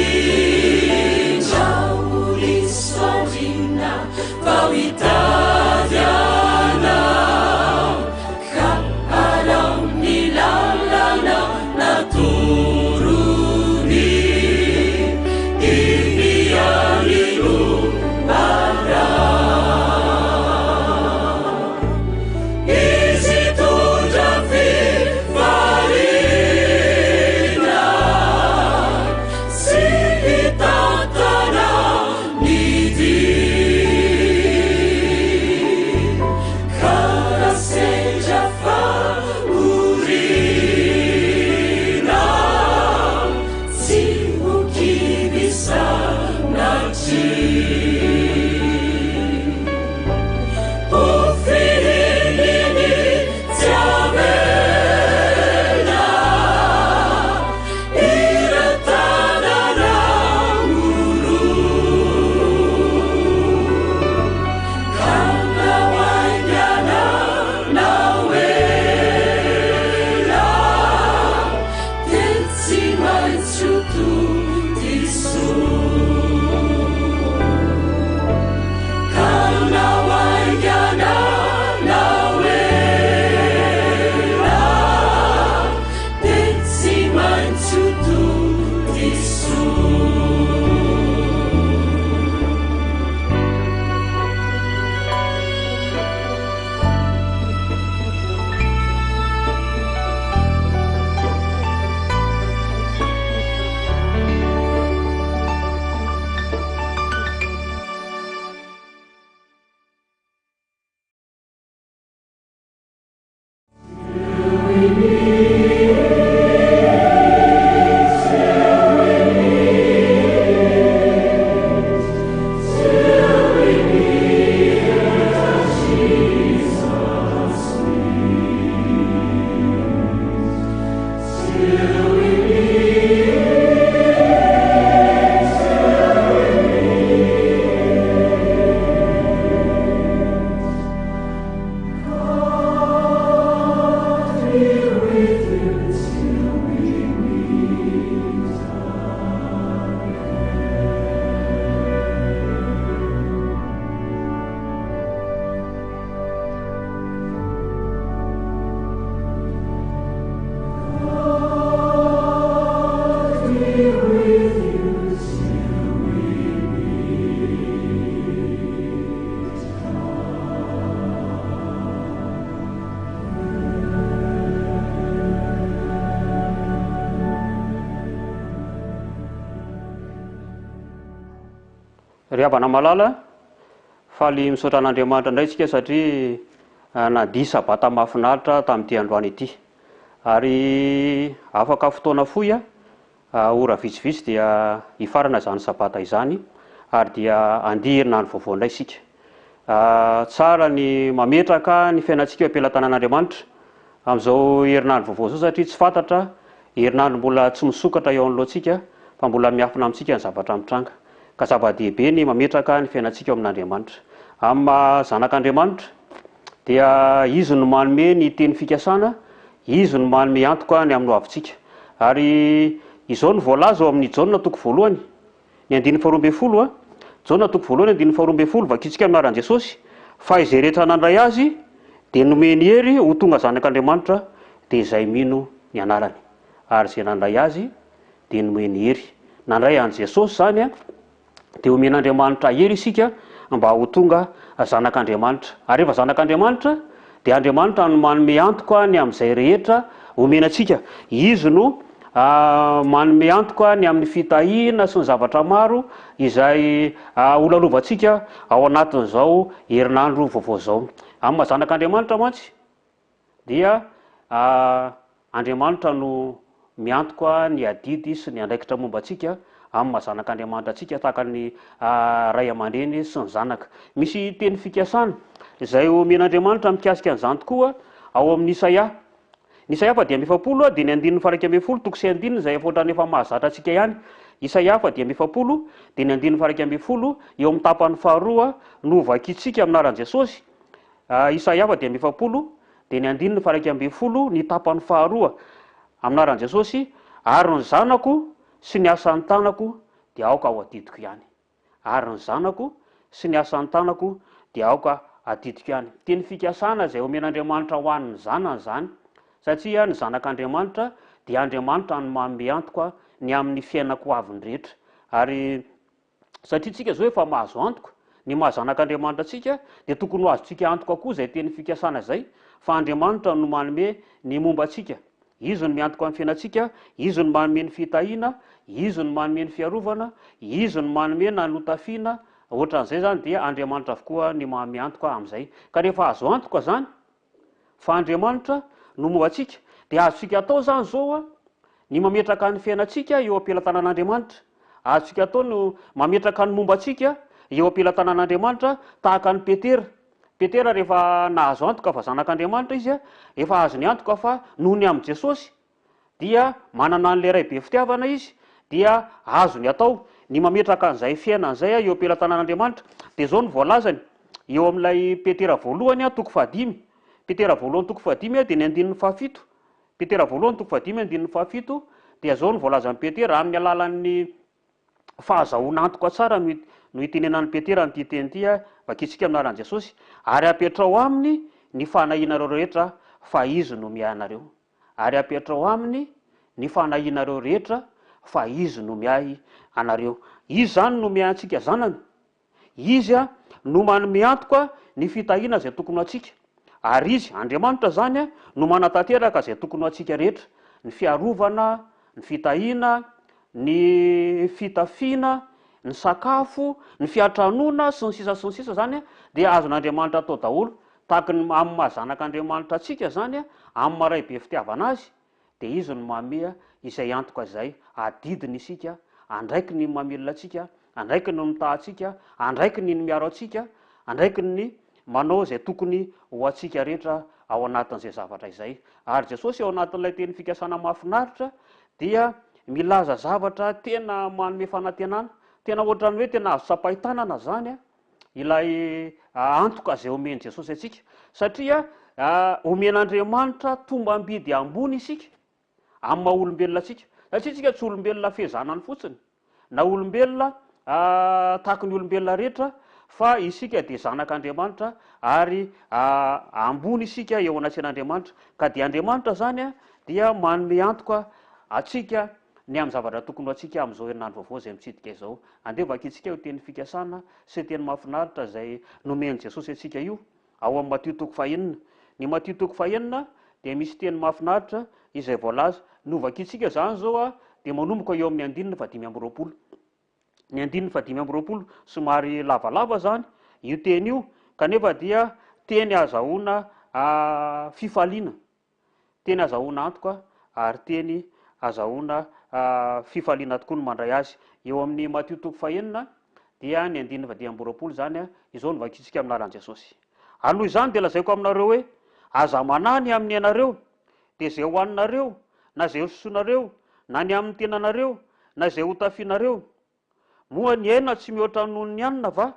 Ndrao diso aoriana vao hitady anao, ka araho ny lalana natorony. Iny ihany no araho. Izy hitondra fifaliana sy hitantana ny dia. Ka raha sendra fahoriana, tsy ho kivy sanatria. Ho fihininy tsy avela, ireo tanana oro. Ka na ho haingana na ho ela, dia tsy maintsy ho tody soa. Ka na ho haingana na ho ela, dia tsy maintsy ho tody soa. Ry havana malala, faly misaotra an'Andriamanitra indray isika satria nandia sabata mahafinaritra tamin'ity androany ity. Ary afaka fotoana fohy, ora vitsivitsy dia hifarana izany sabata izany ary dia handia herinandro vaovao indray isika. Tsara ny mametraka ny fiainantsika eo am-pelatanan'Andriamanitra amin'izao herinandro vaovao izao satria tsy fantatra herinandro mbola tsy misokatra eo anoloantsika fa mbola miafina amintsika ny zavatra mitranga. Ka zava-dehibe ny mametraka ny fiainantsika eo amin'Andriamanitra. Amin'ny maha zanak'Andriamanitra dia Izy no manome ny teny fikasana, Izy no manome antoka ny amin'ny hoavintsika. Ary izao no voalaza ao amin'ny Jaona toko voalohany, ny andininy faharoa ambin'ny folo, Jaona toko voalohany andininy faharoa ambin'ny folo, vakintsika amin'ny anaran'i Jesosy, fa izay rehetra nandray Azy dia nomeny hery ho tonga zanak'Andriamanitra, dia izay mino ny anarany. Ary izay nandray Azy dia nomeny hery. Nandray an'i Jesosy izany dia omen'Andriamanitra hery isika mba ho tonga zanak'Andriamanitra. Ary rehefa zanak'Andriamanitra dia Andriamanitra no manome antoka ny amin'izay rehetra omena antsika. Izy no manome antoka ny amin'ny fitahiana sy ny zavatra maro izay holalovantsika ao anatin'izao herinandro vaovao izao. Amin'ny maha zanak'Andriamanitra mantsy dia Andriamanitra no miantoka ny adidy sy ny andraikitra momba antsika amin'ny maha zanak'Andriamanitra antsika tahaka ny ray aman-dreny sy ny zanaka. Misy teny fikasana izay omen'Andriamanitra mikasika an'izany tokoa ao amin'ny Isaia. Ny Isaia faha 45 dia ny andininy faha 11 toko sy andininy izay efa ohatran'ny efa mahazatra antsika ihany. Isaia faha 45 dia ny andininy faha 11 eo amin'ny tapany faharoa no vakintsika amin'ny anaran'i Jesosy. Isaia faha 45. Dia ny andininy faha 11, ny tapany faharoa, Amin'ny anaran'i Jesosy, ary ny zanako sy ny asan'ny tanako dia aoka ho adidiko ihany. Ary ny zanako sy ny asan'ny tanako dia aoka adidiko ihany. Teny fikasana izay omen'Andriamanitra ho an'ny zanany izany, satria ny zanak'Andriamanitra dia Andriamanitra no manome antoka ny amin'ny fiainako ho aviny rehetra. Ary Satria tsika zao efa mahazo antoka ny maha zanak'Andriamanitra antsika dia tokony ho azontsika antoka koa izay teny fikasana izay fa Andriamanitra no manome ny momba antsika. Izy no miantoka ny fiainantsika, Izy no manome ny fitahiana, Izy no manome ny fiarovana, Izy no manome na ny hotafiana, ohatran'izay zany dia Andriamanitra avokoa ny manome antoka amin'izay. Ka rehefa azo antoka zany fa Andriamanitra no momba antsika dia azontsika atao zany zao ny mametraka ny fiainantsika eo am-pelatanan'Andriamanitra. Azontsika atao ny mametraka ny momba antsika eo am-pelatanan'Andriamanitra tahaka an'i Petera. Petera rehefa nahazo antoka fa zanak'Andriamanitra izy, efa azony antoka fa noho ny amin'i Jesosy dia manana an'ilay Ray be fitiavana izy, dia azony atao ny mametraka an'izay fiainana izay eo am-pelatanan'Andriamanitra. Dia izao no voalazany eo amin'ilay Petera voalohany toko fahadimy. Petera voalohany toko fahadimy dia ny andininy fahafito. Petera voalohany toko fahadimy andininy fahafito dia izao no voalazan'i Petera, amin'ny alalan'ny fahazahoana antoka tsara no no itenenan'i Petera an'ity teny ity, vakintsika amin'ny anaran'i Jesosy, ary apetraho aminy ny fanahianareo rehetra fa izy no miahy anareo. Ary apetraho aminy ny fanahianareo rehetra fa izy no miahy anareo. Izy izany no miahy antsika zanany. Izy no manome antoka ny fitahiana izay tokony ho antsika. Ary Izy, Andriamanitra izany, no manatanteraka izay tokony ho antsika rehetra, ny fiarovana, ny fitahiana, ny fitafiana, ny sakafo, ny fiantranoana, sy ny sisa sy ny sisa izany dia azon'Andriamanitra atao daholo. Tahaka ny amin'ny maha zanak'Andriamanitra antsika izany, amin'ny maha Ray be fitiavana Azy, dia Izy no mameha izay antoka izay, adidiny isika, andraikiny ny mamelona antsika, andraikiny ny mitaha antsika, andraikiny ny miaro antsika, andraikiny ny manao izay tokony ho antsika rehetra ao anatin'izay zavatra izay. Ary Jesosy ao anatin'ilay teny fikasana mahafinaritra dia milaza zavatra tena manome fanantenana, tena ohatran'ny hoe tena azo tsapain-tanana izany ilay antoka izay omen'i Jesosy antsika, satria omen'Andriamanitra tombam-bidy ambony isika amin'ny maha olombelona antsika, satria isika tsy olombelona fehezanany fotsiny, na olombelona tahaky ny olombelona rehetra, fa isika dia zanak'Andriamanitra ary ambony isika eo anatrehan'Andriamanitra, ka dia Andriamanitra izany dia manome antoka antsika ny amin'ny zavatra tokony ho antsika amin'izao herinandro vaovao izay mitsidika izao. Andeha vakintsika io teny fikasana sy teny mahafinaritra izay nomen'i Jesosy antsika io, ao amin'ny Matio toko fahenina. Ny Matio toko fahenina dia misy teny mahafinaritra izay voalaza. Novakintsika izany izao dia manomboka eo amin'ny andininy fahadimy amby roapolo. Ny andininy fahadimy amby roapolo, somary lavalava izany io teny io, kanefa dia teny ahazahoana fifaliana. Teny azahoana antoka ary teny azahoana fifaliana tokoa ny mandray azy. Eo amin'ny Matio toko fahenina dia ny andininy fahadimy amby roapolo izany, izao no vakintsika amin'ny anaran'i Jesosy. Ary noho izany dia lazaiko aminareo hoe, aza manahy ny amin'ny ainareo, dia izay hohaninareo, na izay hosotroinareo, na ny amin'ny tenanareo, na izay hotafianareo. Moa ny aina tsy mihoatra noho ny hanina va,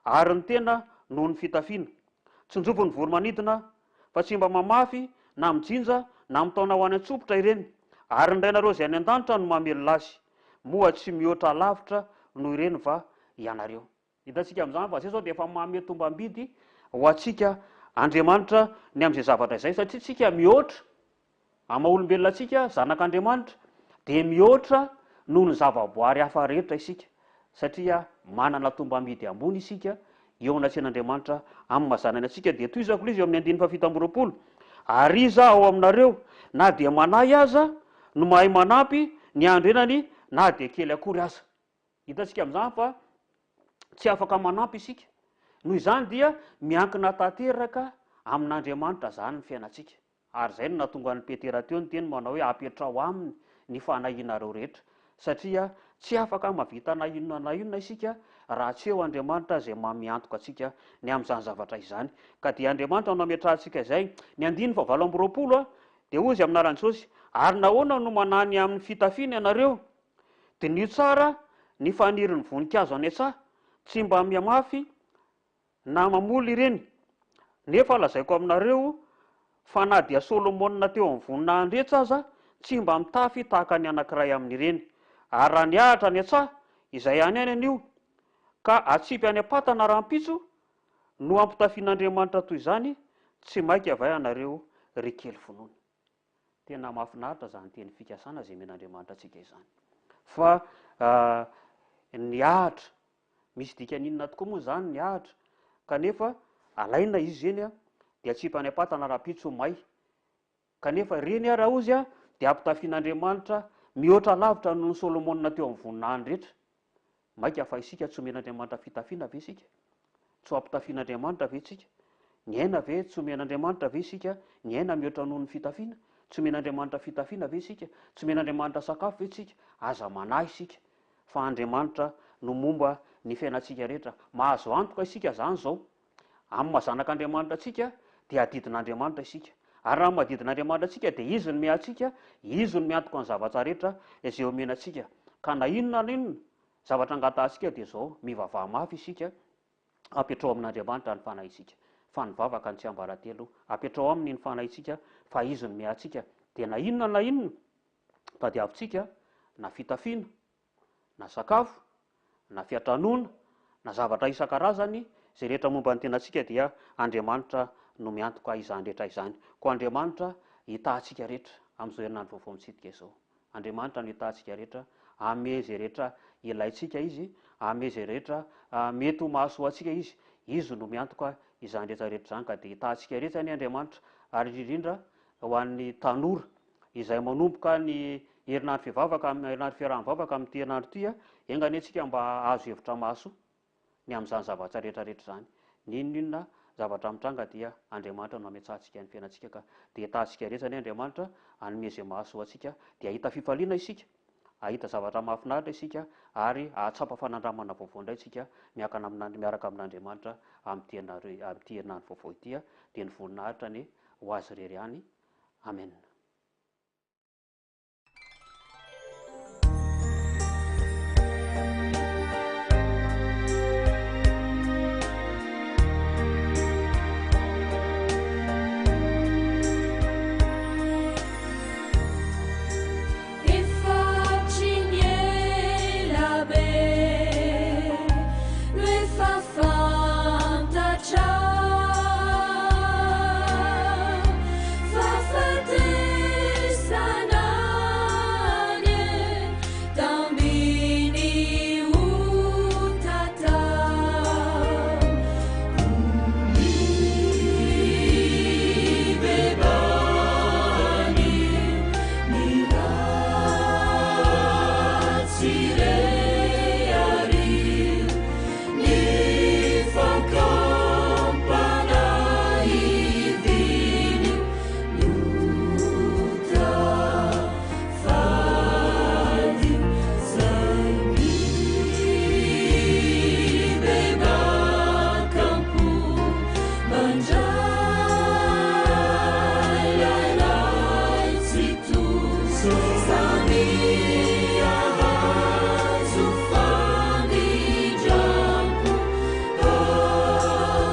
ary ny tena noho ny fitafiana? Tsinjovy ny voro-manidina, fa tsy mba mamafy na mijinja na mitaona ho any an-tsompitra ireny, ary ny Rainareo izay any an-danitra no mamelona azy. Moa tsy mihoatra lavitra noho ireny va ianareo? Hitantsika amin'izany fa izay izao dia efa manome tombam-bidy ho antsika Andriamanitra ny amin'izay zavatra izay, satria tsika mihoatra amin'ny maha olombelona antsika, zanak'Andriamanitra, dia mihoatra noho ny zavaboary hafa rehetra isika, satria manana tombam-bidy ambony isika eo anatrehan'Andriamanitra amin'ny maha zanany antsika. Dia tohizako ilay izy eo amin'ny andininy fahafito amby roapolo, Ary iza ao aminareo, na dia manahy aza, no mahay manampy ny andrenany na dia kely akory aza? Hitantsika amin'izany fa tsy afaka manampy isika. Noho izany dia miankina tanteraka amin'Andriamanitra izany ny fiainantsika. Ary izay no nahatonga an'i Petera teo niteny manao hoe apetraho aminy ny fanahianareo rehetra. Satria tsy afaka mahavita na inona na inona isika raha tsy eo Andriamanitra izay mamiantoka antsika ny amin'izany zavatra izany. Ka dia Andriamanitra no ametrahantsika izay. Ny andininy fahavalo amby roapolo dia hoy izy amin'ny anaran'i Jesosy, ary nahoana no manahy ny amin'ny fitafiana ianareo? Diniho tsara ny fanirin'ny voninkazo any an-tsaha, tsy mba mihamafy na mamoly ireny, nefa lazaiko aminareo. Fa na dia Solomona teo amin'ny voninahiny rehetra aza tsy mba mitafy tahaka ny anankiray amin'ireny. Ary raha ny ahitra any an-tsaha, izay any any anio, ka atsipy any am-patana rahampitso, no ampitafian'Andriamanitra toy izany, tsy maika va ianareo, ry kely finoana? Tena mahafinaritra izany teny fikasana izay omen'Andriamanitra antsika izany. Fa ny ahitra, misy dikany inona tokoa moa izany ny ahitra? Kanefa alaina izy ireny dia atsipy any am-patana rahampitso may. Kanefa ireny ara hozy dia ampitafian'Andriamanitra mihoatra lavitra noho ny Solomona teo amin'ny voninahiny rehetra. Mainka fa isika tsy omen'Andriamanitra fitafiana ve isika? Tsy ho ampitafian'Andriamanitra ve isika? Ny aina ve tsy omen'Andriamanitra ve isika? Ny aina mihoatra noho ny fitafiana? Tsy omen'Andriamanitra fitafiana ve isika? Tsy omen'Andriamanitra sakafo ve isika? Aza manahy isika fa Andriamanitra no momba ny fiainantsika rehetra. Mahazo antoka isika izany izao. Amin'ny maha zanak'Andriamanitra antsika dia adidin'Andriamanitra isika. Ary raha maha adidin'Andriamanitra antsika dia Izy no miahy antsika, Izy no miantoka ny zavatra rehetra izay omena antsika. Ka na inona na inona zavatra angatahantsika dia izao, mivavaha mafy isika, apetraho amin'Andriamanitra ny fanahintsika. Fa ny vavaka no tsiambaratelo, apetraho Aminy ny fanahintsika fa Izy no miahy antsika. Dia na inona na inona tadiavintsika, na fitafiana, na sakafo, na fiantranoana, na zavatra isan-karazany, izay rehetra momba ny tenantsika dia Andriamanitra no miantoka izany rehetra izany. Koa Andriamanitra hitaha antsika rehetra amin'izao herinandro vaovao mitsidika izao. Andriamanitra no hitaha antsika rehetra, hanome izay rehetra ilaintsika Izy, hanome izay rehetra mety ho mahasoa antsika Izy. Izy no miantoka izany rehetra rehetra izany ka dia hitaha antsika rehetra anie Andriamanitra, ary indrindra indrindra ho an'ny tanora izay manomboka ny herinandro fivavaka amin'ny herinandro fiaraha-mivavaka amin'ity herinandro ity, enga anie tsika mba hahazo hevitra mahasoa ny amin'izany zavatra rehetra rehetra izany. N'inon'inona zavatra mitranga dia Andriamanitra no hametsahantsika ny fiainantsika ka dia hetahantsika rehetra anie Andriamanitra hanome izay mahasoa antsika dia hahita fifaliana isika, hahita zavatra mahafinaritra isika ary hahatsapa fanandramana vaovao indray isika miakana amin'Andri miaraka amin'Andriamanitra amin'ity amin'ity herinandro vaovao ity dia ny voninahitra anie ho Azy irery ihany. Amen. Efa hatry ny ela be no efa fantatra Fahafatesana anie tambiny ota tao Nibebahany ny ratsy re ary Ny fakam-panahy vinio ny ota fadio zay mibebaka am-po mandray ilay Tsitoha samy hahazo famindram-po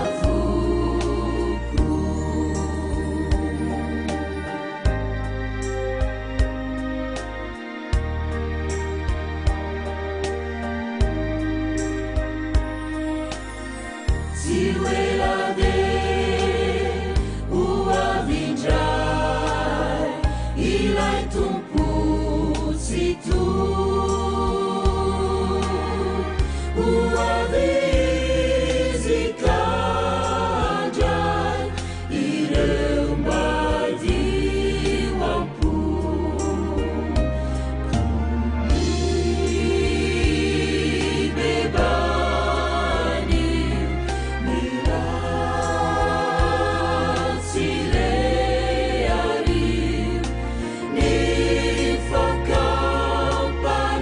avokoa. Tsy ho ela dia ho avy indray ilay Tompo Tsitoha. Ho avy Izy ka handray ireo madio am-po. Mibebany ny ratsy re ary ny fakam-panahy.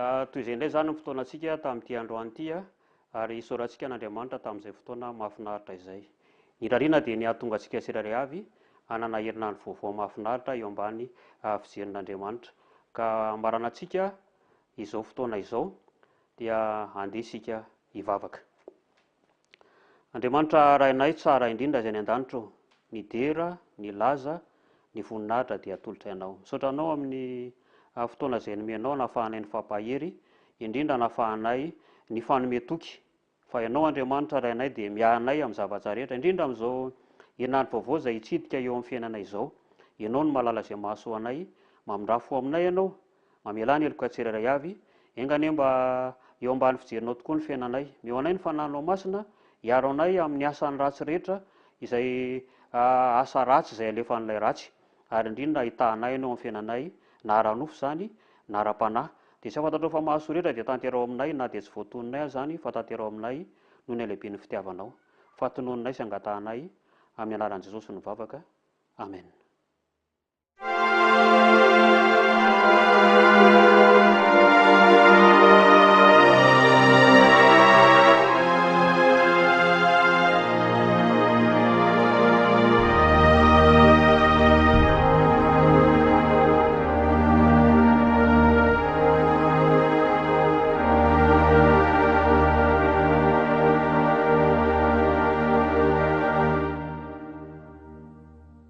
Dia toy izay indray izany ny fotoanantsika tamin'ity androany ity ary isaorantsika an'Andriamanitra tamin'izay fotoana mahafinaritra izay. Ny irariana dia ny hahatonga antsika tsirairay avy hanana herinandro vaovao mahafinaritra eo ambany fijerin'Andriamanitra. Ka hamaranantsika izao fotoana izao dia handeha isika hivavaka. Andriamanitra Rainay tsara indrindra izay any an-danitra ô, ny dera, ny laza, ny voninahitra dia atolotray Anao. Misaotra Anao amin'ny fotoana izay nomenao nahafahanay nifampahery, indrindra nahafahanay nifanome toky fa Ianao Andriamanitra Rainay dia miahy anay amin'ny zavatra rehetra, indrindra amin'izao herinandro vaovao izay hitsidika eo amin'ny fiainanay izao. Ianao no mahalala izay mahasoa anay, mamindrà fo aminay Ianao, Mamelà ny heloka tsirairay avy, enga anie mba eo ambany fijerinao tokoa ny fiainanay. Meo anay ny Fanahinao Masina hiaro anay amin'ny asan'ny ratsy rehetra, izay asa ratsy izay alefan'ilay ratsy, ary indrindra hitahanay Ianao amin'ny fiainanay, na ara-nofo izany, na ara-panahy. Dia tsy fantatrao fa mahasoa rehetra dia tanteraho aminay, na dia tsy voatononay aza izany, fa tanteraho aminay noho ny halehiben'ny fitiavanao. Fa tononinay sy angatahanay amin'ny anaran'i Jesosy ny vavaka. Amen.